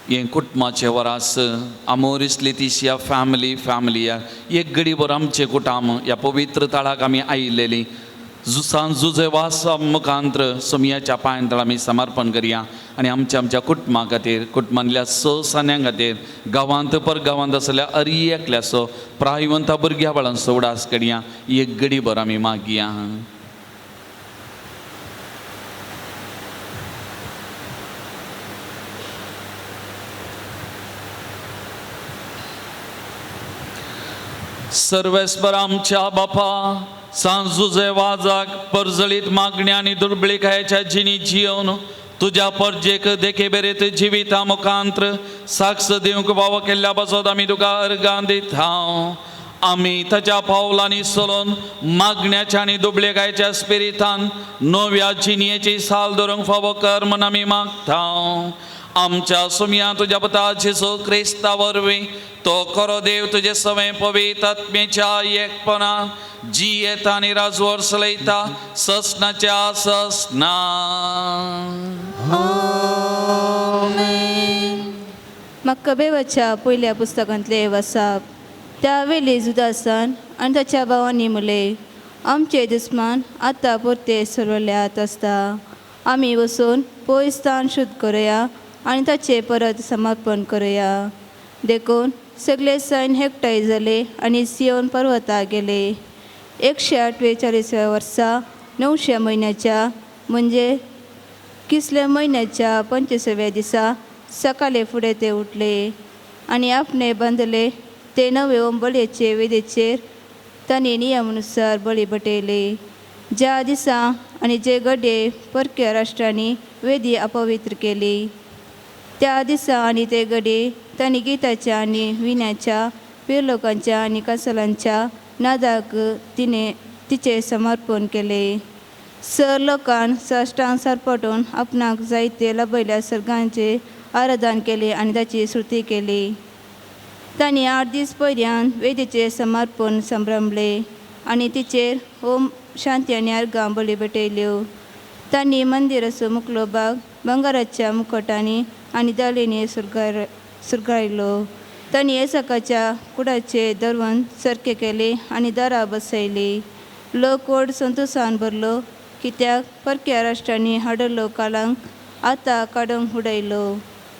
हें कुटुंबाचें वरास आमोरीस लेतिशिया फॅमिली फॅमिली एक गडीभर आमचें कुटाम ह्या पवित्र तळाक आमी आयिल्लेली जुसान जुजे वासा मुखांत्र सोमयाच्या पांयां आमी समर्पण करया आनी आमच्या आमच्या कुटुंबा खातीर कुटुंबांतल्या स सान्यां खातीर गांवांत पर गांवांत आसल्या अरी एकल्याचो प्रायवंता भुरग्या बाळांचो उडास करया एक गडीभर आमी मागया. सर्वेस्पर आमच्या बापा सांजुजे वाजाक परजळीत मागण्या आनी दुर्बळीकायेच्या जिणी जियोवन तुज्या परजेक देखे बेरेत जिविता मुखांत्र साक्ष दिवंक फावो केल्ल्या पासत आमी तुका अर्गां दिता. आमी ताच्या पावलांनी चलोवन मागण्याच्या आनी दुबळेकायेच्या स्पिरितान नव्या जिणयेची साल धरूंक फावो कर म्हूण आमी मागता. आमच्या सुमया तुज्या पुता जेजू क्रिस्ता वरवीं तो खरो देव तुजे सवें पवित्र आत्मेच्या एकपणा जियेता आनी राजवर चलयता ससनाच्या ससना. मक्कबेवाच्या पयल्या पुस्तकांतले वसाप. त्या वेली जुदासान आनी ताच्या भावांनी मुले आमचे दुस्मान आतां परते सरवल्यात आसता आमी वचून पयस स्थान शुद्ध करुया आनी ताचें परत समर्पण करुया. देखून सगळे सैन्य एकठांय जाले आनी सियोन पर्वता गेले. 148 वर्सा 9व्या म्हयन्याच्या म्हणजे किसल्या म्हयन्याच्या 25व्या दिसा सकाळी फुडें ते उठले आनी आपणे बांदले ते नवे ओंबळयेचे वेदीचेर तांणी नियमानुसार बळी बटयले. ज्या दिसा आनी जे गडे परक्या राष्ट्रांनी वेदी अपवित्र केली त्या दिसा आनी ते गडे तांणी गिताच्या आनी विण्याच्या पिरलोकांच्या आनी कसलांच्या नादाक तिणे तिचे समर्पण केले. सर लोकान साश्टांक सरपटून आपणाक जायते लभयल्या सर्गांचे आराधन केले आनी ताची स्तुती केली. तांणी 8 दीस पयल्यान वेदीचे समर्पण संभ्रमले आनी तिचेर होम शांती आनी अर्गां बळी भेटयल्यो. तांणी मंदिराचो मुखलो भाग भांगराच्या मुखटांनी आनी दालेंनी सुरगायलो. तांणी येसकाच्या कुडाचे दरवंत सारके केले आनी दारां बसयली. लोक व्हड संतोशान भरलो कित्याक परक्या राष्ट्रांनी हाडलो कालांक आतां काडूंक उडयलो.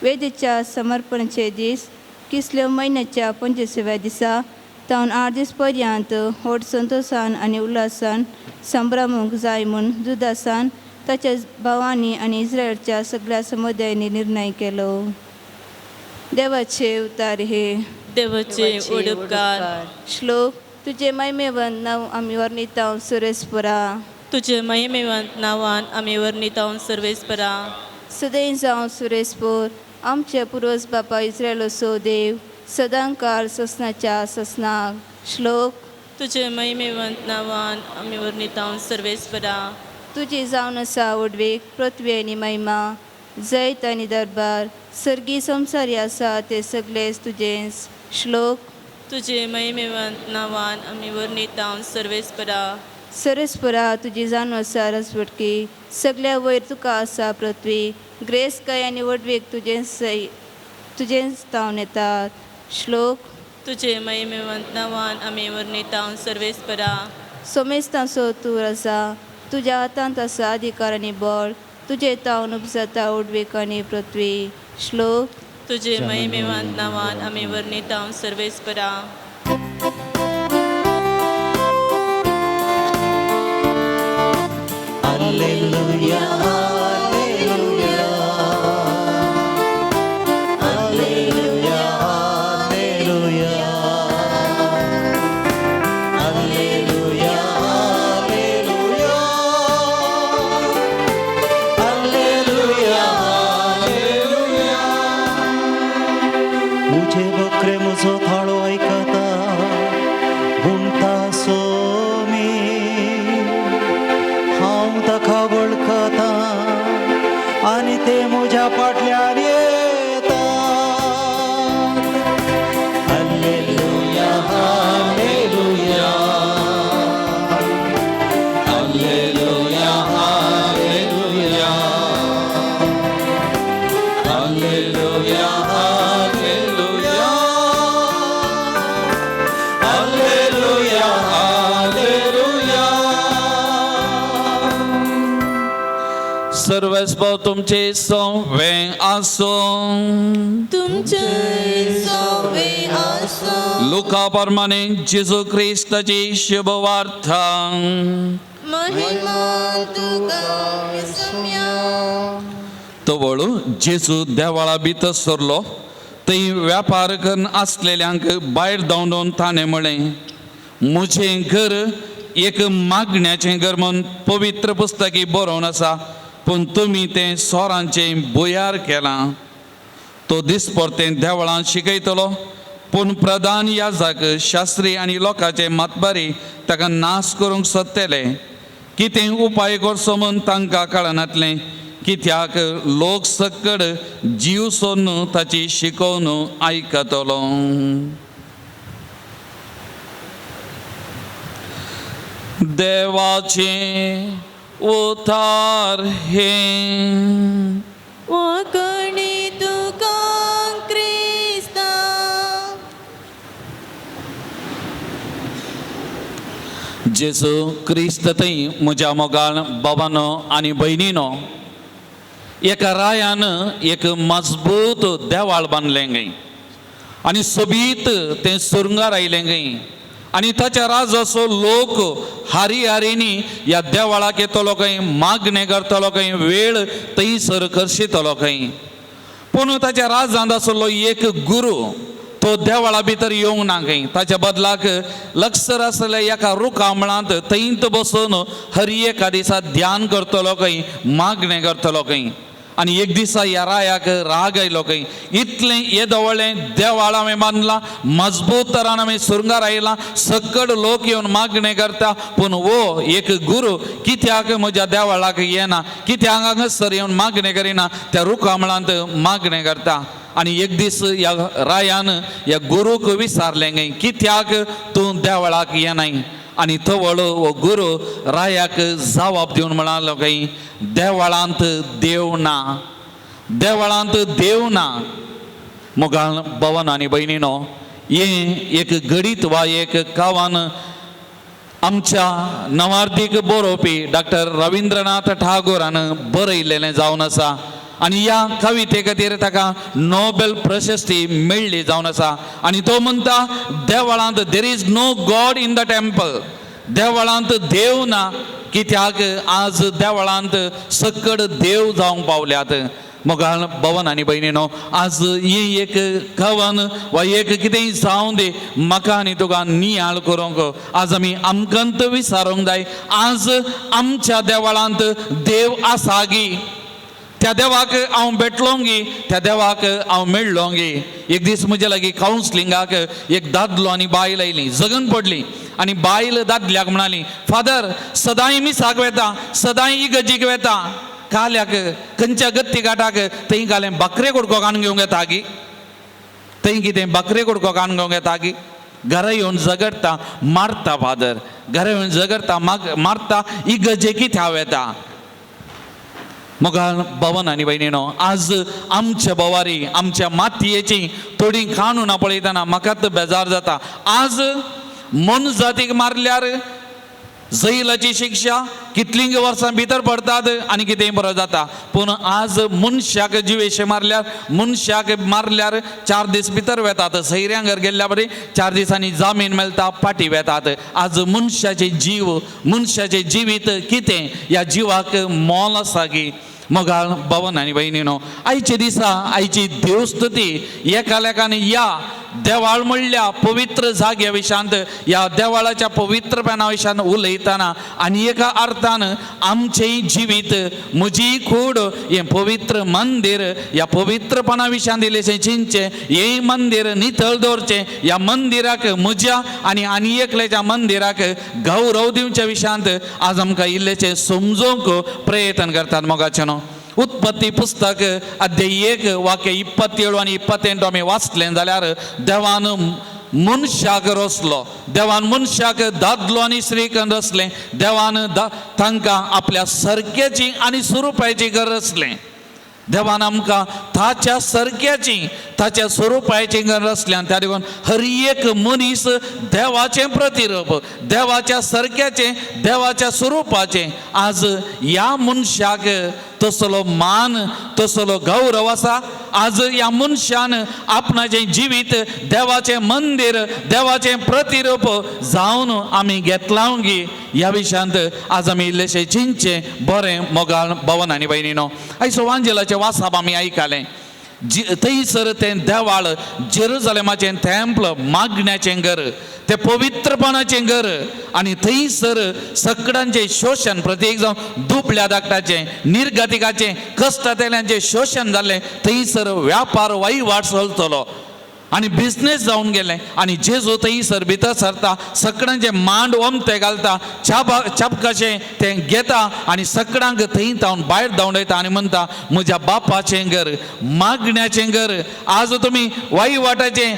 वेदीच्या समर्पणाचे दीस किसल्या म्हयन्याच्या 25व्या दिसा तावन 8 दीस पर्यंत व्हड संतोशान आनी उल्हासान संभ्रमूंक जाय म्हूण जुदासान ताच्या भावांनी आनी इस्रायलच्या सगळ्या समुदायांनी निर्णय केलो. देवाचे उतार हे देवाचे उपकार. श्लोक. तुजे महिमेवंत नांव आमी वर्णितांव सुरेशपुरा. तुजे महिमेवंत नांवान आमी वर्णितांव सर्वेस्परा. सदैव जावं सुरेशपूर आमचे पुर्वज बापा इस्रायलाचो देव सदांकाळ ससनाच्या ससनाक. श्लोक. तुजे महिमेवंत नांवान आमी वर्णिता सर्वेस्परा. तुजी जावन आसा व्हडवीक पृथ्वी आनी महिमा जैत आनी दरबार सर्गी संवसारी आसा ते सगळेच तुजेच. श्लोक. तुजे महिमेवंत नांवान आमी वर्णिता सर्वेस्परा. सरस्परा तुजी जाणव आसा रसवटकी सगल्या वयर तुका आसा पृथ्वी ग्रेसकाय आनी व्हडवीक तुजें सय तुजेंच तावन येतात. श्लोक. तुजे महिमेवंत नांवान आमी वर्णिता सर्वेस्परा. सोमेस्तांचो तूं आसा तुज्या हातांत आसा अधिकार आनी बळ तुजें तावन उपजाता व्हडवीक आनी पृथ्वी. श्लोक. तुजे महिमेवंत नांवान आमी वर्णिता सर्वेस्परा. Alleluia, alleluia, alleluia, alleluia, alleluia, alleluia, alleluia. मुझे बकरे मुझो थाळो ऐकता म्हणटा सोमी हांव ताका वळखता आनी ते म्हज्या फाटल्यान येता. Alleluia, alleluia, alleluia, alleluia, alleluia, alleluia, alleluia, alleluia. सर्वेस्पर तुमचे संवे आसूं. तुमचे सवे आसूं. लुका प्रमाणे जेजू क्रिस्ताची शुभवार्ता. महिमा तुका सम्या. तवळ जेजू देवळा भितर सरलो थंय व्यापार करून आसलेल्यांक भायर धांवडोवन ताणें म्हळें, म्हजें घर एक मागण्याचें घर म्हूण पवित्र पुस्तकी बरोवन आसा, पूण तुमी तें सोरांचें भुयार केलां. तो दिसपरतें देवळांत शिकयतलो, पूण प्रधान याजक शास्त्री आनी लोकांचे मातबारी ताका नाश करूंक सोदतले. कितें उपाय करचो म्हूण तांकां कळनातलें, कित्याक लोक सकड जीव सोडून ताची शिकोवन आयकतलो. देवाचें उतार हें. वाकणी तुका क्रिस्ता. जेजू क्रिस्त थंय म्हज्या मोगाळ बाबानो आनी भयणीनो, एका रायान एक मजबूत देवाळ बांदलें गय आनी सोबीत तें सुरंगार आयलें गय आनी ताच्या राजाचो लोक हारी हारीनी ह्या देवळाक येतलो खंय, मागणें करतलो खंय, वेळ थंयसर करशितलो खंय. पूण ताच्या राजांत आसलो एक गुरू, तो देवळा भितर येवंक ना खंय. ताच्या बदलाक लक्षर आसल्या एका रुखा मुळांत थंयत बसून हर एका दिसा ध्यान करतलो खंय, मागणें करतलो खंय. आनी एक दिसा ह्या रायाक राग आयलो खंय, इतलें येदो व्हडलें देवाळ हांवें बांदलां, मजबूत तरान हांवें सुरंगार आयलां, सकड लोक येवन मागणें करता, पूण हो एक गुरू कित्याक म्हज्या देवळाक येना, कित्याक हांगासर येवन मागणें करिना, त्या रुखा मुळांत मागणें करता. आनी एक दीस ह्या रायान ह्या गुरूक विचारलें खंय, कित्याक तूं देवळाक येनाय? आनी तवळ हो गुरू रायाक जवाब दिवन म्हणालो खंय, देवळांत देव ना, देवळांत देव ना. मोगाळ भवन आनी भयणीनो, हें एक घडीत वा एक कावान आमच्या नवार्दीक बरोवपी डॉक्टर रविंद्रनाथ ठागोरान बरयलेलें जावन आसा आनी ह्या कविते खातीर ताका नोबेल प्रशस्ती मेळ्ळी जावन आसा. आनी तो म्हणटा, देवळांत there is no God in the temple, देवळांत देव ना, कित्याक आज देवळांत सकड देव जावंक पावल्यात. मोगाळ भवन आनी भयणीनो, आज ही एक कवन वा एक कितेंय जावं दी, म्हाका आनी तुका नियाळ करूंक आज आमी आमकांत विचारूंक जाय, आज आमच्या देवळांत देव आसा गी? त्या देवाक हांव भेटलोंगी, त्या देवाक हांव मेळ्ळोंगी. एक दीस म्हजे लागीं कावन्सिलिंगाक एक दादलो आनी बायल आयली, जगन पडली आनी बायल दादल्याक म्हणाली, फादर सदांय मिसाक वेता, सदांय इगर्जीक वेता, काल्याक खंयच्या गत्ती घाटाक थंय घालें बाकरे कुडको काडून घेवंक येता गी, थंय कितें बाकरे कुडको काडून घेवंक येता गी, घरा येवन झगडटा मारता फादर, घरा येवन झगडटा मारता, इगर्जे कित्याक वेता. मोगाळ भवन आनी भयणीनो, आज आमच्या भोवारी आमच्या मातयेची थोडी कानुनां पळयतना म्हाकाच बेजार जाता. आज मोनजातीक मारल्यार जैलाची शिक्षा, कितलीं वर्सां भितर पडतात आनी कितेंय बरो जाता. पूण आज मनशाक जिवेशे मारल्यार, मनशाक मारल्यार 4 दीस भितर वेतात, सैऱ्यांगर गेल्ल्या बरी 4 दिसांनी जामीन मेळटा, पाटी वेतात. आज मनशाचे जीव, मनशाचें जिवीत कितें, ह्या जिवाक मोल आसा की. मोगाळ भवन आनी भयणीनो, आयच्या दिसा आयची देवस्तुती एकालेकान ह्या देवाळ म्हणल्या पवित्र जाग्या विशांत, ह्या देवाळाच्या पवित्रपणा विशांत उलयतना आनी एका अर्थान आमचेंय जिवीत, म्हजी कूड हें पवित्र मंदीर, ह्या पवित्रपणा विशांत इल्लेशें चिंतचें, हें मंदीर नितळ दवरचें, ह्या मंदिराक म्हज्या आनी आनी एकल्याच्या मंदिराक गौरव दिवच्या विशांत आज आमकां इल्लेशें समजूंक प्रयत्न करतात. मोगाचें न्हू, उत्पत्ती पुस्तक अध्याय 1 वाक्य 27 आनी 28 आमी वाचलें जाल्यार देवान मनशाक रचलो, देवान मनशाक दादलो आनी स्त्रीक रचलें, देवान तांकां आपल्या सरक्याची आनी स्वरुपाची रचलें. देवान आमकां ताच्या सरक्याची ताच्या स्वरुपाची रचलें. आनी त्या देखून हर एक मनीस देवाचें प्रतिरूप, देवाच्या सरक्याचें, देवाच्या स्वरुपाचें. आज ह्या मनशाक तसलो मान, तसलो गौरव आसा. आज ह्या मनशान आपणाचें जिवीत देवाचें मंदीर, देवाचें प्रतिरूप जावन आमी घेतलां गी ह्या विशयांत आज आमी इल्लेशें चिंतचें बरें. मोगाळ भवन आनी भयणीनो, आयज वांजेलाचें वासाप आमी आयकलें. थंयसर तें देवाळ जेरुजलेमाचें तेंपल, मागण्याचें घर, तें पवित्रपणाचें घर आनी थंयसर सकडांचें शोशण, प्रत्येक जावन दुबल्या धाकटाचें, निर्गतिकाचें, कश्टांतल्यांचें शोशण जाल्लें. थंयसर व्यापार वहिवाट चलतलो आनी बिजनेस जावन गेलें. आनी जेजू थंयसर भितर सरता, सकडांचे मांड ओमते घालता, चापकाचें तें घेता आनी सकडांक थंय धांवन भायर धांवडयता आनी म्हणटा, म्हज्या बापाचें घर मागण्याचें घर, आज तुमी वहिवाटाचें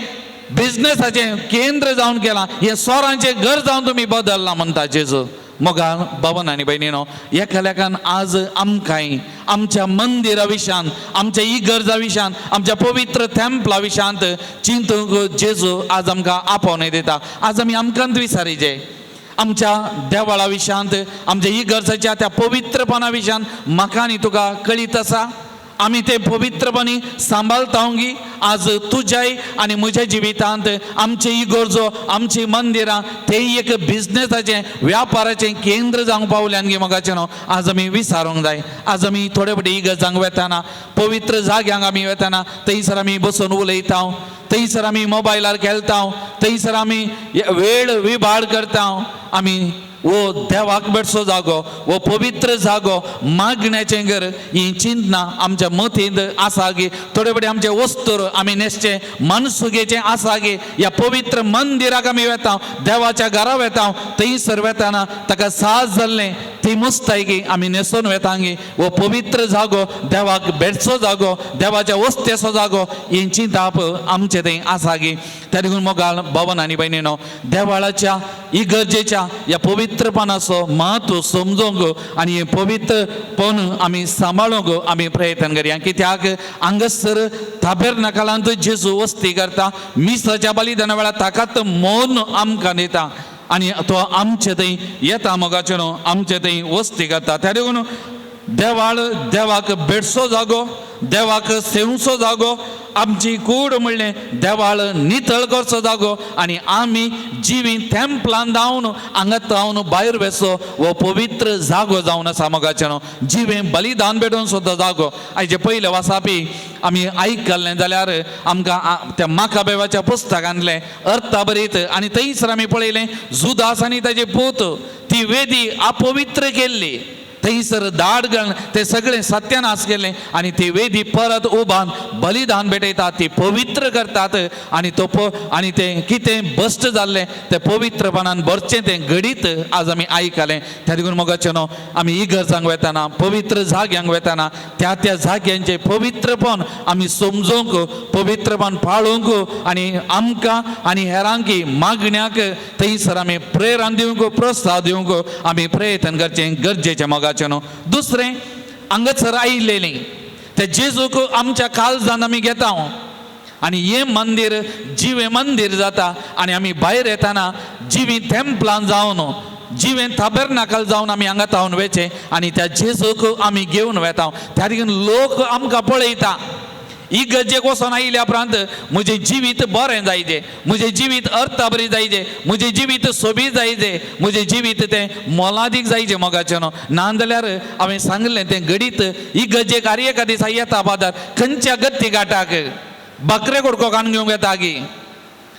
बिजनेसाचें केंद्र जावन गेलां, हें सोरांचें घर जावन तुमी बदल्लां म्हणटा जेजू. मोगाळ भवन आनी भयणीनो, एकालेकान आज आमकांय आमच्या मंदिरा विशयांत, आमच्या इगर्जा विशयांत, आमच्या पवित्र तेंपला विशयांत चिंतूंक जेजू आज आमकां आपोवणें दिता. आज आमी आमकांत विचारीचे आमच्या देवळा विशयांत, आमच्या इगर्जाच्या त्या पवित्रपणा विशयांत म्हाका आनी तुका कळीत आसा. आमी ते पवित्रपणी सांबाळता गी. आज तुज्याय आनी म्हज्या जिवितांत आमचे इगर्जो, आमची मंदिरां ते एक बिजनेसाचें, व्यापाराचें केंद्र जावंक पावल्यान गी मोगाचें न्हू, आज आमी विचारूंक जाय. आज आमी थोडे फावटी इगर्जांक वेतना, पवित्र जाग्यांक आमी वेतना, थंयसर आमी बसून उलयता, थंयसर आमी मोबायलार खेळटा, थंयसर आमी वेळ विबाड करता. आमी वो देवाक भेटचो जागो, वो पवित्र जागो, मागण्याचें घर, ही चिंतना आमच्या मतींत आसा गी. थोडे फावटी आमचे वस्तूर आमी न्हेसचें, मनसुगेचें आसा गी. ह्या पवित्र मंदिराक आमी वेता, देवाच्या घरा वेता, थंयसर वेताना ताका साज जाल्लें ती मुस्तायकी आमी न्हेसून वेता गी. वो पवित्र जागो, देवाक भेटचो जागो, देवाच्या वस्तेचो जागो, ही चिंताप आमचे थंय आसा गी. त्या देखून मोगाळ भवन आनी भयणीनो, देवाळाच्या इगर्जेच्या ह्या पवित्रपणाचो म्हत्व समजूंक आनी हें पवित्रपण आमी सांबाळूंक आमी प्रयत्न करया. कित्याक हांगासर ताबेरनाकालांत जेजू वस्ती करता, मिसाच्या बलिदाना वेळार ताकात मौन आमकां दिता आनी तो आमचे थंय येता मोगाचें न्हू, आमचे थंय वस्ती करता. त्या देखून देवाळ देवाक भेटचो जागो, देवाक सेवचो जागो, आमची कूड म्हणलें देवाळ नितळ करचो जागो आनी आमी जिवी तेंपलान धांवन हांगा धांवन भायर वेचो हो पवित्र जागो जावन आसा मोगाचें न्हू, जिवें बलिदान भेटोवन सुद्दां जागो. आयचे पयले वासापी आमी आयकल्लें जाल्यार आमकां त्या माकाबेवाच्या पुस्तकांतलें अर्थाभरीत आनी थंयसर आमी पळयलें जुदास आनी ताजे पूत ती वेदी अपवित्र केल्ली. थंयसर दाड घालून ते सगळें सत्यानाश केलें आनी ती वेदी परत उबान बलिदान भेटयतात, ती पवित्र करतात आनी तो आनी तें कितें बस्ट जाल्लें तें पवित्रपणान भरचें तें घडीत आज आमी आयकलें. त्या देखून मोगाचें न्हू आमी इगर्जांक वेताना, पवित्र जाग्यांक वेताना त्या त्या जाग्यांचें पवित्रपण आमी समजूंक, पवित्रपण पाळूंक आनी आमकां आनी हेरांकी मागण्याक थंयसर आमी प्रेरण दिवंक, प्रोत्साह दिवंक आमी प्रयत्न करचें गरजेचें मोगाचें न्हू. दुसरें हांगासर आयिल्लें ते जेजूक आमच्या काळजान आमी घेता आनी हें मंदीर जिवें मंदीर जाता आनी आमी भायर येताना जिवीं तेंपलान जावन, जिवें ताबेरनाकल जावन आमी हांगा तावन वेचें आनी त्या जेजूक आमी घेवन वेता. त्या देखून लोक आमकां पळयता. इगर्जेक वचोन आयिल्ल्या उपरांत म्हजें जिवीत बरें जायजें, म्हजें जिवीत अर्थाबरी जायजें, म्हजें जिवीत सोबीत जायजें, म्हजें जिवीत तें मोलादीक जायजें मोगाचें न्हू. ना जाल्यार हांवें सांगलें तें घडीत इगर्जेक आर एका दिसा येता फादर खंयच्या गत्ती घाटाक बकरे कुडको कान घेवंक येता गी.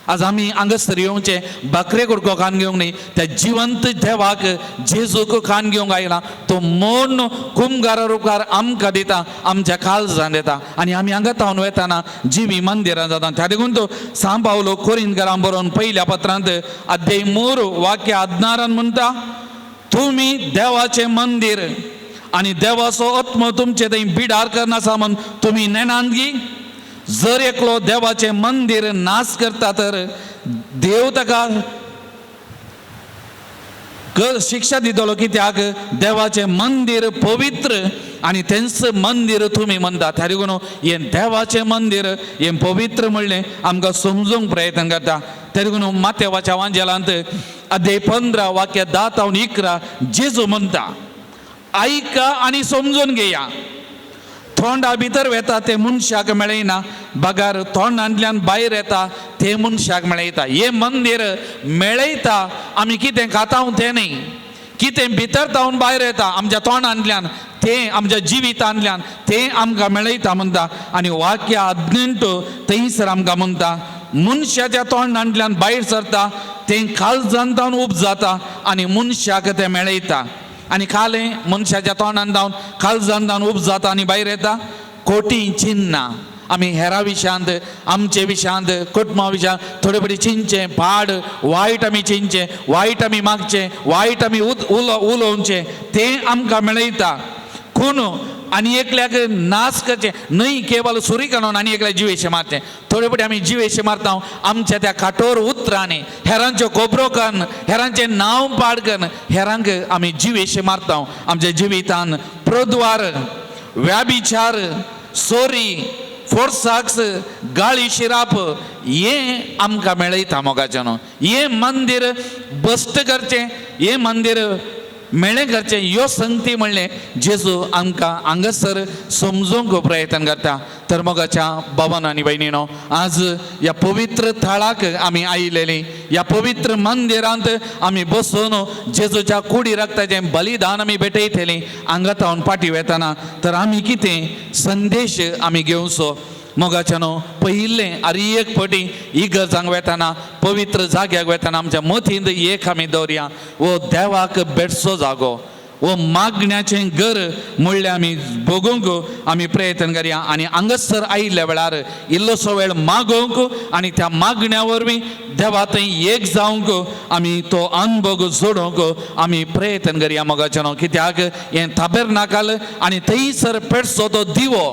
आज आमी हांगासर येवचें बकरे कुडको कान घेवंक न्ही, त्या जिवंत देवाक जेजूक कान घेवंक आयला. तो मोन कुमगारा रुपार आमकां दिता, आमच्या काळजान दिता आनी आमी हांगा तावन वेताना जिवी मंदिरां जाता. त्या देखून तो सांव पावलो कोरिंदकारां बरोवन पयल्या पत्रांत अध्याय 3 वाक्य 16 म्हणटा, तुमी देवाचें मंदीर आनी देवाचो आत्मो तुमचे थंय बिडार करनासा म्हण तुमी नेणांत गी. जर एकलो देवाचें मंदीर नाश करता तर देव ताका शिक्षा दितलो, कित्याक देवाचें मंदीर पवित्र आनी तेंच मंदीर तुमी म्हणटा. त्या देखून हें देवाचें मंदीर हें पवित्र म्हणलें आमकां समजूंक प्रयत्न करता. त्या देखून मातेवाच्या वांजेलांत अध्याय 15 वाक्य 10 तावन 11 जेजू म्हणटा, आयका आनी समजून घेया. तोंडा भितर वेता ते मनशाक मेळयना, बगार तोंडांतल्यान भायर येता ते मनशाक मेळयता. हें मंदीर मेळयता आमी कितें खाता तें न्ही, कितें भितर तावन भायर येता आमच्या तोंडांतल्यान तें आमच्या जिवितांतल्यान तें आमकां मेळयता म्हणटा. आनी वाक्य 18 थंयसर आमकां म्हणटा, मनशाच्या तोंडांतल्यान भायर सरता तें काळजान तावन उब जाता आनी मनशाक तें मेळयता. आनी कालें मनशाच्या तोंडान जावन काळजान जावन उब जाता आनी भायर येता खोटी चिन्नां. आमी हेरा विशयांत, आमचे विशयांत, कुटुंबा विशयांत थोडे फावटी चिंतचें पाड वायट आमी चिंतचें, वायट आमी मागचें, वायट आमी उलोवचें तें आमकां मेळयता. खून आनी एकल्याक नाश करचें न्हय, केवल सुरी काडून आनी एकल्याक जिवेशे मारचें. थोडे फावटी आमी जिवेशे मारता आमच्या त्या काठोर उतरांनी, हेरांच्यो खबरो करून, हेरांचें नांव पाड करून हेरांक आमी जिवेशे मारता. आमच्या जिवितान प्रद्वार, व्याभिचार, सोरी, फोर्साक्स, गाळी शिराप हें आमकां मेळयता मोगाचें न्हू. हें मंदीर बस्ट करचें, हें मंदीर मेळें करचें, ह्यो संगती म्हणलें जेजू आमकां हांगासर समजूंक प्रयत्न करता. तर मोगाच्या बाबान आनी भयणीनो, आज ह्या पवित्र थळाक आमी आयिल्लेली, ह्या पवित्र मंदिरांत आमी बसून जेजूच्या कुडी रक्ताचें बलिदान आमी भेटयतलीं हांगा तावन फाटीं वेताना तर आमी कितें संदेश आमी घेवचो मोगाच्या न्हू. पयिल्लें आनी एक फावटी इगर्जांक वेताना, पवित्र जाग्याक वेताना आमच्या मतींत एक आमी दवरया, वो देवाक भेटचो जागो, वो मागण्याचें घर म्हणल्यार आमी भोगूंक आमी प्रयत्न करया. आनी हांगासर आयिल्ल्या वेळार इल्लोसो वेळ मागोवंक आनी त्या मागण्या वरवीं देवा थंय एक जावंक आमी तो अनुभव जोडूंक आमी प्रयत्न करया मोगाचें न्हू. कित्याक हें ताबेरनाकाल आनी थंयसर पेटचो तो दिवो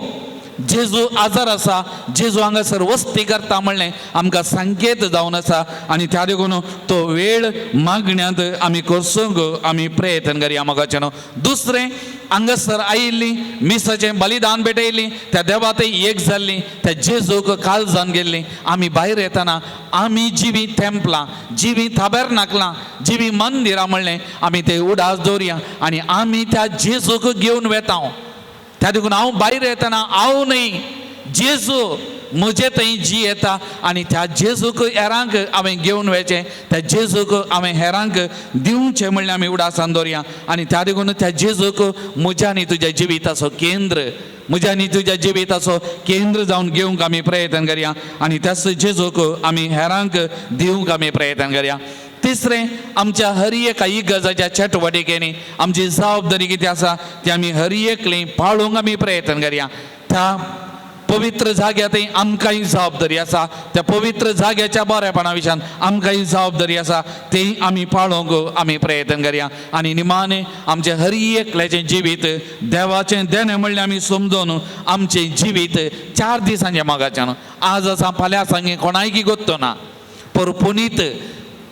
जेजू आजार आसा, जेजू हांगासर वस्ती करता म्हणलें आमकां संकेत जावन आसा. आनी त्या देखून तो वेळ मागण्यांत आमी करसूंक आमी प्रयत्न करया मोगाचें न्हू. दुसरें हांगासर आयिल्ली मिसाचें बलिदान भेटयल्ली, त्या देवा थंय एक जाल्ली, त्या जेजूक काळजान गेल्ली. आमी भायर येताना आमी जिवी तेंपलां, जिवी थाबेरनाकलां, जिवी मंदिरां म्हणलें आमी ते उडास दवरया आनी आमी त्या जेजूक घेवन वेता. त्या देखून हांव भायर येताना हांव न्हय, जेजू म्हजे थंय जी येता आनी त्या जेजूक हेरांक हांवें घेवन वचचें, त्या जेजूक हांवें हेरांक दिवचें म्हणल्यार आमी उडासान दवरया. आनी त्या देखून त्या जेजूक म्हज्या आनी तुज्या जिविताचो केंद्र, म्हज्या आनी तुज्या जिविताचो केंद्र जावन घेवंक आमी प्रयत्न करया आनी त्याच जेजूक आमी हेरांक दिवंक आमी प्रयत्न करया. तिसरें आमच्या हर एका इगर्जाच्या चटवटिकेनी आमची जबाबदारी कितें आसा ती आमी हर एकली पाळूंक आमी प्रयत्न करया. त्या पवित्र जाग्यातय आमकांय जबाबदारी आसा, त्या पवित्र जाग्याच्या बरेपणा विशयान आमकांय जबाबदारी आसा, ती आमी पाळोवंक आमी प्रयत्न करया. आनी निमाणें आमचें हर एकल्याचें जिवीत देवाचें देणें म्हणल्यार आमी समजून आमचें जिवीत 4 दिसांच्या मोगाच्यान आज आसा फाल्यां आसा कोणायकी गोत्तो ना. पर पुनीत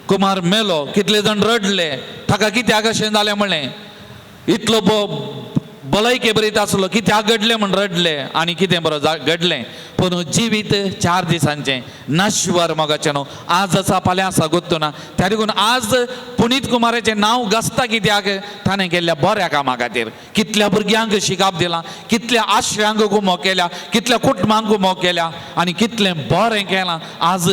कुमार मेलो, कितले जाण रडले ताका कित्याक अशें जालें म्हणलें, इतलो भलायके बरीत आसलो कित्याक घडलें म्हण रडले आनी कितें बरो घडलें. पूण जिवीत 4 दिसांचें नश्वर मोगाचें न्हू, आज आसा फाल्यां आसा गोत्तो ना. त्या देखून आज पुनीत कुमाराचें नांव गाजता कित्याक ताणें केल्ल्या बऱ्या कामा खातीर. कितल्या भुरग्यांक शिकाप दिलां, कितल्या आश्र्यांक गुमो केल्या, कितल्या कुटुंबांक गुमो केल्या आनी कितलें बरें केलां आज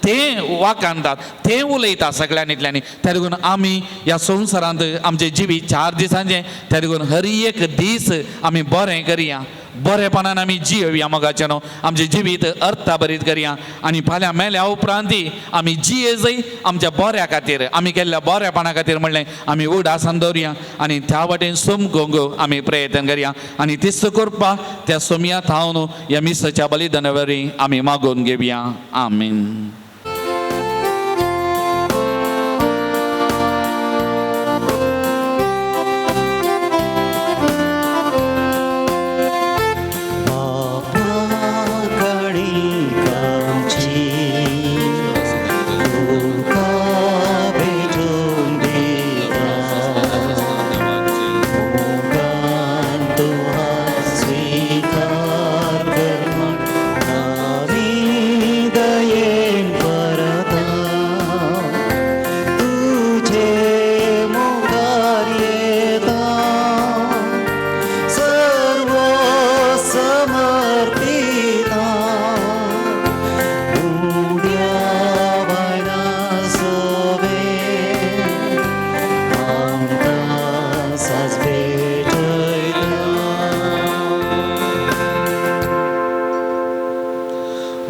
तें वाखाणतात, तें उलयता सगळ्यांनी इतल्यांनी. त्या देखून आमी ह्या संवसारांत आमचें जिवीत 4 दिसांचें, त्या देखून हर एक दीस आमी बरें करया, बरेपणान आमी जियोया मोगाचें न्हू, आमचें जिवीत अर्थाभरीत करया. आनी फाल्यां मेल्या उपरांत आमी जिये जय आमच्या बऱ्या खातीर, आमी केल्ल्या बऱ्यापणा खातीर म्हणलें आमी उडासान दवरया आनी त्या वाटेन समकोंक आमी प्रयत्न करया. आनी तिस्त करपाक त्या सोमया थावन ह्या मिसाच्या बलिदाना वरवीं आमी मागून घेवया. आमीन.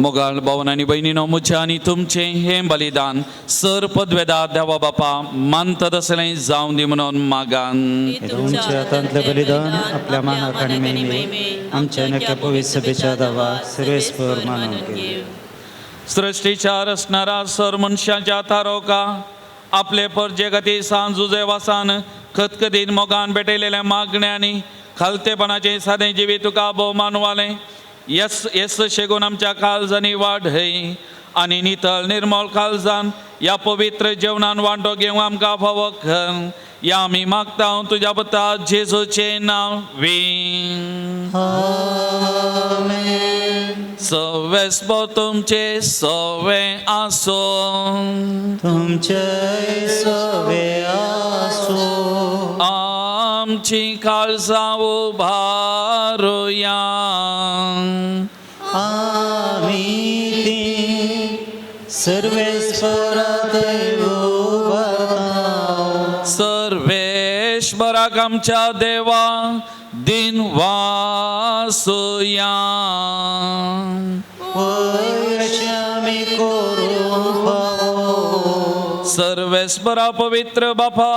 मोगाळ भावन आनी भयणीनो, म्हजें आनी तुमचें हें बलिदान सर पदवेदा देवा बापा मानता तसलें जावं दी म्हणून मागान. तुमच्या हातांतलें बलिदान आपल्या मानाक आनी महिमे आमच्या नक्या पवित्र सभेच्या दावा सर्वेस्पर मानून घेवं. सृश्टीच्या रचणारा सर मनशाच्या तारोका आपले परजे खातीर सांजुजे वासान खतखतीन मोगान भेटयलेल्या मागण्यांनी खालतेपणाचें सादें जिवीत तुका भोवमान वालें येस येस शेगून आमच्या काळजांनी वाडय आनी नितळ निर्मळ काळजान ह्या पवित्र जेवणान वांटो घेवंक आमकां फावो कर. ह्या आमी मागता तुज्या पुता जेजूचें नांव वी. सवेस्पो तुमचे सवे आसूं, तुमचे सवे आसूं. आमची काळजां उबारुया, आमी ती सर्वेस्परा उबारता. सर्वेश्वराक आमच्या देवा दिन वासुया. आमी करूंक फावो. सर्वेस्परा पवित्र बापा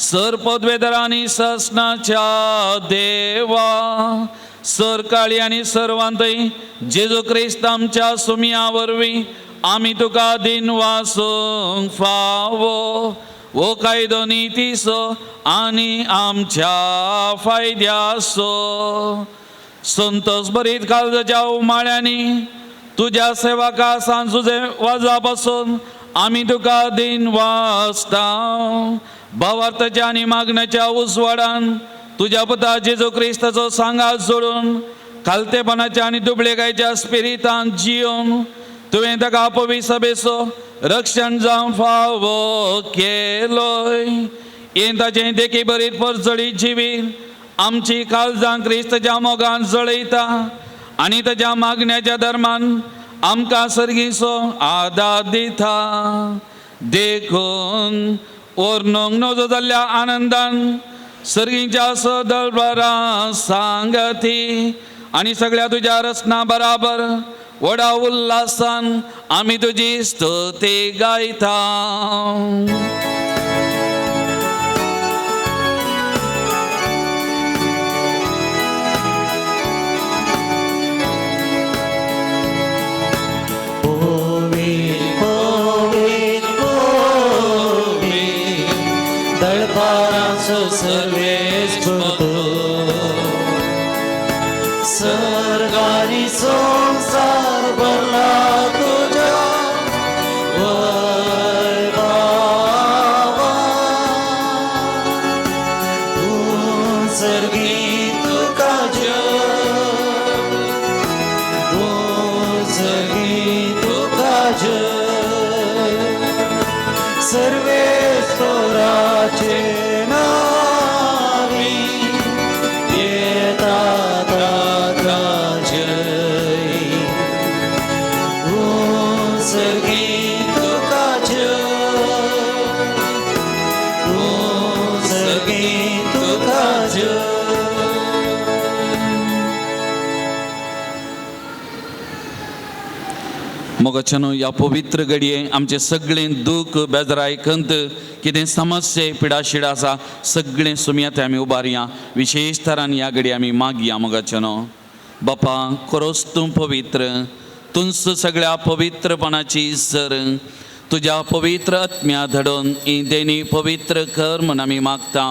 सर पदवेदरांनी ससनाच्या देवा सर काळी आनी सर्वांतय जेजू क्रिस्त आमच्या सुमया वरवीं आमी तुका दिन वासूंक फावो. वो कायदो नितीचो आनी आमच्या फायद्याचो संतोष भरीत काळजाच्या उमाळ्यांनी तुज्या सेवका सांजुजे वाजा पासून आमी तुका दिन वाचता. भावार्थाच्या आनी मागण्याच्या उजवाडान तुज्या पुता जेजू क्रिस्ताचो सांगात जोडून खालतेपणाच्या आनी दुबळेकायच्या स्पिरितान जियोन तुवें ताका पवित्र सभेचो रक्षण जावं फावो केलोय. हें ताचें देखी बरीत परजळी जिवीत आमची काळजां क्रिस्ताच्या मोगान जळयता आनी ताच्या मागण्याच्या धर्मान आमकां सर्गीचो आदार दिता. देखून वर्णूंक नजो जाल्ल्या आनंदान सर्गीच्या सदळबरां सांगती आनी सगळ्या तुज्या रचना बराबर व्हडा उल्हासान आमी तुजी स्तुती गायता. सरकारी संसार भरला तुझ्या वैभवान. तूं सर्गी तुका जय, तूं सर्गी तुका जय, सर्वेस्पराचे नावी येता ताका जय. तूं सर्गी तुका जय, तूं सर्गी तुका जय. मोगाच्यानो ह्या पवित्र घडये आमचें सगळें दूख बेजराय खंत कितें समस्ये पिडाशिडा आसा सगळें सुमया आमी उबारया. विशेश तरान ह्या घडये आमी मागया. मोगाच्यानो बापा खरोच तूं पवित्र, तूंच सगळ्या पवित्रपणाची सर. तुज्या पवित्र आत्म्या धाडून ही देणी पवित्र कर म्हूण आमी मागता.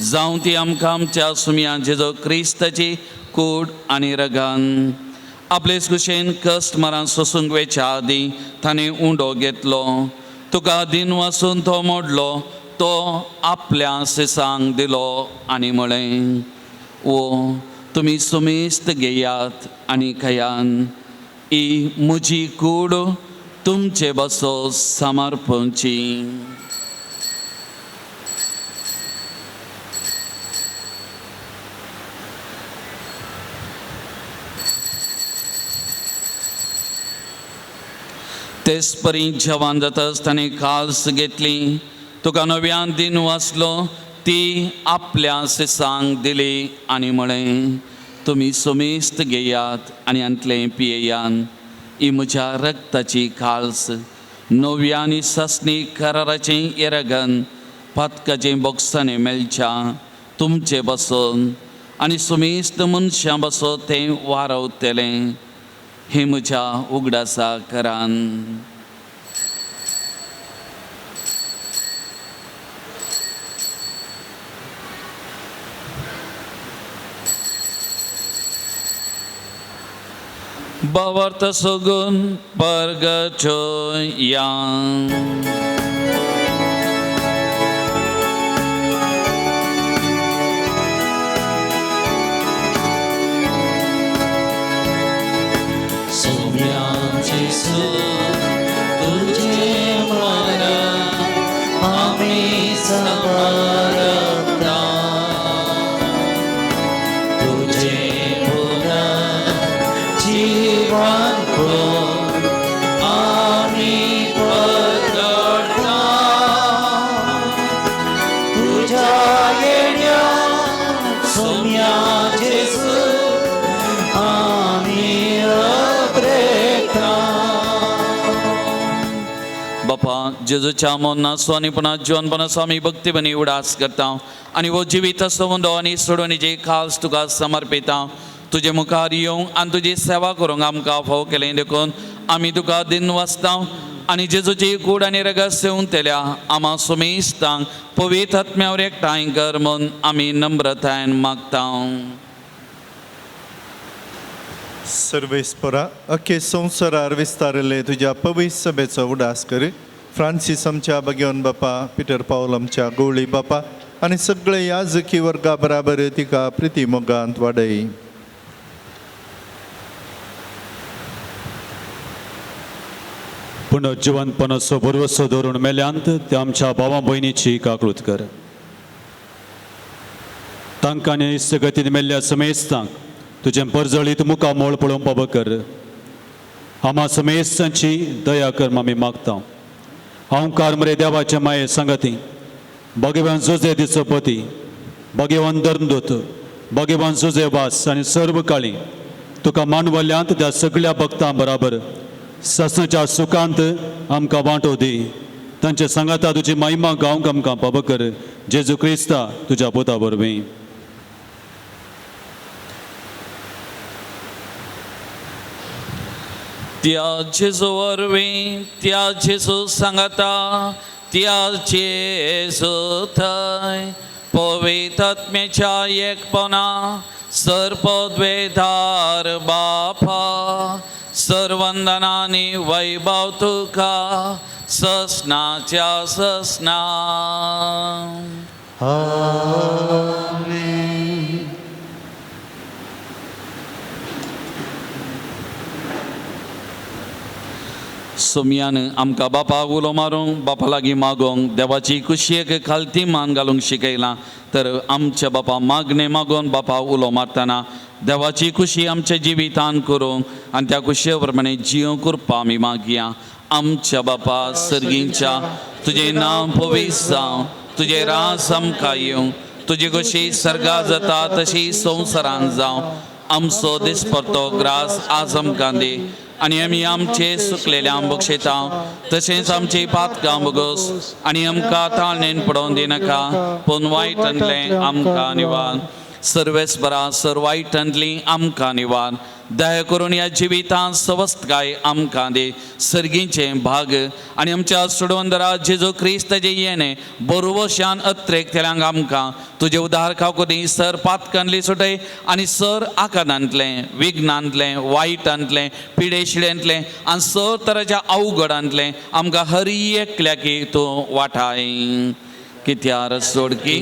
जावं ती आमकां आमच्या सुमया जेजो क्रिस्ताची कूड आनी रगान. आपले कुशेन कश्ट मरान सोसूंक वेच्या आदीं ताणें उंडो घेतलो, तुका दिन वासून तो मोडलो, तो आपल्या सिसांक दिलो आनी म्हळें, ओ तुमी सुमेस्त घेयात आनी खयान, ही म्हजी कूड तुमचे बसो समर्पणची. तेच परी जेवण जातच ताणें काल्स घेतली, तुका नव्यान दिन वाचलो, ती आपल्या सिसांक दिली आनी म्हळें, तुमी सुमेस्त घेयात आनी हांतलें पियेयान, ही म्हज्या रक्ताची काल्स, नव्या आनी सासणी कराराचें येरगन पातकाचें बोक्सांनी मेळच्या तुमचे बसून आनी सुमेस्त मनशां बसो तें वारवतलें. हे म्हज्या उगडासा करान. भावार्थ सगून परगचोया. तुझे मरण आमी समर्पता, तुझे पुनर्जीवन आमी परगटता, तुझ्या येण्या सोम्या जेजू आमी अग्रेता. बापा जेजूच्या मरणाचो आनी पुन्हा जिवनपणाचो आमी भक्तीपणी उडास करता आनी हो जिवीत संवंदो आनी सोडवणीची खास तुका समर्पिता. तुजे मुखार येवंक आनी तुजी सेवा करूंक आमकां फावो केलें देखून आमी तुका दिन वाचता आनी जेजूची कूड आनी रगत सेवून तेल्या आमा सुमेस्तांक पवित्र आत्म्यावर एकठांय कर म्हूण आमी नम्रतायेन मागता. सर्वेस्परा अख्खे संवसारार विस्तारिल्ले तुज्या पवित्र सभेचो उडास कर. फ्रांसीस आमच्या भगवान बापा, पिटर पावल आमच्या गवळी बापा आनी सगळे याजकी वर्गा बराबर तिका प्रिती मोगांत वाडय. पुनर्जिवनपणाचो भरवसो धरून मेल्यांत त्या आमच्या भावा भयणीची काकळूत कर. तांकां आनी इश्टगतीन मेल्ल्या समेस्तांक तुजें परजळीत मुखामोळ पळोवंक पाव कर. आमा समेस्तांची दया कर आमी मागता. हांव मरे देवाचे माये सांगती भगवान जुजे दिसोपती, भगवान धर्मदूत, भगवान जुजे वास आनी सर्व काळी तुका मानवल्यांत त्या सगळ्या भक्तां बराबर सासणाच्या सुखांत आमकां वांटो दी. तांचे सांगाता तुजी महिमा गावंक आमकां पावो कर, जेजू क्रिस्ता तुज्या पुता वरवीं. त्या जेजू वरवीं, त्या जेजू सांगाता, त्या जेजू थंय पवित्र आत्म्याच्या एकपणा सर्पद्वेधार बापा सर्वंदनानी वैभव तुका ससनाच्या ससना. आमेन. सोमयान आमकां बापा उलो मारूंक, बापा लागीं मागोंक, देवाची कुशयेक खालती मान घालूंक शिकयलां. तर आमच्या बापा मागणें मागोवन बापा उलो मारतना देवाची खुशी आमच्या जिवितान करूंक आनी त्या कुशये प्रमाणे जियोंक करपा आमी मागया. आमच्या बापा सर्गींच्या, तुजें नांव पवित्र जावं, तुजें राज आमकां येवं, तुजी खुशी सर्गा जाता तशी संवसारान जावं. आमचो दिसपडतो ग्रास आज आमकां दी आनी आमी आमचे सुकलेल्या बक्षेता तशेंच आमची पातकां बगोस आनी आमकां ताळणेन पडोवन दिनाका, पूण वायटांतलें आमकां निवार. सर्वेस्परा सर वायटांतली आमकां निवार. दया करून ह्या जिवितांत सवस्तकाय आमकां दी, सर्गीचें भाग आनी आमच्या सोडवंदरा जेजू क्रिस्ताचें येणें बरोवशान अत्रेक तेल्यांक आमकां तुजे उदार खावको दी. सर पातकांतली सुटय आनी सर आकादांतलें, विघ्नांतलें, वायटांतलें, पिडेशिड्यांतलें आनी सर तराच्या अवघडांतलें आमकां हर एकल्याकी तूं वाटाय. कित्यार सोडकी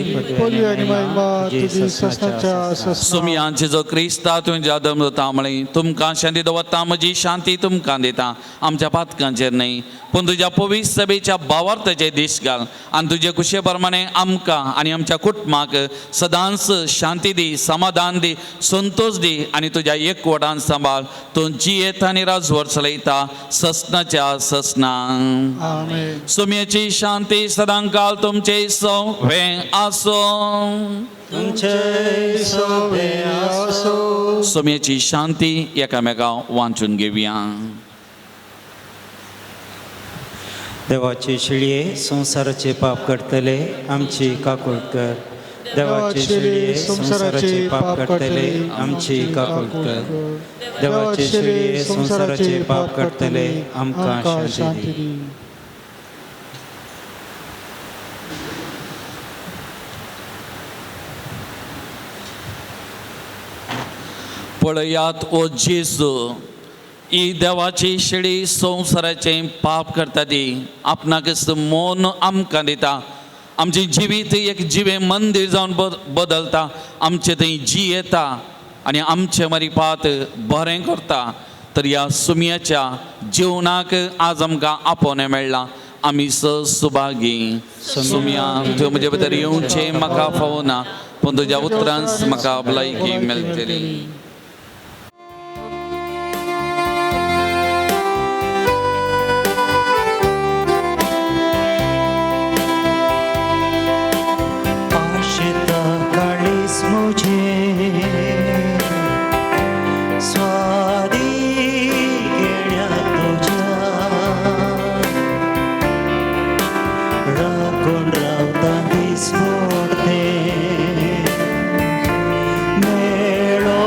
सुमयांचे जो क्रिस्ता तुमच्या दमता म्हळी तुमकां शांती दवरता, म्हजी शांती तुमकां दिता, आमच्या पातकांचेर न्हय पूण तुज्या पवित्र सभेच्या भावार्थाचे दीस घाल आनी तुजे कुशे प्रमाणे आमकां आनी आमच्या कुटुंबाक सदांच शांती दी, समाधान दी, संतोश दी आनी तुज्या एकवटान सांबाळ. तूं जियेत आनी राजवट चलयता ससनाच्या ससना. सुमयाची शांती सदांकाल तुमचे सवे आसो. तुमचे सवे आसो. सुमयाची शांती एकामेका वांचून घेवया. देवाचे शिळये संवसाराचे पाप करतले आमची काकूळ कर. देवाचे शिळये संवसाराचे पाप करतले आमची काकूळ कर. देवाचे शिळये संवसाराचे पाप करतले आमकां शांती दी. पळयात ओ जेजू, ही देवाची शेळी संवसाराचें पाप करता ती आपणाक मन आमकां दिता. आमचें जिवीत एक जिवें मंदीर जावन बदलता, आमचें थंय जी येता आनी आमचें मरिपात बरें करता. तर ह्या सुमयाच्या जेवणाक आज आमकां आपोवणें मेळ्ळां, आमी सुभागी. सुमया तुवें म्हजे भितर येवचें म्हाका फावना, पूण तुज्या उतरांच म्हाका भलायकी मेळटली. राखून रावता दिसपडते मेळो.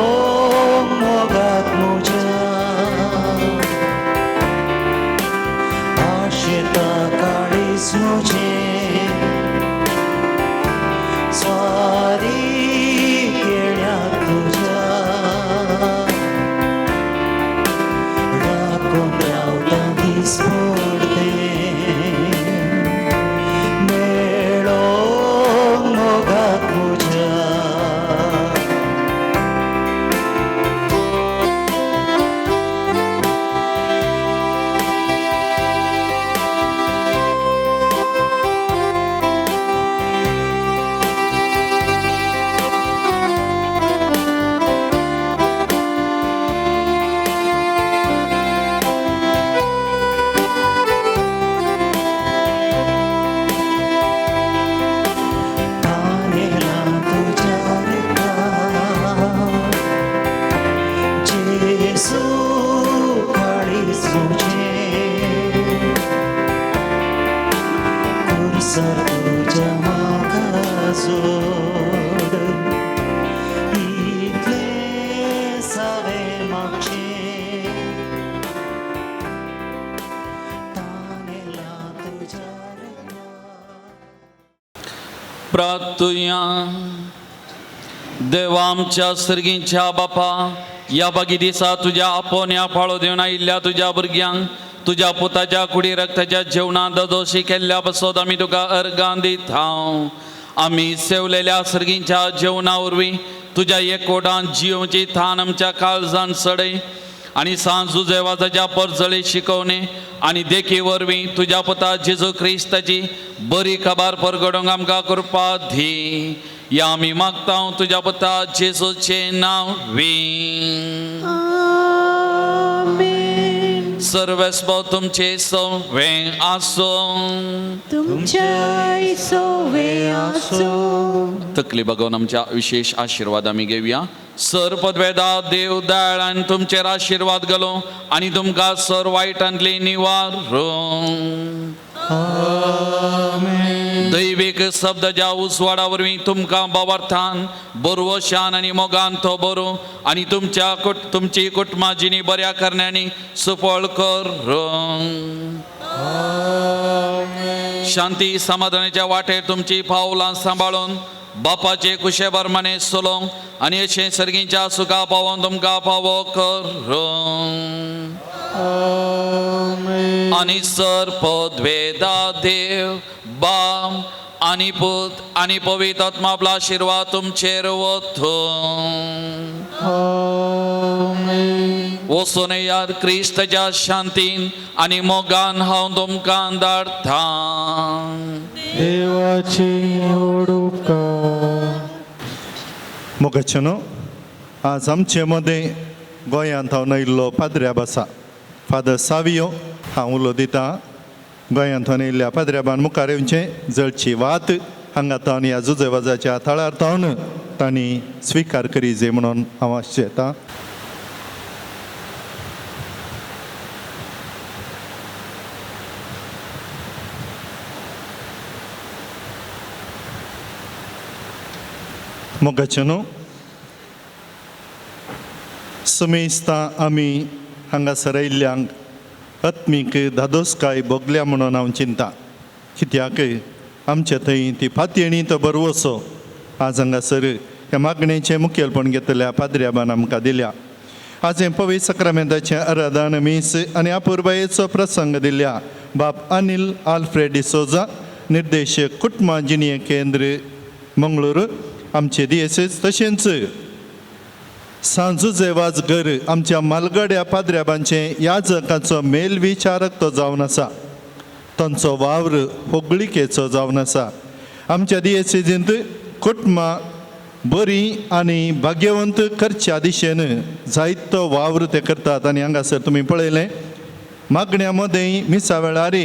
प्रार्थुया. देवा आमच्या सर्गींच्या बापा, ह्या बागी दिसा तुज्या आपोवण्या पाळो दिवन आयिल्ल्या तुज्या भुरग्यांक तुज्या पुताच्या कुडी रक्ताच्या जेवणांत ददोशी केल्ल्या पासत आमी तुका अर्गां दिता. आमी सेवलेल्या सर्गींच्या जेवणा वरवीं तुज्या एकवटान जियोवची थान आमच्या काळजान सडय आनी सांज जुजेवाजाच्या परजळी शिकवणे आनी देखी वरवीं तुज्या पुता जेजू क्रिस्ताची बरी खबर परगडोवंक आमकां कृपा दी. या आमी मागता तुज्या पुता जेजूचें नांव वी. सर्वेस्पो तुमचे सवे आसूं. तुमच्या सोवे आसूं. तकली बघून आमच्या विशेष आशिर्वाद आमी घेवया. सर पदवेदा देव दयाळ आनी तुमचेर आशिर्वाद घालो आनी तुमकां सर वायटांतली निवारूं. दैवीक शब्दाच्या उजवाडा वरवीं तुमकां बावार्थान बरवशान आनी मोगान तो बरो आनी तुमच्या तुमची कुटुंबा जिणी बऱ्या करण्यांनी सुफळ करूं. शांती समाधानाच्या वाटेर तुमची पावलां सांबाळून बापाचे कुशे बरमाने चलोवंक आनी अशें सर्गीच्या सुखा पावोवन तुमकां पावो करूं. आनी सर पदवेदा देव बाम आनी पूत आनी पवित्र आत्मा आपला आशिर्वाद तुमचेर वतूं. वचून याद क्रिस्ताच्या शांतीन आनी मोगान हांव तुमकां धाडटा. देवाची उपकार. मोगाचेनो, आज आमचे मदें गोंयांत हांव आयिल्लो पाद्र्याब आसा, फादर सावियो. हांव उलो दिता गोंयांत हांव आयिल्ल्या पाद्र्याबान मुखार येवचें. जळची वात हांगा तावन ह्या जुजेवाजाच्या थळार तावन तांणी स्विकार करी जाय म्हणून हांव आशेतां. मोगाचेनो, समेस्तां आमी हांगासर आयिल्ल्यांक आत्मीक धादोसकाय भोगल्या म्हणून हांव चिंता. कित्याक आमचे थंय ती फातयेणी तो बरवसो आज हांगासर ह्या मागणेचें मुखेलपण घेतल्या पाद्र्याबान आमकां दिल्या. आज हें पवित्र साक्रामेंताचें आराधन मीस आनी अपुरबायेचो प्रसंग दिल्या बाप अनिल आल्फ्रेड डिसोजा, निर्देशक कुटुंबा जिणये केंद्र मंगळूर, आमचे दियेसेस. तशेंच सांजुजेवाज घर आमच्या मालगड्या पाद्र्याबांचें याजकाचो मेलविचारक तो जावन आसा. तांचो वावर होगळिकेचो जावन आसा. आमच्या दियेसेजींत कुटुंबां बरी आनी भाग्यवंत करच्या दिशेन जायतो वावर ते करतात. आनी हांगासर तुमी पळयलें मागण्या मदें मिसा वेळार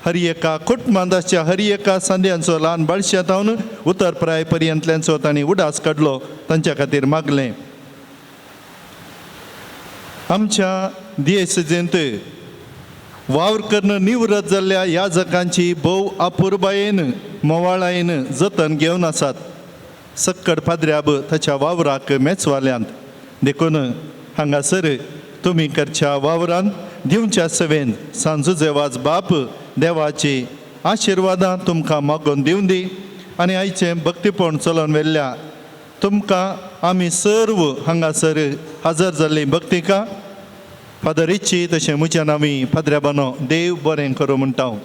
हर एका कुटुंबांत आसच्या हर एका सांद्यांचो ल्हान बाळश्या तावन उतर प्राय पर्यंतल्यांचो तांणी उडास काडलो, तांच्या खातीर मागलें. आमच्या दियेसेजींत वावर करून निवृत्त जाल्ल्या याजकांची भोव अपुरबायेन मोवाळायेन जतन घेवन आसात. सक्कड पाद्र्याब ताच्या वावराक मेचवाल्यांत. देखून हांगासर तुमी करच्या वावरान दिवच्या सवेन सांजुजेवाज बाप देवाची आशिर्वादां तुमकां मागोवन दिवन दी. आनी आयचें भक्तीपण चलोवन व्हेल्ल्या तुमकां आमी सर्व हांगासर हजर जाल्ली भक्तिका फादर इच्छी तशें म्हज्या नांवी पाद्र्याबानो देव बरें करूं म्हणटा हांव.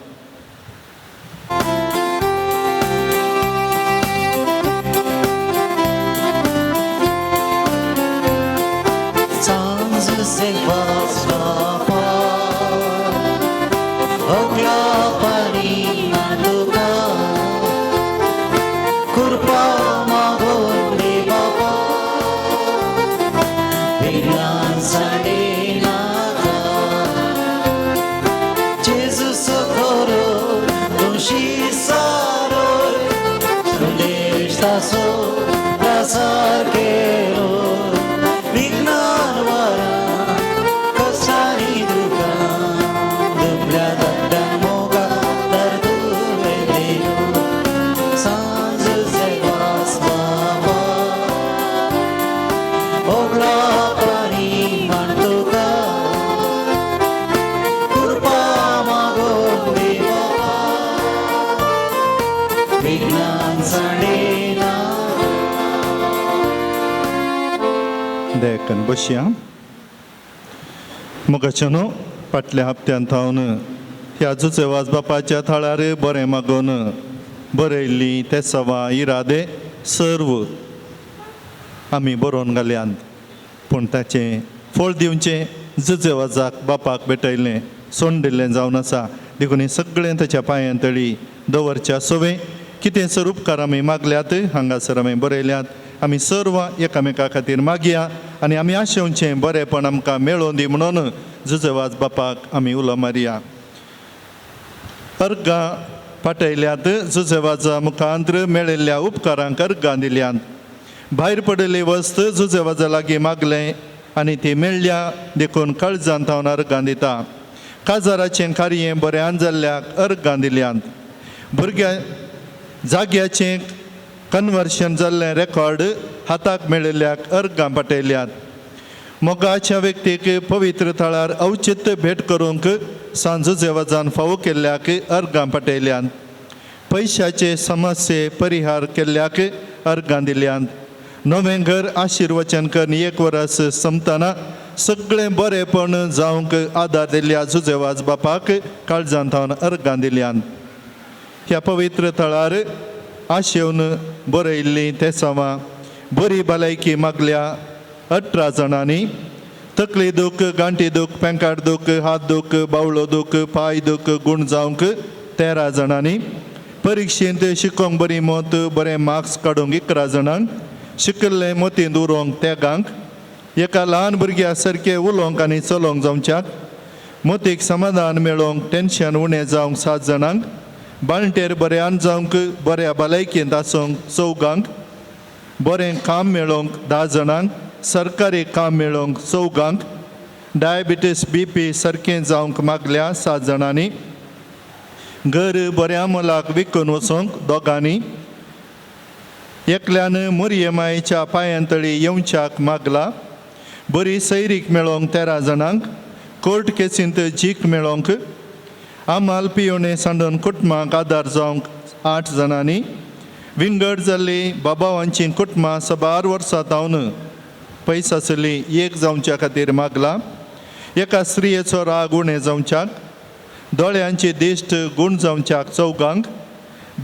Big love. जाणेना. देखून बसया. मोगाच्यानो, फाटल्या हप्त्यान थावन ह्या जुसेवाज बापाच्या थळार बरें मागून बरयल्ली ते सवा इरादे सर्व आमी बरोवन घाल्यात, पूण ताचें फळ दिवचें जुजेवाजाक बापाक भेटयलें सोंड दिल्लें जावन आसा. देखून हें सगळें ताच्या पांयां तळी दवरच्या सवे कितें सर उपकार आमी मागल्यात हांगासर आमी बरयल्यात. आमी सर्व एकामेका खातीर मागया आनी आमी आशेवचें बरेंपण आमकां मेळोवन दी म्हणून जुजेवाज बापाक आमी उलो मारया. अर्गां पाटयल्यात जुजेवाजा मुखांत्र मेळिल्ल्या उपकारांक अर्गां दिल्यात. भायर पडिल्ली वस्त जुजेवाजा लागीं मागलें आनी ती मेळ्ळ्या देखून काळजांत हांव अर्गां दिता. काजाराचें कार्य बऱ्यान जाल्ल्याक अर्गां दिल्यात. भुरग्या जाग्याचें कन्वर्शन जाल्लें रेकॉर्ड हाताक मेळिल्ल्याक अर्गां पाटयल्यात. मोगाच्या व्यक्तीक पवित्र थळार अवचित भेट करूंक सांजुजेवाजान फावो केल्ल्याक अर्गां पाटयल्यात. पयशाचे समस्ये परिहार केल्ल्याक अर्गां दिल्यात. नवें घर आशिर्वचन करून एक वरस सोंपतना सगळें बरेंपण जावंक आदार दिल्ल्या जुजेवाज बापाक काळजांत थावन अर्गां दिल्यात. ह्या पवित्र थळार आशेवन बरयल्लीं तेसांवां बरी भलायकी मागल्या 18 जाणांनी. तकली दूख, गांठी दूख, पेंकाट दूख, हात दूख, बावलो दूख, पांय दूख गूण जावंक 13 जाणांनी. परिक्षेंत शिकोंक बरी मत बरें मार्क्स काडूंक 11 जाणांक. शिकिल्लें मतींत उरोवंक तेगांक. एका ल्हान भुरग्या सारकें उलोवंक आनी चलोवंक जावच्याक. मतीक समाधान मेळोवंक टेंशन उणें जावंक 7 जाणांक. बाळंटेर बऱ्यान जावंक बऱ्या भलायकेंत आसूंक 4. बरें काम मेळोवंक 10 जाणांक. सरकारी काम मेळोवंक 4. डायबिटीस बीपी सारकें जावंक मागल्या 7 जाणांनी. घर बऱ्या मोलाक विकून वचूंक 2. एकल्यान मोरये मायेच्या पांयां तळी येवच्याक मागला. बरी सैरीक मेळोवंक 13 जाणांक. कोर्ट केसींत जीक मेळोवंक. आमाल पियोणे सांडून कुटुंबाक आदार जावंक 8 जाणांनी. विंगड जाल्ली बाबावांची कुटुंबां सबार वर्सां थावन पयस आसली एक जावच्या खातीर मागला. एका स्त्रियेचो राग उणें जावच्याक. दोळ्यांची दिश्ट गूण जावच्याक 4.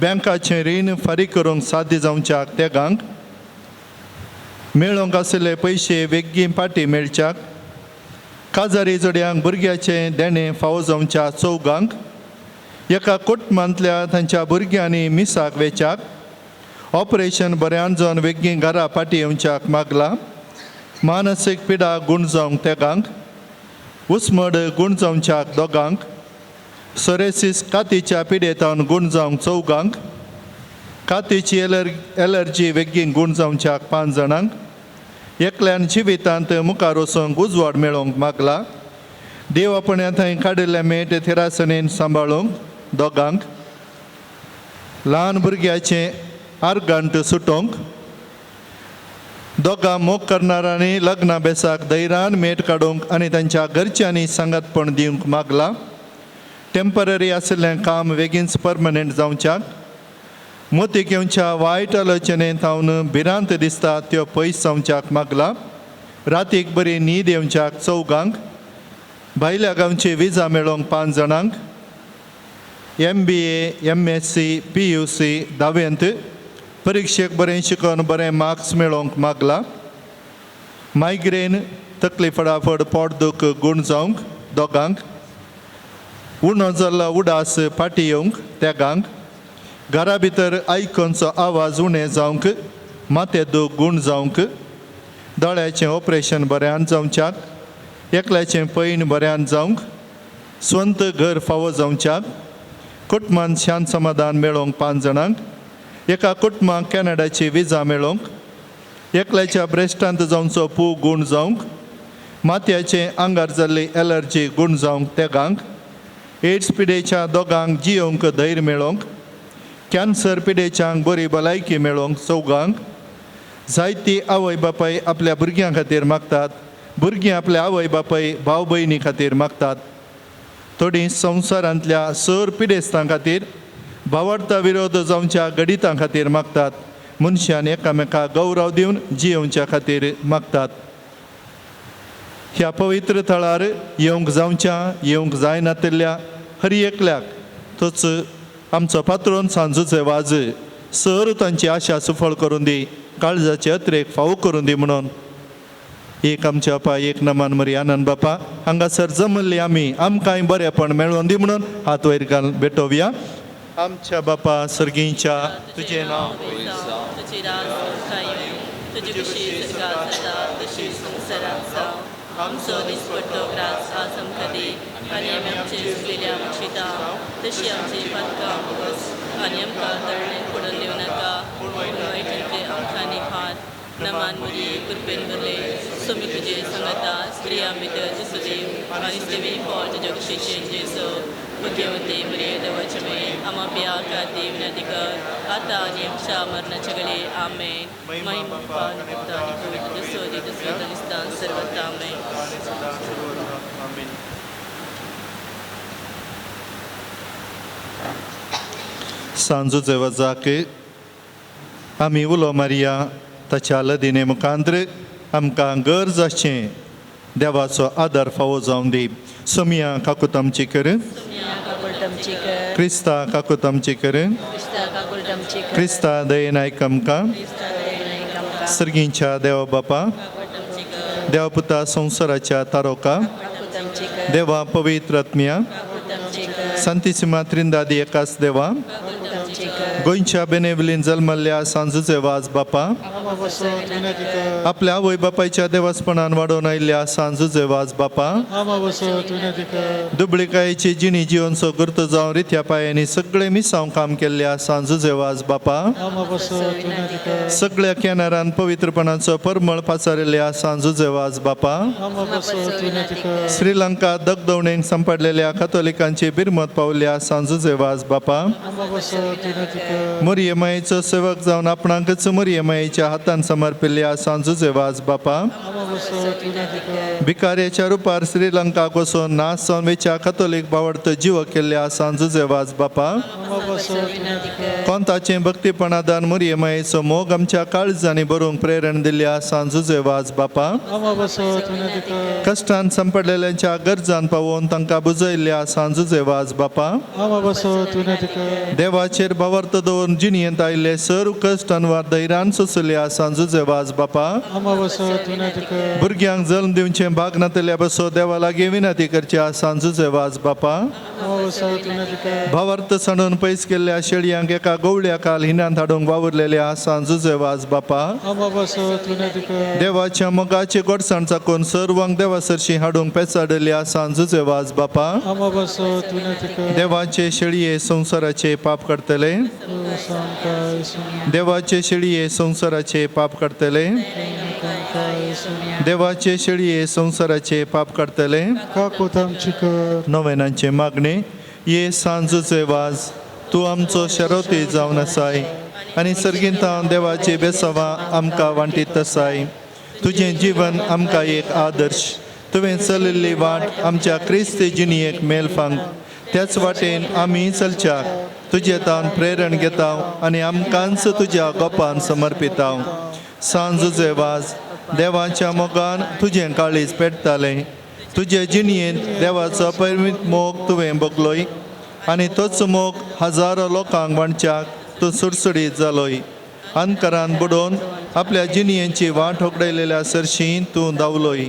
बँकाचें रीण फारीक करूंक साध्य जावच्याक 3. मेळोवंक आशिल्ले पयशे बेगीन फाटीं मेळच्याक. काजारी जोडयांक भुरग्याचें देणें फावो जावच्या 4. एका कुटुंबांतल्या तांच्या भुरग्यांनी मिसाक वेच्याक. ऑपरेशन बऱ्यान जावन बेगीन घरा फाटीं येवच्याक मागला. मानसीक पिडा गूण जावंक 3. उस्मड गूण जावच्याक 2. सोरेसीस कातीच्या पिडेतावन गूण जावंक 4. कातीची एलर्जी बेगीन गूण जावच्याक 5 जाणांक. एकल्यान जिवितांत मुखार वचूंक उजवाड मेळोवंक मागला. देव आपणे थंय काडिल्ले मेट थिरासणेन सांबाळूंक 2. ल्हान भुरग्याचें आर्गांट सुटोवंक. 2 मोग करणारांनी लग्ना बेसाक धैर्यान मेट काडूंक आनी तांच्या घरच्यांनी सांगातपण दिवंक मागला. टेंपररी आशिल्लें काम बेगीनच परमनंट जावच्याक. मोतीक येवच्या वायट आलोचने थावन भिरांत दिसता त्यो पयस जावच्याक मागला. रातीक बरी न्हीद येवच्याक 4. भायल्या गांवची विजा मेळोवंक 5 जाणांक. MBA MSc PUC धावेंत परिक्षेक बरें शिकोवन बरें मार्क्स मेळोवंक मागला. मायग्रेन तकली फटाफट पोट दूख गूण जावंक 2. उणो जाल्लो उडास फाटीं येवंक 3. घरा भितर आयकोनचो आवाज उणें जावंक. माथें दूख गूण जावंक. दोळ्याचें ऑपरेशन बऱ्यान जावच्याक. एकल्याचें पैण बऱ्यान जावंक. स्वंत घर फावो जावच्याक. कुटुंबान शांत समाधान मेळोवंक 5 जाणांक. एका कुटुंबाक कॅनडाची विजा मेळोवंक. एकल्याच्या ब्रेस्टांत जावचो पू गूण जावंक. माथ्याचें आंगार जाल्ली एलर्जी गूण जावंक 3. एड्स पिडेच्या 2 जियोवंक धैर्य मेळोवंक. कॅन्सर पिडेच्यांक बरी भलायकी मेळोवंक 4. जायती आवय बापाय आपल्या भुरग्यां खातीर मागतात. भुरगीं आपल्या आवय बापाय भाव भयणी खातीर मागतात. थोडीं संवसारांतल्या सर पिडेस्तां खातीर भावार्था विरोध जावच्या घडितां खातीर मागतात. मनशान एकामेका गौरव दिवन जियोवच्या खातीर मागतात. ह्या पवित्र थळार येवंक जावच्या येवंक जायनातिल्ल्या हर एकल्याक तोच आमचो पात्रोन सांजूचे वाज सर तांची आशा सुफळ करून दी, काळजाचे अत्रेक फावो करून दी म्हणून एक आमच्या बापा एक नमान मरी आनंद बापा हांगासर जमल्ली आमी आमकांय बरेपण मेळोवन दी म्हणून हात वयर घालून भेटोवया. आमच्या बापा सर्गींच्या तुजें नांव तुजी राज तुजी खुशी स्वर्गात जाता तशी संवसारात जावं. आमचो दिसपट्टो ग्रास आज आमकां दी आनी आमी आमचे चुकलेल्या बक्षिता तशी आमची पातकां बस आनी आमकां तळणेक पडून दिवं नाका पूण वायटांतले आमकां निभार. नमान मुरी कृपेन भरले सोमी तुजे सांगाता स्त्रियां भितर जेसुदेव आनी स्त्री फळ तुज्या कुशीचे जेसो मुख्यमंत्री मरिये देवाचे मे आमा पिया खाती विनंती कर आतां आनी आमच्या मरणाच्या घडये. आमेन. महिमा बापा आनी पुता आनी पवित्र जसो तसो दिसता सर्वत्र. आमेन. सांजूचे वजाक आमी उलो मारया ताच्या लदीने मुखांत्र आमकां गरज आसचें देवाचो आदार फावो जावन दी. सोमिया काकूत आमची कर, क्रिस्ता काकूत आमची कर, क्रिस्ता दयेन आयक आमकां. सर्गींच्या देवा बापा, देवा पुता संवसाराच्या तारोका, देवा पवित्र आत्म्या, संतीसिमा त्रिंदादी एकाच देवा, गोंयच्या बेनेवलीन जल्मल्ल्या सांजूचे वाज बापा, आपल्या आवय बापायच्या देवासपणान वाडोवन आयिल्ल्या सांजूचे वाज बापा, दुबळिकायेची जिणी जिवनचो गुर्त जावन रित्या पायांनी सगळे मिसांव काम केल्ल्या सांजूचे वाज बापा, सगळ्या केनारान पवित्रपणाचो परमळ पाचारिल्ल्या सांजूचे वाज बापा, श्रीलंका दगदवणेक सांपडलेल्या कथोलिकांची बिरमत पावल्या सांजूचे वाज बापा, मोरये मायेचो सेवक जावन आपणाकच मोरये मायेच्या हातान समर्पिल्ल्या सांजूचे वाज बापा, भिकाऱ्याच्या रुपार श्रीलंकाक वचून नाश जावन वेच्या कथोलीक बावडत जीव केल्ल्या सांजूचे वाज बापा, कोंताचें भक्तीपणादान मोरये मायेचो मोग आमच्या काळजांनी बरोवंक प्रेरण दिल्ल्या सांजूचे वाज बापा, कश्टान सांपडलेल्यांच्या गरजान पावोवन तांकां बुजयल्ल्या सांजूचे वाज बापा, देवाचेर भावार्थ दवरून जिणयेंत आयिल्ले सर्व कश्ट अनवार धैर्यान सोंसल्या सांजूचे वाज बापा, भुरग्यांक जल्म दिवचें भाग नातल्या बसो देवा लागीं विनंती करच्या सांजूचे वाज बापा, भावार्थ सांडून पयस केल्ल्या शेळयांक एका गवळ्या काल हिनांत हाडूंक वावुरलेल्या सांजूचे वाज बापा, देवाच्या मोगाचे गोडसाण चाकून सर्वांक देवा सरशी हाडूंक पेचाडल्या सांजूचे वाज बापा, देवाचे शेळये संवसाराचे पाप काडटले, देवाचे शेळये संवसाराचे पाप काडटले, देवाचे शेळये संवसाराचे पाप काडटले. नवेनांचे मागणे. ये सांजूचे वाज तूं आमचो शरवती जावन आसाय आनी सर्गींतावन देवाचे बेसावां आमकां वांटीत आसाय. तुजें जीवन आमकां एक आदर्श, तुवें चलिल्ली वाट आमच्या क्रिस्ती जिणयेक मेलफांग, त्याच वाटेन आमी चलच्याक तुजे तावन प्रेरण घेता आनी आमकांच तुज्या गोपान समर्पिता. सांजूचे वाज देवाच्या मोगान तुजें काळीज पेटतालें, तुजे जिणयेंत देवाचो परिमीत मोग तुवें भोगलोय आनी तोच मोग हजारो लोकांक वांटच्याक तूं सुडसुडीत जालोय. अंधकारान बुडोवन आपल्या जिणयेची वाट होगडयलेल्या सरशी तूं धांवलोय.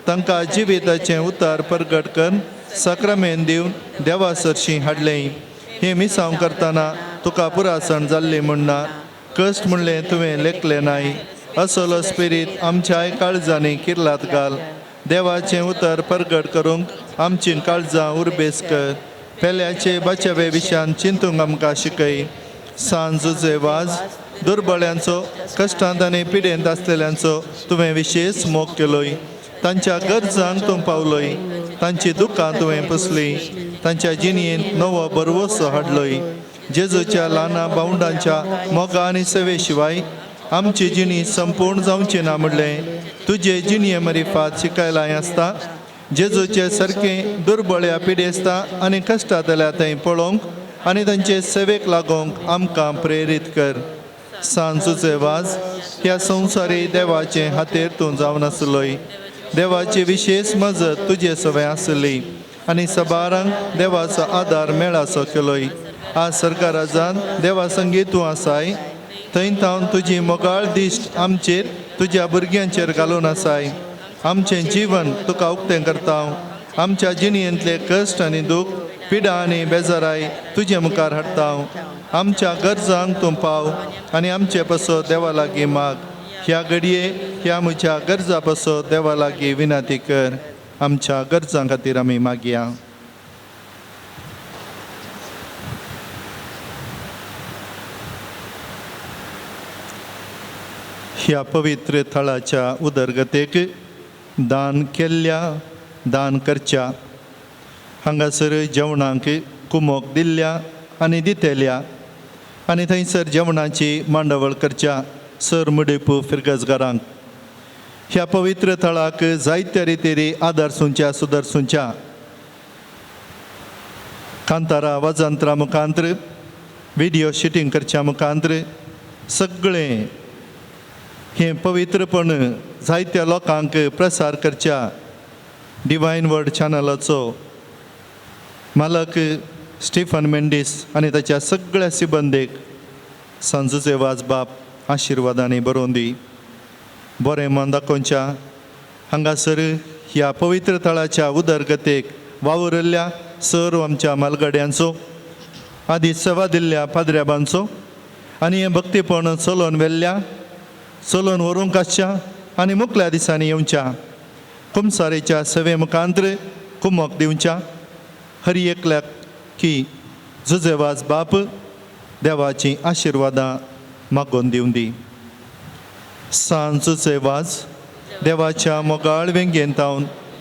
तांकां जिविताचें उतार परगट करून साक्रामेन दिवन देवा सरशी हाडलें. हें मिसांव करतना तुका पुरासण जाल्ली म्हणना, कश्ट म्हणलें तुवें लेखलें नाय. असलो स्पिरीत आमच्याय काळजांनी किर्लात घाल. देवाचें उतर परगट करूंक आमची काळजां उर्बेस कर. पेल्याचे बाचवे विशयान चिंतूंक आमकां शिकय. सांजूचे वाज दुर्बळ्यांचो कश्टांत आनी पिडेंत आसलेल्यांचो तुवें विशेश मोग केलोय. तांच्या गरजांक तूं पावलोय, तांची दुकां तुवें पुसली, तांच्या जिणयेंत नवो बरवसो हाडलोय. जेजूच्या ल्हाना भावंडांच्या मोगा आनी सेवे शिवाय आमची जिणी संपूर्ण जावची ना म्हणलें तुजे जिणये मरिफात शिकायलाय आसता. जेजूचे सारकें दुर्बळ्या पिडेस्ता आनी कश्टांतल्या थंय पळोवंक आनी तांचे सेवेक लागूंक आमकां प्रेरीत कर. सांजूचे वाज ह्या संवसारी देवाचे हातेर तूं जावन आसलोय. देवाची विशेश मजत तुजे सवें आसली आनी सबारांक देवाचो आदार मेळासो केलोय. आज सरकाराजान देवा संगी तूं आसाय, थंय थावन तुजी मोगाळ दिश्ट आमचेर तुज्या भुरग्यांचेर घालून आसाय. आमचें जीवन तुका उक्तें करता. आमच्या जिणेंतले कश्ट आनी दूख, पिडा आनी बेजाराय तुजे मुखार हाडटा. आमच्या गरजांक तूं पाव आनी आमचे पासत देवा लागीं माग. ह्या घडये ह्या म्हज्या गरजा पासत देवा लागीं विनंती कर. आमच्या गरजां खातीर आमी मागया. ह्या पवित्र थळाच्या उदरगतेक दान केल्ल्या, दान करच्या, हांगासर जेवणाक कुमोक दिल्ल्या आनी दितेल्या आनी थंयसर जेवणाची मांडावळ करच्या सर मुडेपू फिरगजगारांक ह्या पवित्र थळाक जायत्या रितीरी आदार सुंच्या सुदरसुंच्या कांतारा वाजंत्रा मुखांत्र, विडियो शुटींग करच्या मुखांत्र सगळें हें पवित्रपण जायत्या लोकांक प्रसार करच्या डिवायन वर्ड चॅनलाचो मालक स्टिफन मेंडीस आनी ताच्या सगळ्या सिबंदेक सांजूचे वाज बाप आशिर्वादांनी बरोवन दी. बरें मन दाखोवच्या हांगासर ह्या पवित्र थळाच्या उदरगतेक वावुरिल्ल्या सर्व आमच्या मालगड्यांचो, आदी सेवा दिल्ल्या पाद्र्याबांचो आनी हें भक्तीपण चलोवन व्हेल्ल्या, चलोवन व्हरूंक आसच्या आनी मुखल्या दिसांनी येवच्या कुमसारेच्या सेवे मुखांत्र कुमक दिवच्या हर एकल्याक की जुजेवाज बाप देवाचीं आशिर्वादां मागोवन दिवं दी. सांजूचे वाज देवाच्या मोगाळ वेंगेंत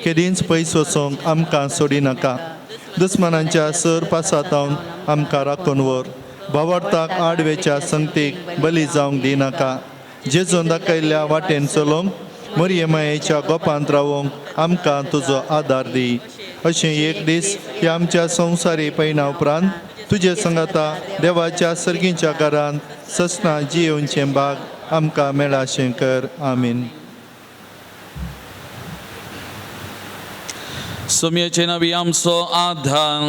केदींच पयस वचोंक आमकां सोडिनाका. दुस्मानांच्या सर पासातावन आमकां राखून व्हर. भावार्थाक आडवेच्या संगतीक बली जावंक दिनाका. जेजून दाखयल्ल्या वाटेन चलोवंक मरये मायेच्या गोपांत रावोंक आमकां तुजो आदार दी. अशें एक दीस ह्या आमच्या संवसारी पयणा उपरांत तुजे संगाता देवाच्या सर्गीच्या घरांत ससना जियेवचें भाग आमकां मेळाशें कर. आमीन. सोमयेचे नवी आमचो आधार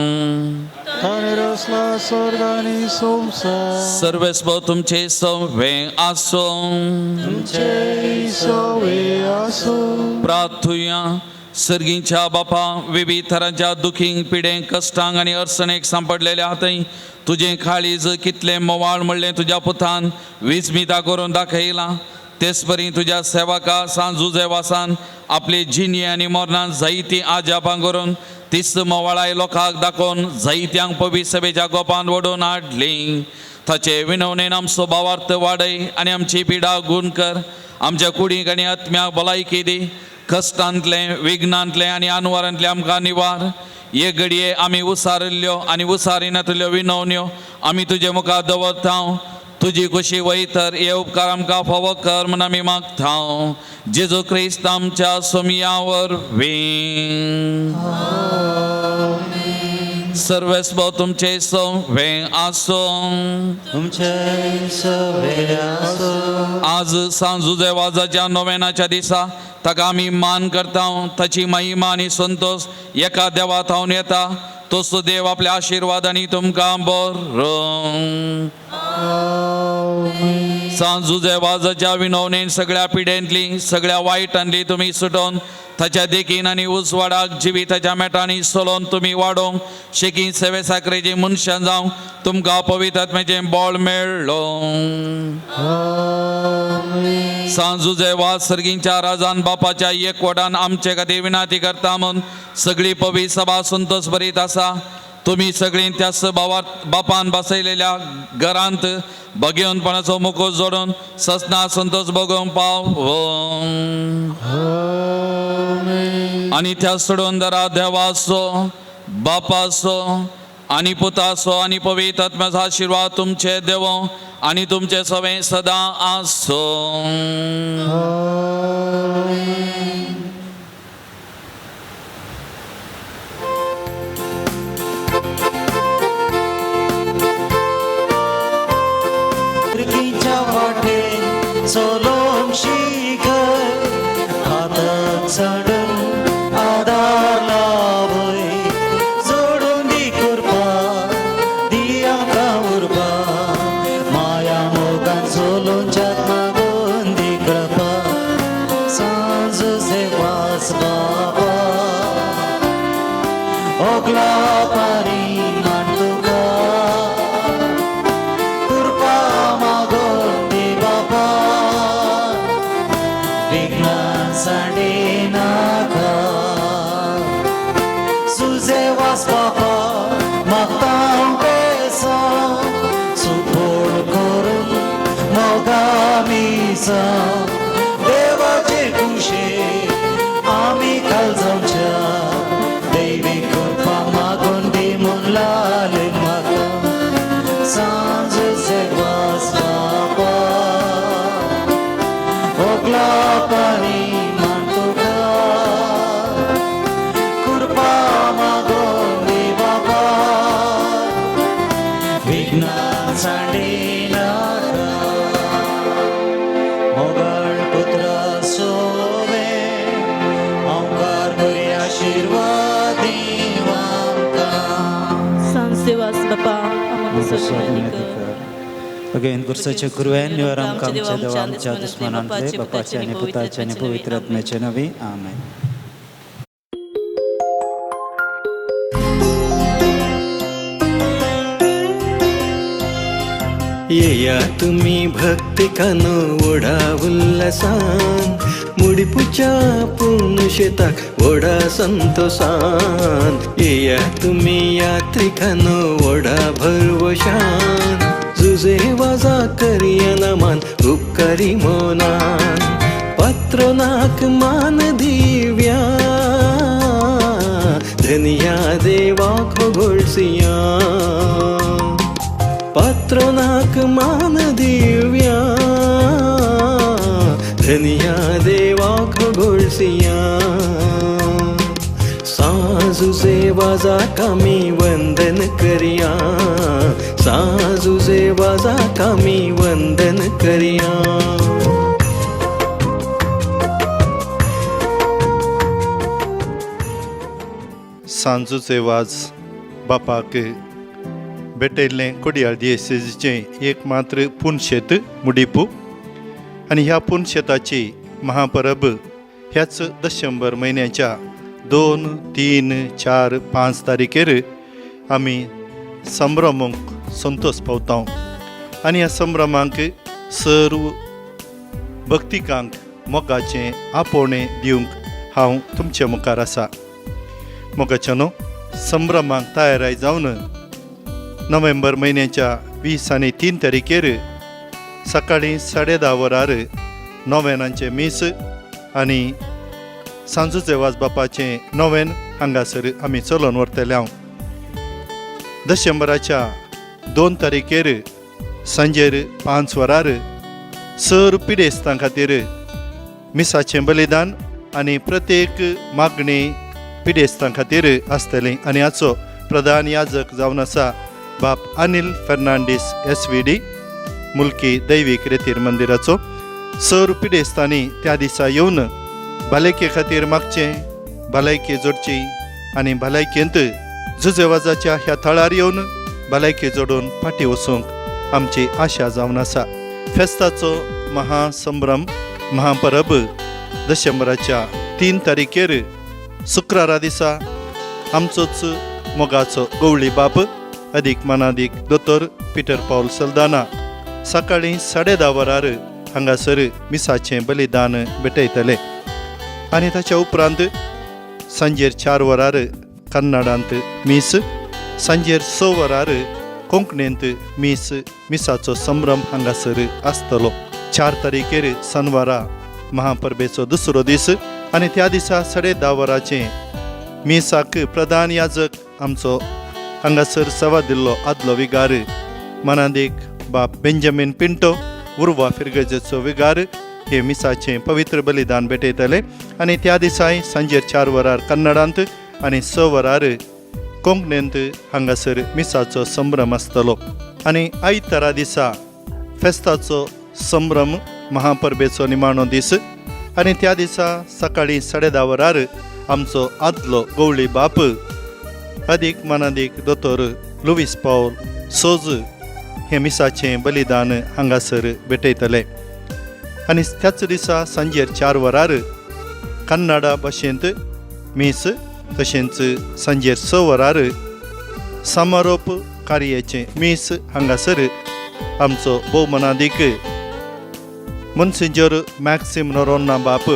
ताणें रचला स्वर्ग आनी संवसार. सर्वेस्पो तुमचे सवे आसूं. तुमचेय सवे आसूं. प्रार्थुया. सर्गीच्या बापा, विविध थरांच्या दुखींक, पिडेंक, कश्टांक आनी अडचणेक सांपडलेल्या हातय तुजें काळीज कितलें मोवाळ म्हणलें तुज्या पुतान विस्मिता करून दाखयलां. तेच परी तुज्या सेवका सांजुजेवासान आपले जिणये आनी मरणान जायतीं आजापां करून तिस्त मोवाळाय लोकांक दाखोवन जायत्यांक पवित्र सभेच्या गोपान ओडून हाडली. ताचे विनवणेन आमचो भावार्थ वाडय आनी आमची पिडा गूण कर. आमच्या कुडीक आनी आत्म्याक भलायकी दी. कश्टांतलें, विघ्नांतलें आनी अनवरांतलें आमकां निवार. एक घडये आमी उसारिल्ल्यो आनी उसारिनातल्यो विनवण्यो आमी तुजे मुखार दवरता. तुजी खुशी वयतर हे उपकार आमकां फावो कर म्हूण आमी मागता. जेजू क्रिस्त आमच्या सोमया वरवीं. सर्वेस्पो तुमचे सवे आसूं. तुमचे सवे आसूं. आज सांजुजे वाजाच्या नोवेनाच्या दिसा ताका आमी मान करता. ताची महिमा आनी संतोष एका देवा थावन येता. तसो देव आपल्या आशिर्वादांनी तुमकां बरो. सांजुजे वाजाच्या विनवणेन सगळ्या पिडेंतली, सगळ्या वायटांतली तुमी सुटोवन ताच्या देखीन आनी उजवाडाक जिविताच्या मेटांनी चलोवन तुमी वाडोवंक शेकी सेवे साकरेची मनशां जावंक तुमकां पवित्र आत्म्याचें बळ मेळ्ळो. सांजुजे वाज सर्गींच्या राजान बापाच्या एकवटान आमचे खातीर विनंती करता म्हूण सगळी पवित्र सभा संतोष भरीत आसा. तुमी सगळीं त्याच बापान बसयलेल्या घरांत भगेवनपणाचो मुखो जोडून ससना संतोष भोगोवंक पाव. आनी त्या सोडून दरा देवाचो, बापाचो आनी पुताचो आनी पवित्र आत्म्याचो आशिर्वाद तुमचे देवो आनी तुमचे सवे सदां आसूं. चलोवंक शिकय हाताक सांडून आदार लावय जोडून दी कृपा दी आमकां उर्बा माया मोगान चलोवच्याक मागून दी कृपा सांजुसे वास बाबा ओगला पारी मान तुका कृपा मागून दी बाबा विघ्नां सांडी नाका सुजे वास बाबा मागता हांव बेसांव सुपोड करून मोगा मिसांव देवाचे कुशे आमी काल जावच्या दैवी कृपा मागून दी म्हूण लाल म्हाका सांजुसे वास बाबा ओगला पारी मान तुका कृपा मागून दी बाबा विघ्नां सांडी नाका मोगाळ पुत्रा सोवे ओंकार बरी आशिर्वाद दीव आमकां. सांजुसे वास बापा आमकां सोदून कर. अगेन गुरसाच्या कुरव्यान निवार आमकां आमच्या देवा आमच्या दुस्मनांतले बापाचे आनी पुताचे आनी पवित्र आत्म्याचे नवी आमेन. येया तुम्ही भक्तिकानो ओढा उल्हासान मुडीपुच्या पूर्ण शेताक ओढा संतोषान येया तुम्ही यात्रिकानो ओढा भरवशान जुजे वाजा करिया नमान उपकारी मोनान पत्रनाक मान दिव्या धनिया देवाक होगोळसिया पत्रनाक मान दिव्या धनिया देवाक होगोळसिया साजुसे वाजा कामी वंदन करिया साजुसे वाजा कामी वंदन करिया. सांजूचे वाज बापाक भेटयल्लें कोडियाळ दियेसेजीचें एक मात्र पुनशेत मुडीपू आनी ह्या पुनशेताची महापरब ह्याच दशंबर म्हयन्याच्या 2, 3, 4, 5 तारखेर आमी संभ्रमूंक संतोष पावता आनी ह्या संभ्रमांक सर्व भक्तिकांक मोगाचें आपोवणें दिवंक हांव तुमचे मुखार आसा. मोगाचें न्हू संभ्रमांक तयाराय जावन नोव्हेंबर म्हयन्याच्या 20 आनी 3 तारखेर सकाळीं 10:30 वरार नोवेनांचें मीस आनी सांजुचे वाज बापाचें नोवेन हांगासर आमी चलोवन व्हरतले हांव. दशंबराच्या 2 तारखेर सांजेर 5 वरार सर पिडेस्तां खातीर मिसाचें बलिदान आनी प्रत्येक मागणी पिडेस्तां खातीर आसतली आनी हाचो प्रधान याजक जावन आसा बाप अनिल फेर्नांडीस SVD मुल्की दैवीक रेतीर मंदिराचो. सर पिडेस्तांनी त्या दिसा येवन भलायके खातीर मागचें, भलायकी जोडची आनी भलायकेंत जुजेवाजाच्या ह्या थळार येवन भलायकी जोडून फाटीं वचूंक आमची आशा जावन आसा. फेस्ताचो महासंभ्रम महापरब दशंबराच्या 3 तारखेर शुक्रारा दिसा आमचोच मोगाचो गवळी बाप अदीक मानादीक दोतोर पिटर पावल सल्दाना सकाळीं 10:30 वरार हांगासर मिसाचें बलिदान भेटयतले आनी ताच्या उपरांत सांजेर 4 वरार कन्नडांत मीस, सांजेर 6 वरार कोंकणींत मीस मिसाचो संभ्रम हांगासर आसतलो. 4 तारखेर सनवारा महापरबेचो दुसरो दीस आनी त्या दिसा 10:30 वरांचें मिसाक प्रधान याजक आमचो हांगासर सवा दिल्लो आदलो विगार मनादीक बाप बेंजामीन पिंटो उर्वा फिरगजेचो विगार हे मिसाचें पवित्र बलिदान भेटयतले आनी त्या दिसाय सांजेर 4 वरार कन्नडांत आनी 6 वरार कोंकणींत हांगासर मिसाचो संभ्रम आसतलो. आनी आयतारा दिसा फेस्ताचो संभ्रम महापरबेचो निमाणो दीस आनी त्या दिसा सकाळीं 10:30 वरार आमचो आदलो गवळी बाप अदीक मानादीक दोतोर लुवीस पावल सोज हें मिसाचें बलिदान हांगासर भेटयतले आनी त्याच दिसा सांजेर 4 वरार कन्नडा भाशेंत मीस तशेंच सांजेर 6 वरार समारोप कार्याचें मीस हांगासर आमचो भोवमानादीक मोन्सिंजोर मॅक्सिम नोरोन्ना बाप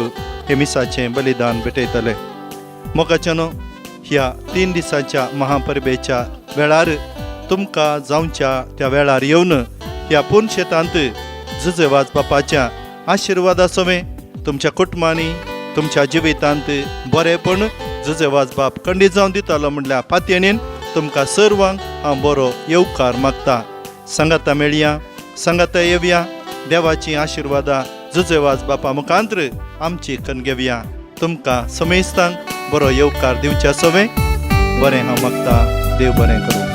हे मिसाचें बलिदान भेटयतले. मोगाच्यानो, ह्या 3 दिसांच्या महापरबेच्या वेळार तुमकां जावच्या त्या वेळार येवन ह्या पुनशेतांत जुजेवाज बापाच्या आशिर्वादा सवें तुमच्या कुटुंबांनी तुमच्या जिवितांत बरेपण जुजेवाज बाप खंडीत जावन दितालो म्हणल्यार पातयेन तुमकां सर्वांक हांव बरो येवकार मागता. सांगाता मेळया, सांगाता येवया, देवाची आशिर्वादा जुजेवाज बापा मुखांत्र आमची कन घेवया. तुमकां समेस्तांक बरो येवकार दिवच्या सवें बरें हांव मागता. देव बरें करूं.